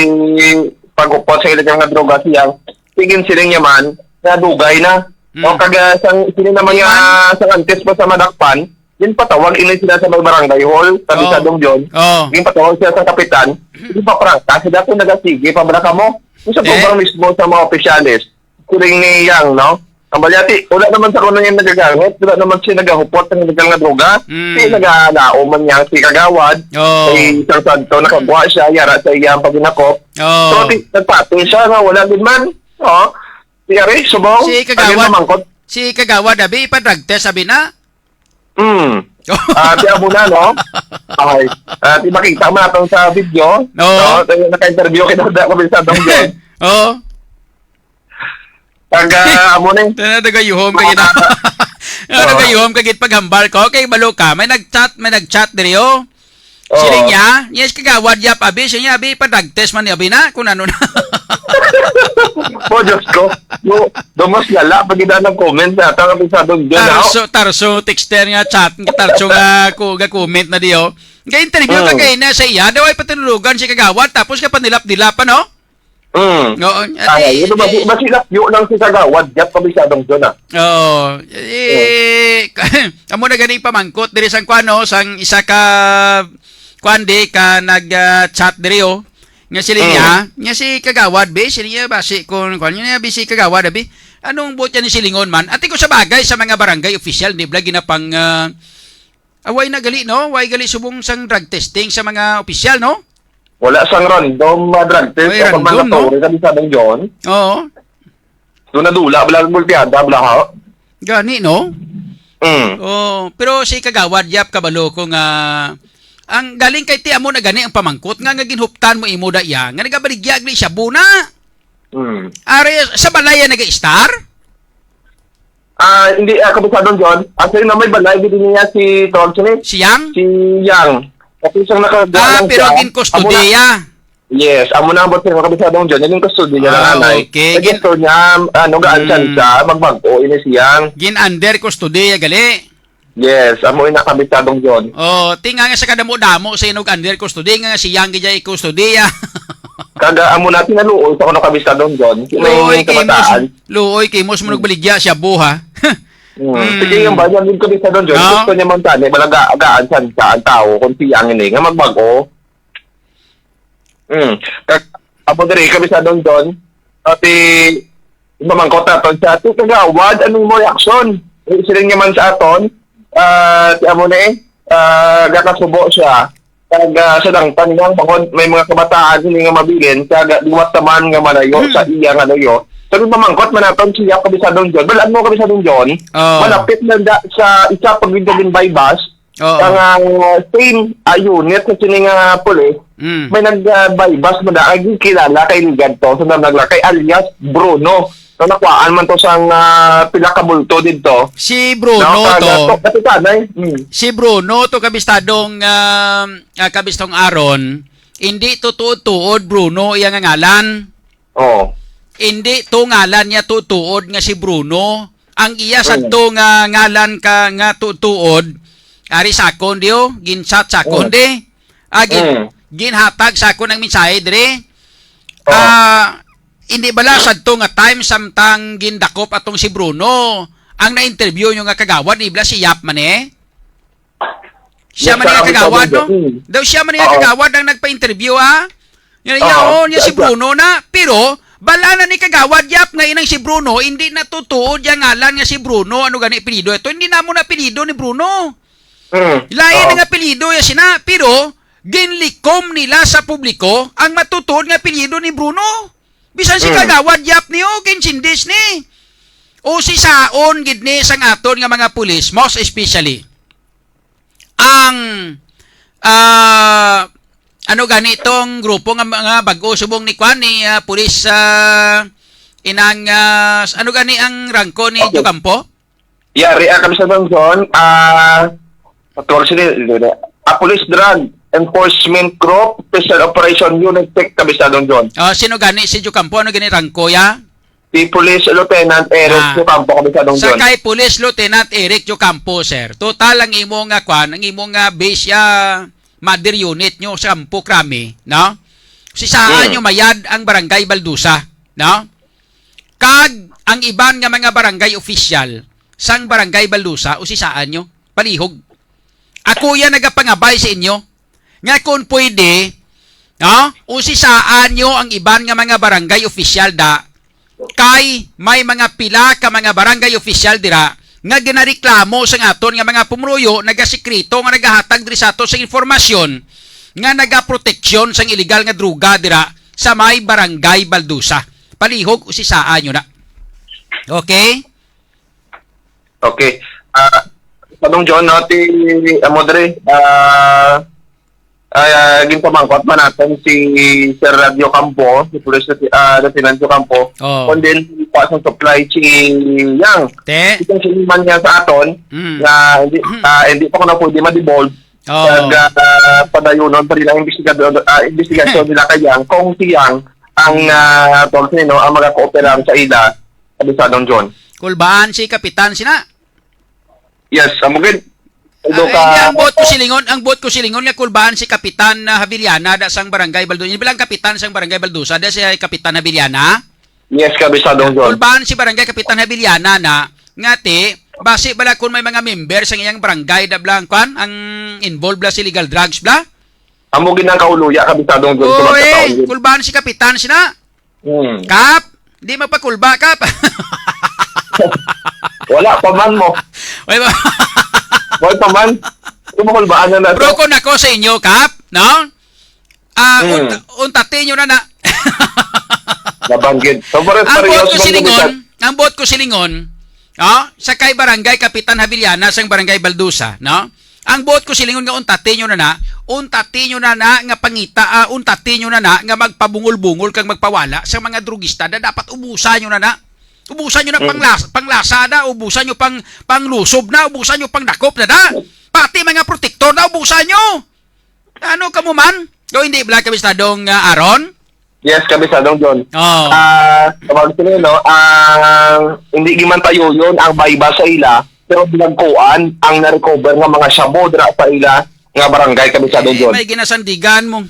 pag-upot sa illegal nga droga siya, tigin siling niya man, nga dugay na. Mm. O, kaga sang, sini naman Di nga, man. Sang antes pa sa madakpan, ginpatawag ini sila sa may barangay hall, Oo. Kabisadong John. Oo. Ginpatawag sila sa kapitan, Mm. di pa prangka, sila kung nagasige, pabra ka mo. Sa Eh? Sobrang mismo sa mga opisyalis, siling ni Yang, no? Ang balyati, wala naman sa kuno yung nagagamit, wala naman siya nagahupot ng illegal nga droga. Mm. Siya nagahalaom man niya si Kagawad, Oo. Kay isang santo, nakakuha siya, yara sa iyang paghinakop. Oo. So, ti-, nagpati siya nga wala gid man. Oh, si Ari, subaw, Si Kagawad, sabi mamangkot. Si Kagawad, abi, ipa-drug test, sabi na. Hmm. Ah, di amo na, no? Okay. Ah, di makita mo natin sa video. Oo. No? Kaya naka-interview kita sa Kabisadong John. Oo. Taga, amo na eh. Tana, taga yuhom ka gid. Ah, taga Oo. yuhom ka gid paghambal ko. Okay, balo ka. May nag-chat, may nag-chat diri, oh. Oo. Siling niya, yes, Kagawad Yap, abi, siya niya, abi, pa-drug test man ni abi na, kung ano na. Po, Diyos ko. No, do mas lala, pag ina ng comment na, tanga Kabisadong John, ah. Tarso, Tarso, texter nga chat, nga Tarso nga, ku-, nga comment na di, oh. Nga interview ka Mm. kayo na sa iya, daw ay patinulogan si Kagawad, tapos ka panilap-dilap, ano? Mm. Oo, Ay, ati, ito ba, ati. Ba sila piyo lang si Kagawad, Yap, Kabisadong John, ah. Oo. Eh, Mm. amo na ganing pamangkot, diri sang kuan, no, sang isa ka, kuan di, ka nag, ah, chat diri, oh. Nga siling niya, nga si Kagawad, be, siling niya, basi kung, kung ano niya, be, si Kagawad, abi, anong buot niya ni silingon man? Ati ko sa bagay sa mga barangay official, di bala ginapang, ah, away na gali, no? Way gali subong sang drug testing sa mga opisyal, no? Wala sang random, ah, drug test. Way o pag random, no? Mandatory, Kabisadong John. Oo. Doon nadula, bala, multihada, bala, ha? Gani, no? Mm. Oh, pero si Kagawad Yap, kabalo ko nga, ang galing kay ti amo na gani ang pamangkot nga, nga ginhuptan mo imo da iya, nga nagabaligya gani siya buna. Mm. Are, sa balay yan nag-star? Ah, hindi, ah, Kabisadong John. Actually, na may balay, gid niya si Tol, sini? Si Yang? Si Yang. Kasi siyang nakagawa Ah, lang pero siya. Gin Amo na, kustodiya. Yes, amo na ang bote, Kabisadong John. Naging kustodiya ng Ah, anay. Okay. Nag-gusto niya, ano, gaan siya Mm. siya, magbag-o, ini si Yang. Gin under kustodiya, gali. Yes, amo ina, Kabisadong John. Oh, ti nga nga sa kadamo-damo sa inog under custody, nga si Yang gid ay custody, ah. Kaga amo na, tinaluoy sa kuno, Kabisadong John. Luoy May kay Mos, kabataan. Luoy kay Mos, mo Hmm. nagbaligya siya buha. Hmm. Hmm. Sige, yung ba, yung Kabisadong John, No? gusto niya man tani, malaga-, agaan siya, siya ang tao, kung si Yang ini, nga magbag-o. Hmm. Kag, amo diri, Kabisadong John, pati, ipamangkot naton siya, "Ti Kagawad, anong mo reaksyon?" Eh, siling niya man sa aton, ah, ti amo ni, ah, gakasubo siya. Kag, ah, sa dangtan niya, bangod may mga kabataan ini nga mabilin, kag liwat naman nga malayo Hmm. sa iya nga luyo. So, ipamangkot man naton siya, Kabisadong John. Balaan mo, Kabisadong John, Oh. malapit na da sa isa pag gin bypass, Oo. Ang, ah, same, ah, unit sa sini nga pulis, Mm. may nag, ah, bypass mo na, ang kilala kay Ligad to, sa nagla-, kay alias Bruno. So, nakuhaan man to sang, ah, pila ka multo dito. Si Bruno No, kag, to. ah, to, katitanay. Mm. Si Bruno to, kabistadong, ah, ah, kabistong Aaron, hindi to tuod-tuod Bruno iya nga ngalan. Oh. Hindi to ngalan niya tutuod nga si Bruno. Ang iya Mm. sadto nga ngalan ka, nga tutuod, ari sa akon, diyo, ginchat sa akon, Mm. di. Ah, gin-, Mm. ginhatag sa akon ang mensahe, diri. Oh. Ah, hindi bala sadto nga time samtang gindakop atong si Bruno, ang na-interview nyo nga kagawad, di bala si Yap man eh? Siya Yes, man sir, ang ang kagawad, no? Kagawad. Mm. Daw siya man ang Oo. kagawad ang nagpa-interview, ha? Yan, Oo, yan, oh, niya si yes, sir. Bruno na. Pero, bala na ni kagawad, Yap, nga inang si Bruno, hindi na tutuod yung ngalan nga si Bruno. Ano gani apelyido ito? Hindi na mo na apelyido ni Bruno. Mm. Lain Oo. ang apelyido ya sina, pero ginlikom nila sa publiko ang matutuod nga apelyido ni Bruno. Bisan si Mm. kagawad, Yap, niyo, ginsindis ni. O si saon gid ni sang aton nga mga pulis, most especially ang, ah, ano gani tong grupo nga mga bag-o subong ni kwan ni, ah, pulis, ah, inang, ah, ano gani ang rangko ni Okay. Jocampo? Yari, ah, Kapisadong John, ah, patrol sila, ah, Police Drug Enforcement Group, Special Operation Unit, Tech, Kapisadong John. Ah, sino gani si Jocampo? Ano gani rangko ya? Si Police Lieutenant Eric Ah. Ocampo, Kapisadong Sa John. kay Police Lieutenant Eric Ocampo, sir. Total ang imo nga kwan, ang imo nga base ya mother unit nyo sa Ampo Krami, no? Si saan Hmm. nyo mayad ang Barangay Baldusa, no? Kag ang iban nga mga barangay official sang Barangay Baldusa, o si saan nyo? Palihog. Ako yan nagapangabay sa inyo. Nga kung pwede, no? Usisaan nyo ang iban nga mga barangay official da, kay may mga pila ka mga barangay official dira nga ginareklamo sang aton nga mga pumuluyo, nagasikreto nga nagahatag diri sa ato sa informasyon nga nagaproteksyon sang iligal nga droga dira sa may barangay Baldusa. Palihog, usisaan nyo na. Okay? Okay. Ah, Padong John, no, ti, amo diri, ah, ah, ginpamangkot man naton si Sir Ocampo, si Police Lieutenant, ah, Lieutenant Ocampo, Oh. kung din pa sa supply si Yang. Te? Itong siniman niya sa aton, Mm. na hindi, Mm. ah, hindi pa ko na pwede ma-devolve. Oh. Kag, ah, padayunon pa rin ang investigador, ah, investigasyon nila kay Yang, kung si Yang ang, Mm. ah, tawag sini, no, ang magakooperar sa ila, Kapisadong John. Kulbaan si Kapitan sina? Yes, amo gid. Ah, Although ka hindi, ang buot ko silingon, ang buot ko silingon nga kulbaan si Kapitan, ah, Haviliana da sang Barangay Baldusa. Hindi ba lang Kapitan sang Barangay Baldusa? Da si Kapitan Haviliana? Yes, Kapisadong John. Kulbaan si Barangay Kapitan Haviliana na nga ti, basi bala kung may mga member sa iyang barangay da bla ang kwan, ang involved bla sa illegal drugs bla? Amo gid ang kauluya, Kabisadong John, sa Uy, pagkataon. Kulbaan si Kapitan sina. Hmm. Kap, di magpakulba, Kap. Wala pa man mo. Wala pa. Wala pa man. Ito, makulbaan na nato. Pero kung ako sa inyo, Kap, no? Ah, Hmm. unta-, untatin nyo na na. Nabanggit. So, pare-, Ang buot ko silingon, ang buot ko silingon, no? Sa kay Barangay Kapitan Havillana, sang Barangay Baldusa, no? Ang buot ko silingon nga untatin nyo na na, untatin nyo na na nga pangita, ah, untatin nyo na na nga magpabungol-bungol kag magpawala sa mga drugista na dapat ubusan nyo na na. Ubusan nyo na Mm. panglas-, panglasa na, ubusan nyo pang, panglusob na, ubusan nyo pangdakop na na. Pati mga protektor na, ubusan nyo. Ano ka mo man? O hindi bala, Kabistadong, ah, Aaron? Yes, Kabisadong John. Oh. Ah, tawag sila, no? Ang hindi giman tayo yun, ang bayba sa ila, pero binagkuan ang na-recover nga mga shabu dira sa ila nga barangay, Kabisadong Eh, John. May ginasandigan mo.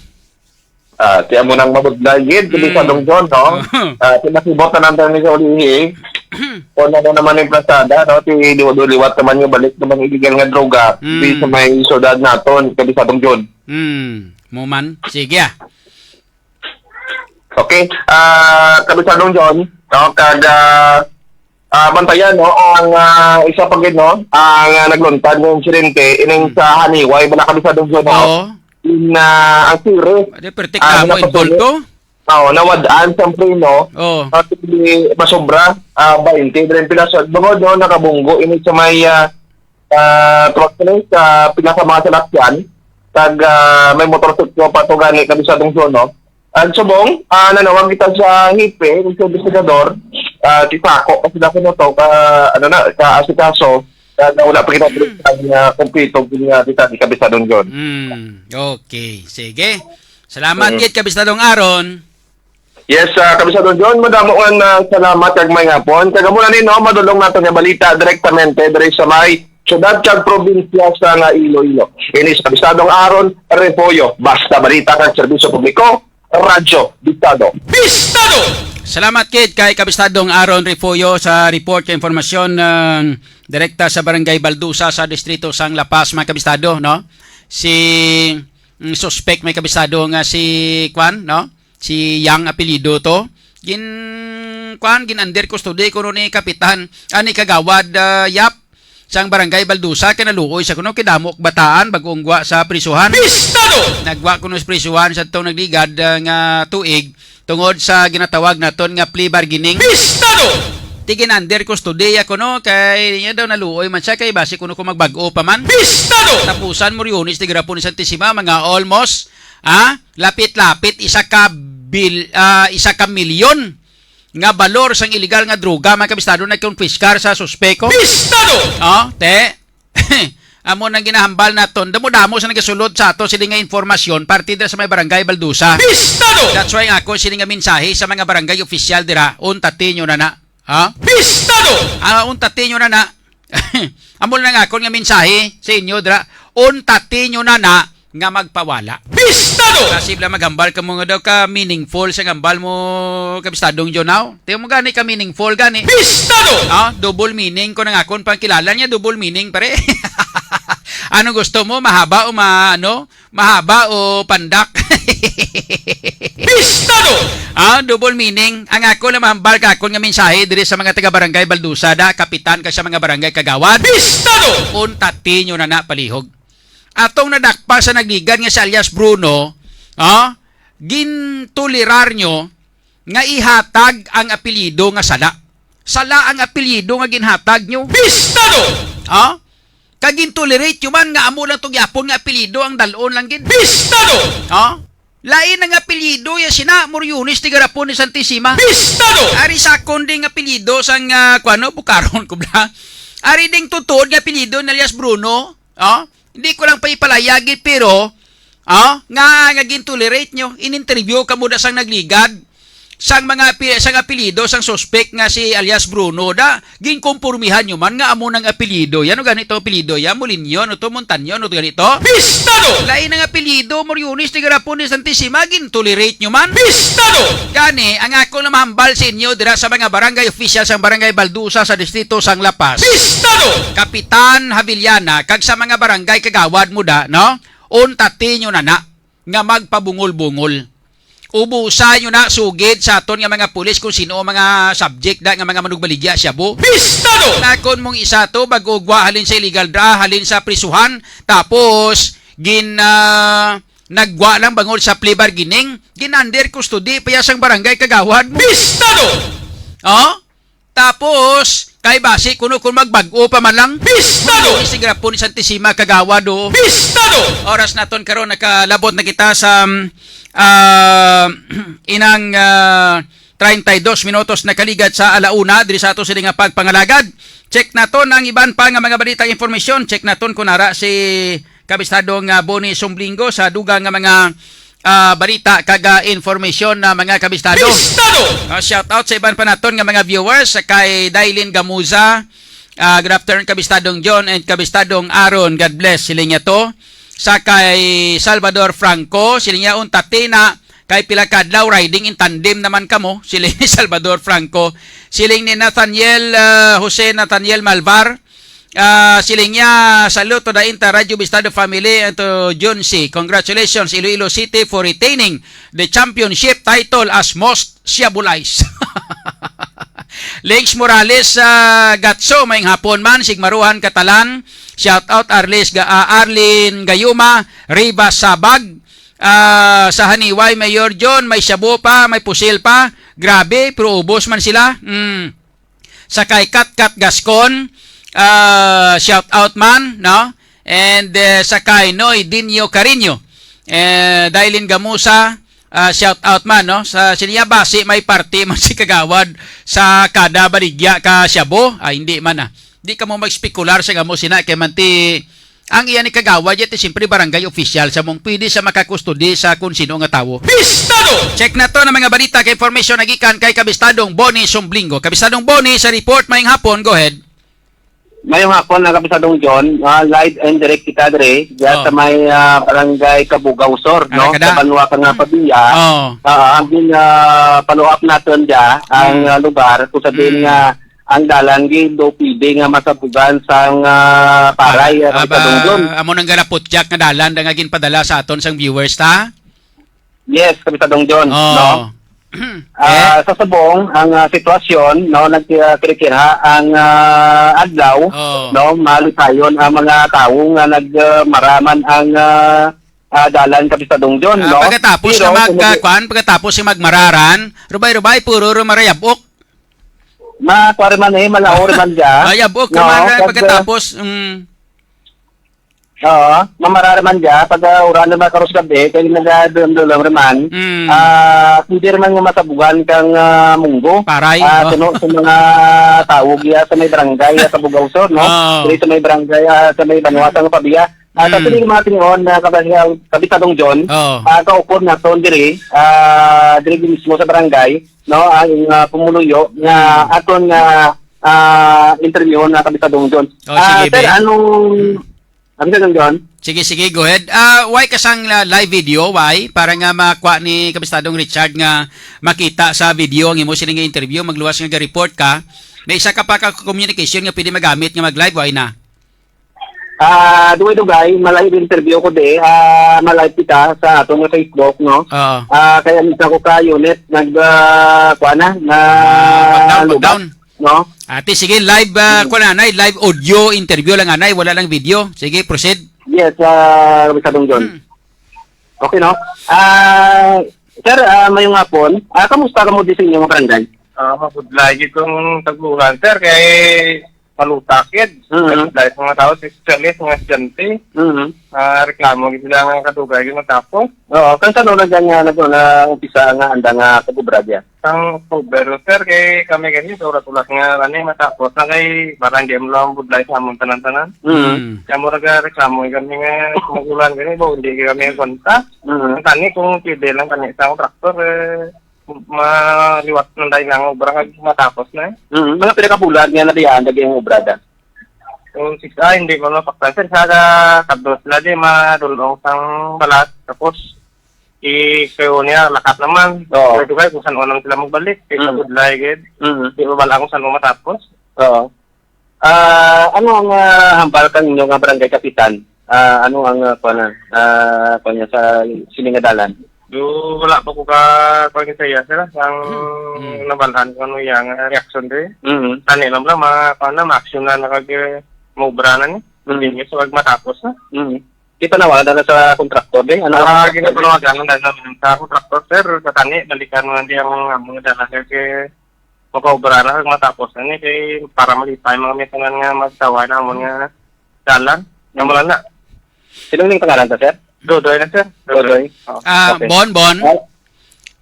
Ah, tiyan mo nang mabudlay gid, Kabisadong Mm. John, no? Ah, pinasibot na lang tayo ni sa ulihi. Kung ano naman yung plasada, no? Ti liwat-liwat naman yung balik naman illegal nga droga Mm. di sa may syudad naton, Kabisadong John. Mm. Mo man. Sige, ah. Okay. Ah, Kabisadong John, no? Kag, ah, ah, bantayan, no? Ang, ah, isa pa gid, no? Ang, ah, nagluntad ng insidente, ining Mm. sa Haniway, bala, Kabisadong John, no? Oo. In, ah, ang siri, Ade, pertik ah, na mo napatuloy. involved to? Oo, nawad-an sa preno. Oo. Ah, sige, masobra, ah, twenty, diri pila sa bangod, no? Nakabunggo, ini sa may, ah, ah, truck, sa pila sa mga salakyan. Kag, ah, may motorsiklo pa to gani, Kabisadong John, no? Ang subong, ah, nanawag kita sa hepe, sa investigador, ah, ti Paco, kasi dako na to, ka, ano na, ka asikaso, ka, na wala pa kita ang, ah, kompleto, nga detalye, Kabisadong John. Mm, okay. Sige. Salamat Mm. gid, Kabistadong Aaron. Yes, ah, Kabisadong John, madamo nga, ah, salamat kag may hapon. Kag amo na ni, no, madulong nato nga balita direktamente diri sa may syudad kag probinsya sa nga Iloilo. Ini sa Kabistadong Aaron Refollo, basta balita kag serbisyo publiko, Radyo Bistado. Bistado! Salamat kid kay Kabistadong Aaron Refollo sa report kay informasyon, ah, direkta sa Barangay Baldusa sa Distrito sang La Paz, mga kabistado, no? Si, mm, suspect, may kabistado, nga si, kwan, no? Si Yang apelyido to. Gin, kwan, gin under custody kuno ni Kapitan, ah, ni Kagawad, ah, Yap, sang Barangay Baldusa, kay naluoy sa kuno kay damo bataan bag-ong gwa sa prisuhan. Bistado! Nagwa kuno sa prisuhan sa tong nagligad, ah, nga tuig tungod sa ginatawag naton nga plea bargaining. Bistado! Ti gin under custody ya kuno kay niya daw naluoy man siya kay basi kuno kung magbag-o pa man. Bistado! Tapusan mo Riones ti garapon ni Santisima, mga almost, ah, lapit-lapit isa ka bil-, ah, isa ka milyon nga balor sang iligal nga droga, mga kabistado, nagkonpiskar sa suspeko. Bistado! Oh, te. Amo nang ginahambal naton. Damo-damo sa nagasulod sa ato sini nga informasyon, parte dira sa may Barangay Baldusa. Bistado! That's why ako sini nga mensahe sa mga barangay official dira, untatin nyo na na. Ha? Bistado! Ah, untatin nyo na na. Amo lang akon nga mensahe sa inyo dira. Untatin nyo na na nga magpawala. Bistado! Kasi bala maghambal ka mo nga daw ka meaningful sa hambal mo, Kabistadong Jonaw. Tiyo mo gani ka meaningful gani. Bistado! Ah, double meaning ko nang akon pangkilala niya, double meaning, pare. Ano gusto mo? Mahaba o ma-, ano? Mahaba o pandak? Bistado! Ah, double meaning. Ang ako lang mahambal ka akon nga mensahe diri sa mga taga Barangay Baldusa, da, kapitan, kag sa mga barangay kagawad. Bistado! Untatin nyo na na palihog. Atong nadakpa sa nagligad nga si alias Bruno, ah, gintolerar nyo nga ihatag ang apelyido nga sala. Sala ang apelyido nga ginhatag nyo. Bistado! Ah? Kag gintolerate nyo man nga amo lang to gyapon nga apelyido ang dal-on lang gid. Bistado! Ah? Lain ang apelyido ya sina Moriones ti garapon ni Santisima. Bistado! Ari sakon ding apelyido sang, ah, kuano, bukaron ko bala. Ari ding tutuod nga apelyido ni alias Bruno. Ah? Hindi ko lang pa ipalayagi, pero, ah, nga, nga gintolerate nyo, in-interview ka mo da sang nagligad, sang mga api-, sang apelyido sang suspect nga si alias Bruno, da, ginkompormihan nyo man nga amo nang apelyido. Yan o ganito apelyido, yan, Molinyo, ano to, Montaño, ano to ganito? Bistado! Lain ang apelyido, Moriones, ti garapon ni Santisima, gintolerate nyo man. Bistado! Gani, ang ako na mahambal sa inyo, dira sa mga barangay official sang Barangay Baldusa sa Distrito sang La Paz. Bistado! Kapitan Havillana, kag sa mga barangay kagawad mo da, no? Untatin nyo na na. nga magpabungol-bungol. Ubusa nyo na sugid sa aton nga mga pulis kung sino ang mga subject da nga mga manugbaligya shabu. Pistado! Na kon mong isa to, bag-o gwa halin sa illegal dra, halin sa prisuhan, tapos gin, ah, nagwa lang bangod sa plea bargaining, gin under custody pa ya sang barangay kagawad mo. Pistado! Oh? Tapos, kay basi kuno kung magbag-o pa man lang. Pistado! Uy, si Grapo ni Santissima kagawad, oh. Pistado! Oras naton karon, nakalabot na kita sa, um, ah, inang, ah, treinta y dos minutos na kaligat sa ala una diri sa ato sini nga pagpangalagad. Check naton ang iban pa nga mga balitang impormasyon. Check naton kung ara si Kabistadong, ah, Boni Sumblingo sa dugang nga mga, ah, balita kag, ah, informasyon na mga kabistado. Kabistado! Ah, shout out sa iban pa naton nga mga viewers, sa kay Dailin Gamuza. Ah, good afternoon, Kabistadong John and Kabistadong Aaron. God bless, siling niya to. Sa kay Salvador Franco, siling niya, unta tina, kay pila ka adlaw riding in tandem naman kamo, siling ni Salvador Franco. Siling ni Nathaniel, ah, Jose Nathaniel Malvar, ah, siling niya, "Salute to the entire Radyo Bistado family and to John C. Congratulations, Iloilo City, for retaining the championship title as most Siabulais." Lings Morales, ah, Gatso, maayong hapon man, Sigmaruhan Katalan, shout out, Arlis Ga-, ah, Arlene Gayuma, Rivas Sabag, ah, sa Haniway, Mayor John, may shabu pa, may pusil pa, grabe, pero ubos man sila. Mm. Sa kay Katkat Gascon, ah, shout out man, no? And, eh, sa kay Noy Dinio Carino, eh, Dailin Gamusa, ah, shout out man, no? Sa siniya basi may party man si Kagawad sa kada baligya ka shabu. Ay, hindi man, ah. Di ka mo mag-spekular sa gamo sina kay manti ang iya ni Kagawad, yet siyempre barangay official sa mong pwede sa makakustudi sa kung sino nga tawo. Bistado! Check na to ng mga balita kay information nagikan kay Kabistadong Boni Sumblingo. Kabistadong Boni sa report, maayong hapon, go ahead. Mayong hapon na Kabistadong John. Ah, live and direct kita dire, diya Oh. sa may, ah, barangay Kabugaw Sur, Ara no? ka da. Sa Banwa ka nga Pabia. Oh. Ah, ang gin, ah, follow up naton diya, ang, Mm. ah, lugar, kung sabihin Mm. nga ang dalan gid do pwede nga masabugan sang, ah, paray, ah, Ah, Kabistadong John. Amo nang garaputyak nga dalan da nga ginpadala sa aton sang viewers, ta? Yes, Kabistadong John, Oh. no? Ah, Eh? sa subong, ang, ah, sitwasyon, no, nagkirikira ang, ah, adlaw, Oh. no, malipayon ang mga tawo nga nag, ah, maraman ang, ah, ah, dalan, Kabistadong John, Ah, no? Pagkatapos Pero nga mag, kung ah, mag- kuan, pagkatapos nga magmararan, rubay-rubay, puro rumarayabok. Ma, kuwari man eh, malaho rin man siya. Ay, abok, No, kumaray, pag, pagkatapos, mm. Oo, mamarara man siya. Pag, ah, uran naman karos gabi, kaya nag-, ah, dulam-dulam rin man. Mm. Ah, pwede rin man nga masabugan kang, ah, munggo. Paray, Ah, oh. tuno sa mga tawag iya sa may barangay, ah, sa Bugaw Sur, no? Oo. Diri sa may barangay, ah, sa may Banwa sa Pabia. Ah, sa Mm. sining mga tingon na kabas-, ah, Kabistadong John, Oo. ah, kaupod naton diri, ah, diri mismo sa barangay, no? Ang, ah, pumuluyo nga Mm. aton nga, ah, interview na Kabistadong John. Oh, Ah, sige, sir, be. anong, Mm. Kabistadong John? Sige, sige, go ahead. Ah, why ka sang, ah, live video? Why? Para nga makuha ni Kabistadong Richard nga makita sa video ang imo sining nga interview, magluwas nga ga-report ka. May isa ka pa ka communication nga pwede magamit nga mag-live, why na? Ah, dugay-dugay, ma-live interview ko di. Ah, ma-live kita sa aton nga Facebook, no? Oo. Ah, kaya isa ko ka unit, nag, ah, kuha na, na Ah, pag down, pag lugar, down. no? Ate, sige, live, ah, Hmm. kuha na, anay, live audio interview lang, anay, wala lang video. Sige, proceed. Yes, ah, Kabistadong John. Hmm. Okay, no? Ah, sir, ah, mayong hapon. Ah, kamusta ka mo di sa inyong barangay? Ah, mabudlay gid kung tagbulan, sir, kay palutak gid. Mhm. Kadugay sa mga tao, especially sa mga estudyante. Mhm. Ah, reklamo gid sila nga kadugay gid matapos. Oo, kan sano na dyan nga nag-, na umpisa nga anda nga pag-obra dyan? Sang October, sir, kay kami gani, sa ulat-ulat nga, ano, matapos na kay parang di mo lang budlay sa amon tanan-tanan. Mhm. Mm. Kaya mo nagreklamo kami nga, magulan gani, bo, hindi kami ang kontak. Mhm. Ang tani, kung pwede lang kani sa contractor, eh, maliwat ng dahil nga obra nga matapos na eh. Mm, mga pila ka bulan nga nabiyaan lagi ang obra da? Yung six, ah, hindi mo mapaktan, sir. Sa ka-, kadto sila di madulong sang balas. Tapos, i-, kayo niya, lakat naman. Oo. Pwede kayo kung saan unang sila magbalik. Kaya Mm. budlay, gid. Mm. Di ba bala kung saan mo matapos? Oo. Ah, ano ang, ah, hambal kan inyo nga barangay kapitan? Ah, ano ang, ah, kuwan na, ah, kuwan niya sa sini nga dalan? Do, wala pa ko ka, kuwan sa iya, sir, ang Hmm. nabalhan ko ano iya nga reaksyon diri. Mm. Tani lang bala, ma-, kuwan na, ma-action na, na kag, eh, maubra na ni. Mm. Hindi, so, wag matapos na. Mm. Kita na, wala na sa kontraktor, eh. Ano Ah, ang ginapanawagan ng dalan sa kontraktor, sir, sa tani, balikan mo na di ang mga dalan, sir, kay makaubra na, kag matapos na ni, kay para malipay mga may tanan nga magsawa na, amon nga dalan. Nga wala na. Sino ning pangalan ta, sir? Dodoy na, sir. Dodoy. Oh. Ah, Okay. Bon, Bon. Ah,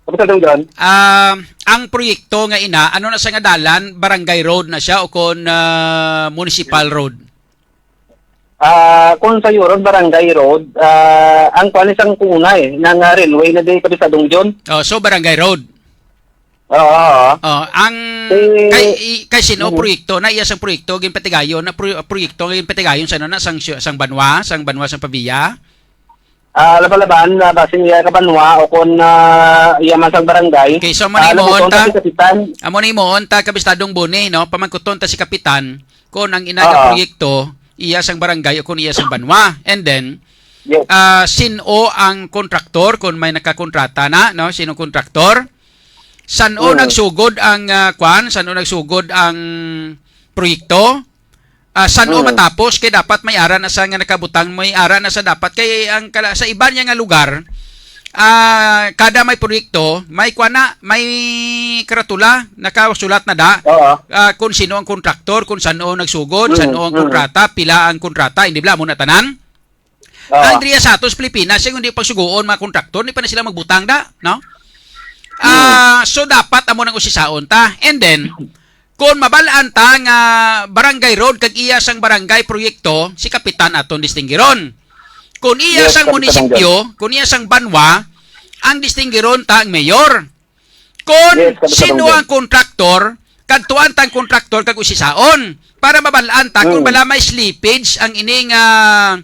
Kapitan Dong John. Ah, ang proyekto nga ina, ano na sa nga dalan, Barangay Road na siya o kon, ah, Municipal Road? Ah, kung sa Euron, Barangay Road, ah, ang kuwan isang kuuna eh, ng, ah, railway na di, Kapitan Dong John. Oh, so Barangay Road. Oo, oo. Oh, ang Eh, kay, i-, kay sino mhm. proyekto na iya sang proyekto ginpatigayon na pro-, proyekto nga ginpatigayon sa ano na sang, sang banwa, sang banwa sang Pavia? Ah, laban-laban, ah, basin iya ka banwa o kon, ah, iya man sang barangay. Okay, so amo Ah, ni mo nabuton ta. Kasi kapitan. Amo ni mo ta, Kabistadong Boni, no? Pamangkuton ta si kapitan kung ang ina nga Oo. proyekto iya sang barangay o kung iya sang banwa. And then, Yes. ah, sin-o ang kontraktor kung may nakakontrata na, no? Sino kontraktor? San-o Mm. nagsugod ang, ah, kwan? San-o nagsugod ang proyekto? Ah, san-o Mm. matapos? Kay dapat may ara na sa nga nakabutang, may ara na sa dapat. Kay ang kala-, sa iban niya nga lugar, ah, kada may proyekto, may kwan na, may karatula, nakasulat na da, Oo. ah, kung sino ang kontraktor, kung san-o nagsugod, Mm, san-o ang mm. kontrata, pila ang kontrata, hindi bala mo na tanan? Oo. Ang diri sa ato sa Pilipinas, yung hindi pagsugoon mga kontraktor, hindi pa na sila magbutang da, no? Ah, so dapat amo nang usisaon ta. And then, kung mabalaan ta nga barangay road kag iya sang barangay proyekto, si kapitan aton distinggiron. Kung iya Yes, sang Kapitan munisipyo, kung iya sang banwa, ang distinggiron ta ang mayor. Kon Yes, Kapitan sino Dongdong. ang kontraktor, kadtuan tang kontraktor kag usisaon para mabal-an ta kung Mm. bala may slippage ang ining, ah,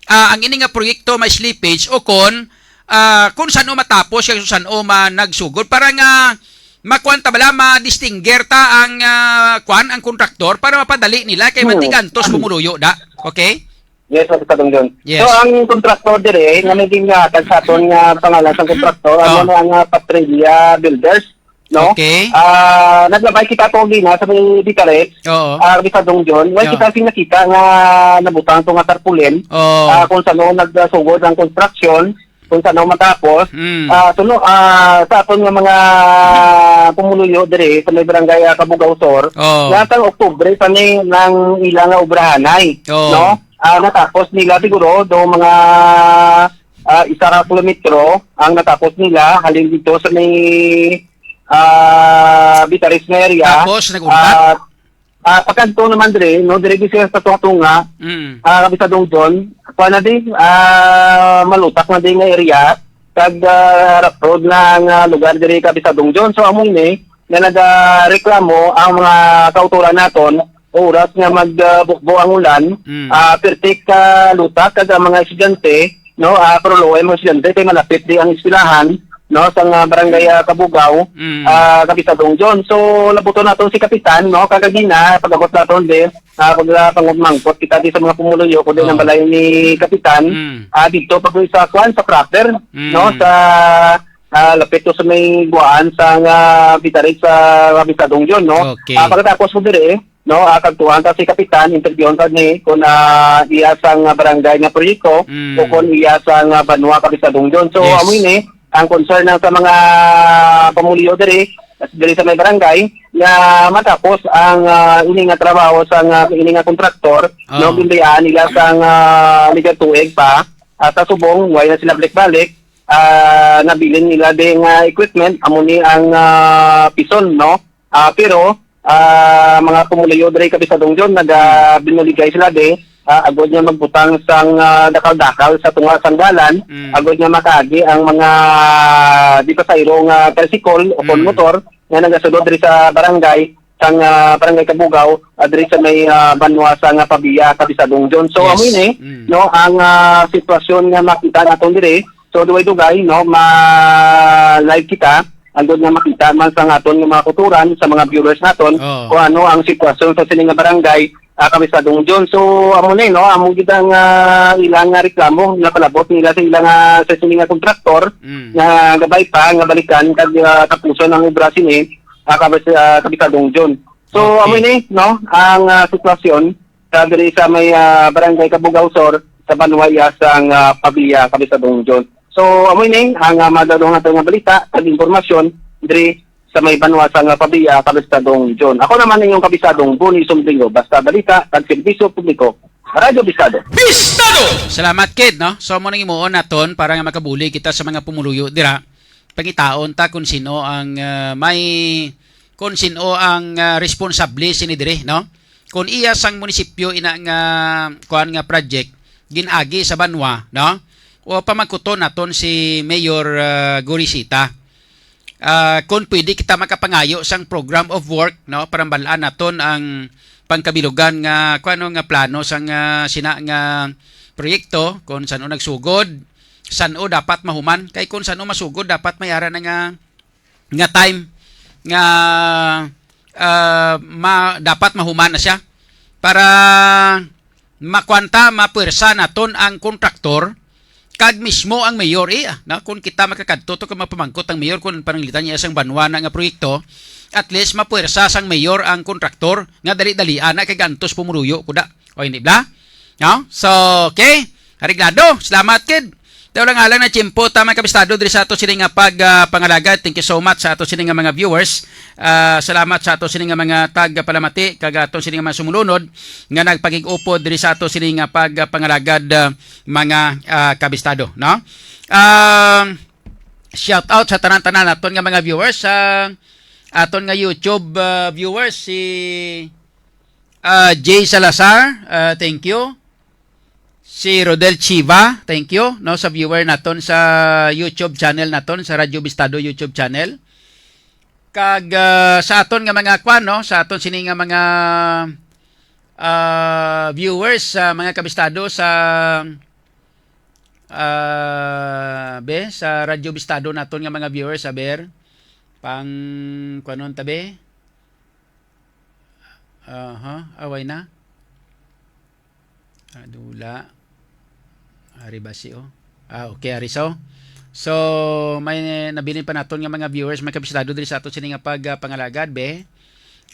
ah, ang ining nga proyekto may slippage o kon, ah, kung san-o matapos kag san-o ma-, nagsugod para nga makuan ta bala, ma-distinguish ta ang, ah, kuan, ang kontraktor para mapadali nila kay Mm. mantigantos pumuluyo da. Okay? Yes, Kapitan Dong John. Yes. So, ang kontraktor dire, nga naging, ah, tag sa aton nga pangalan sa kontraktor, Oh. ano na ang, ah, Patrilla Builders, no? Okay. Ah, naglabay kita to gina sa may Bicarex, Oo. ah, Kapitan Dong John. Wala Yeah. kita sing nakita nga nabutang to nga tarpaulin, Oh. ah, kung saan nagsugod ang construction, kung saan matapos. Mm. Ah, so, no, ah, sa aton nga mga pumuluyo dire sa may barangay, ah, Cabugao Sur, Oh. nga sang Oktubre pa ni nang ila nga obrahanay, Oh. no? Ah, natapos nila siguro do mga, ah, isa ka kilometro ang natapos nila halin dito sa may, ah, Bicarex nga area. Tapos, nag-untat? Ah, ah, pagkadto naman dire, no, dire di sila sa tunga-tunga, Mm. ah, Kapitan Dong John, kuha na di, ah, malutak na di nga area, kag, ah, rough road na nga lugar dire, Kapitan Dong John. So, amo ini, nga nagareklamo ang mga kautoran naton, oras nga mag, ah, bukbo ang ulan, Mm. ah, pertik ka lutak kag ang mga estudyante, no, ah, pero luoy mga estudyante kay malapit di ang eskwelahan, no, sa nga barangay, ah, Cabugao, Mm. ah, Kapitan Dong John. So, labuton nato si Kapitan, no, kagagina, pag-abot naton di, ah, pag, ah, pangumangkot kita di sa mga pumuluyo, kundi Oh. ang balay ni Kapitan, Mm. ah, dito pag sa kuan, sa proper, Mm. no, sa ah, lapit to sa may buhaan sa nga Bicarex sa Kapitan Dong John, no? Okay. Ah, pagkatapos mo dire, no, ah, kagtuan ta si Kapitan, interviewon ta ni kung, ah, iya sang barangay nga proyekto Mm. o kung iya sang banwa, Kapitan Dong John. So, Yes. amo ini, ang concern na sa mga pamulyo dire, dire sa may barangay, nga matapos ang, ah, ini nga trabaho sa nga, ini nga kontraktor, Oh. no, ginbayaan nila sang, ah, liga tuig pa, ah, sa subong, way na sila balik-balik, ah, nabilin nila di nga equipment, amo ni ang, ah, pison, no? Ah, pero, ah, mga pumuluyo diri, Kapitan Dong John, naga-, binuligay sila di, ah, agod nga magbutang sang, ah, dakal-dakal sa tunga sang dalan, Mm. agod nga makaagi ang mga di pasahero nga tricycle o kon Mm. motor nga nagasulod diri sa barangay, sang, ah, Barangay Cabugao, ah, diri sa may, ah, banwa sa nga Pavia, Kapitan Dong John. So, Yes. amo ini, Mm. no, ang, ah, sitwasyon nga makita naton diri. So, dugay-dugay, no, ma-live kita, Andun nga makita man sa aton nga mga kauturan, sa mga viewers naton, Oo. kung ano ang sitwasyon sa sini nga barangay, ah, Kabistadong John. So, amo ni, no, amo gid ang, ah, ilang nga reklamo nga palabot nila sa ilang, ah, sa sini nga kontraktor Mm. nga gabay pa nga balikan kag, ah, tapuson ang obra sini, ah, Kabis-, ah, Kabistadong John. So, Okay. amo ni, no, ang, ah, sitwasyon sa diri sa may, ah, Barangay Cabugao Sur, sa banwa iya sang, ah, Pavia, Kabistadong John. So, amo ni ang, ah, madulong nato nga balita kag impormasyon diri sa may banwa sang, ah, Pavia, Kabistadong John. Ako naman inyong Kabistadong Boni Sumblingo, basta balita kag serbisyo publiko, Radyo Bistado. Bistado! Salamat, Kid, no? So, amo nang imuon naton para nga makabulig kita sa mga pumuluyo dira. Pangitaon ta kung sino ang, ah, may, kung sino ang, ah, responsable sini diri, no? Kung iya sang munisipyo ina nga, kuan nga project, gin-agi sa banwa, no? O pamangkuton naton si Mayor, ah, Gorisita. Ah, kung pwede kita makapangayo sang program of work, no? Para bal-an naton ang pangkabilugan nga, kuan, no, nga plano sang, ah, sina nga proyekto, kung san-o nagsugod, san-o dapat mahuman. Kay kung san-o masugod, dapat may ara na nga, nga time nga, ah, ma-, dapat mahuman na siya para makwanta, mapuwersa naton ang kontraktor kag mismo ang mayor. Eh, ah, na, kung kita makakadto to kag mapamangkot ang mayor kung pananglitan niya sang banwa na nga proyekto, at least mapuwersa sang mayor ang kontraktor nga dali-dali ana kay gantos pumuruyo kuda. O hindi bla? No? So, okay. Areglado. Salamat, Kid. Tayo lang alang na tiyempo ta, mga kabistado, diri sa ato sini nga pag, ah, pangalagad. Thank you so much sa ato sini nga mga viewers. Ah, salamat sa ato sini nga mga tagpalamati kag ato sini nga mga sumulunod nga nagpakig-upod diri sa ato sini nga pag, ah, pangalagad, ah, mga, ah, kabistado, no? Um, shout out sa tanan-tanan naton nga mga viewers, sa aton nga YouTube, ah, viewers, si, ah, Jay Salazar, ah, thank you. Si Rodel Chiva, thank you, no, sa viewer naton sa YouTube channel naton, sa Radyo Bistado YouTube channel. Kag, ah, sa aton nga mga kwan, no, sa aton sini nga mga, ah, viewers, sa mga kabistado sa, ah, be, sa Radyo Bistado naton nga mga viewers, aber, pang, kwanon ta, be? Aha, away na. Ah, dula. Ari ba si, oh? Ah, okay, ari so. So, may nabilin pa naton nga mga viewers, mga kabisitado diri sa ato sini nga pag, ah, pangalagad, be.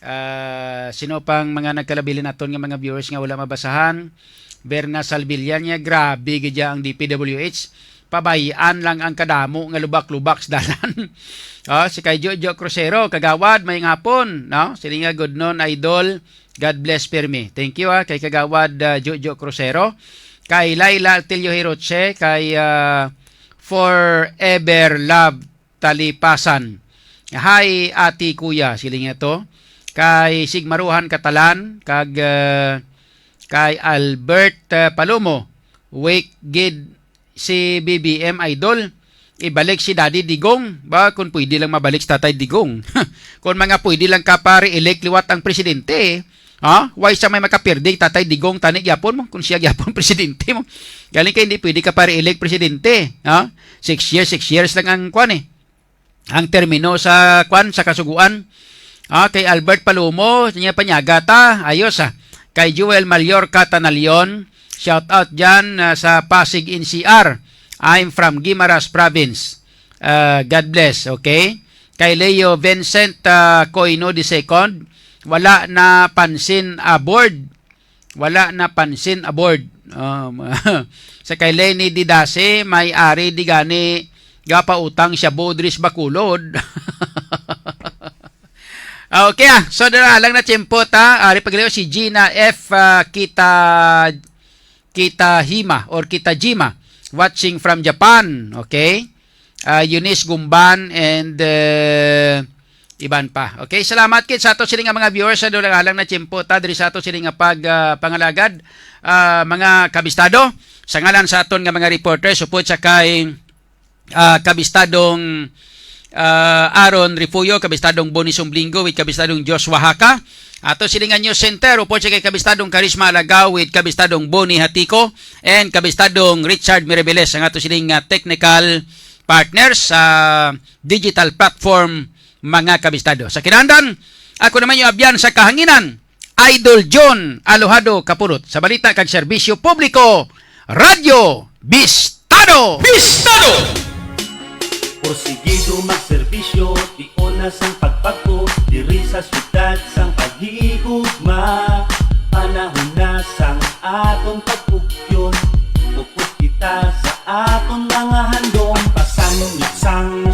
Ah, sino pang mga nagkalabilin naton nga mga viewers nga wala mabasahan? Berna Salvillania, grabe gid ya ang D P W H. Pabay-an lang ang kadamo nga lubak-lubak sa dalan. Oh, si kay Jojo Crucero, Kagawad, may ngapon, no? Sini nga good noon, idol. God bless, Permi. Thank you, ah, kay Kagawad, ah, Jojo Crucero, kay Laila Altillo Hiroche, kay, ah, Forever Love Talipasan. Hi, Ate, Kuya, siling niya to. Kay Sigmaruhan Katalan, kag, ah, kay Albert, ah, Palomo. Wake gid si B B M, idol. Ibalik si Daddy Digong. Ba, kung pwede lang mabalik si Tatay Digong. Kung mga pwede lang ka pa re-elect liwat ang presidente, ha? Why sa may makapirdi Tatay Digong tani gyapon mo? Kung siya gyapon presidente mo. Galing kay hindi pwede ka pa re-elect presidente, ha? Six years, six years lang ang kwan eh. Ang termino sa kwan, sa kasuguan. Ah, kay Albert Palomo, niya panyaga ta. Ayos, ah. Kay Joel Mallorca Tanalion, shout out dyan, ah, sa Pasig N C R. I'm from Guimaras Province. Ah, God bless, okay? Kay Leo Vincent, ah, Coino the second, wala na pansin aboard. Wala na pansin aboard. Um, sa kay Lenny Didase, may ari di gani gapautang shabu diri sa Bacolod. Okay, ah. So, dira lang na tiyempo ta. Ari paglayo si Gina F, ah, Kita, Kitahima or Kitajima, watching from Japan. Okay? Ah, Eunice Gumban and, eh, iban pa. Okay, salamat kit sa ato sini nga mga viewers sa dulang-alang na tiyempo ta diri sa ato sini nga pag, ah, pangalagad, ah, mga kabistado. Sa ngalan sa aton nga mga reporters, upod sa kay, ah, kabistadong, ah, Aaron Refugio, kabistadong Boni Sumblingo, with kabistadong Joshua Haka. Ato sini nga News Center, upod sa kay kabistadong Karisma Alagaw, with kabistadong Boni Hatiko, and kabistadong Richard Mirebeles, ang ato sini nga technical partners sa digital platform, mga kabistado. Sa kinahanglan, ako naman yung abyan sa kahanginan, Idol John Alojado Kapulot. Sa balita kag serbisyo publiko, Radyo Bistado! Bistado! Porsigido magserbisyo, tiuna sang pagpagko, diri sa syudad sang paghigugma. Panahon na sang aton pagpugyon, upod kita sa aton mga handom. Pasangit sang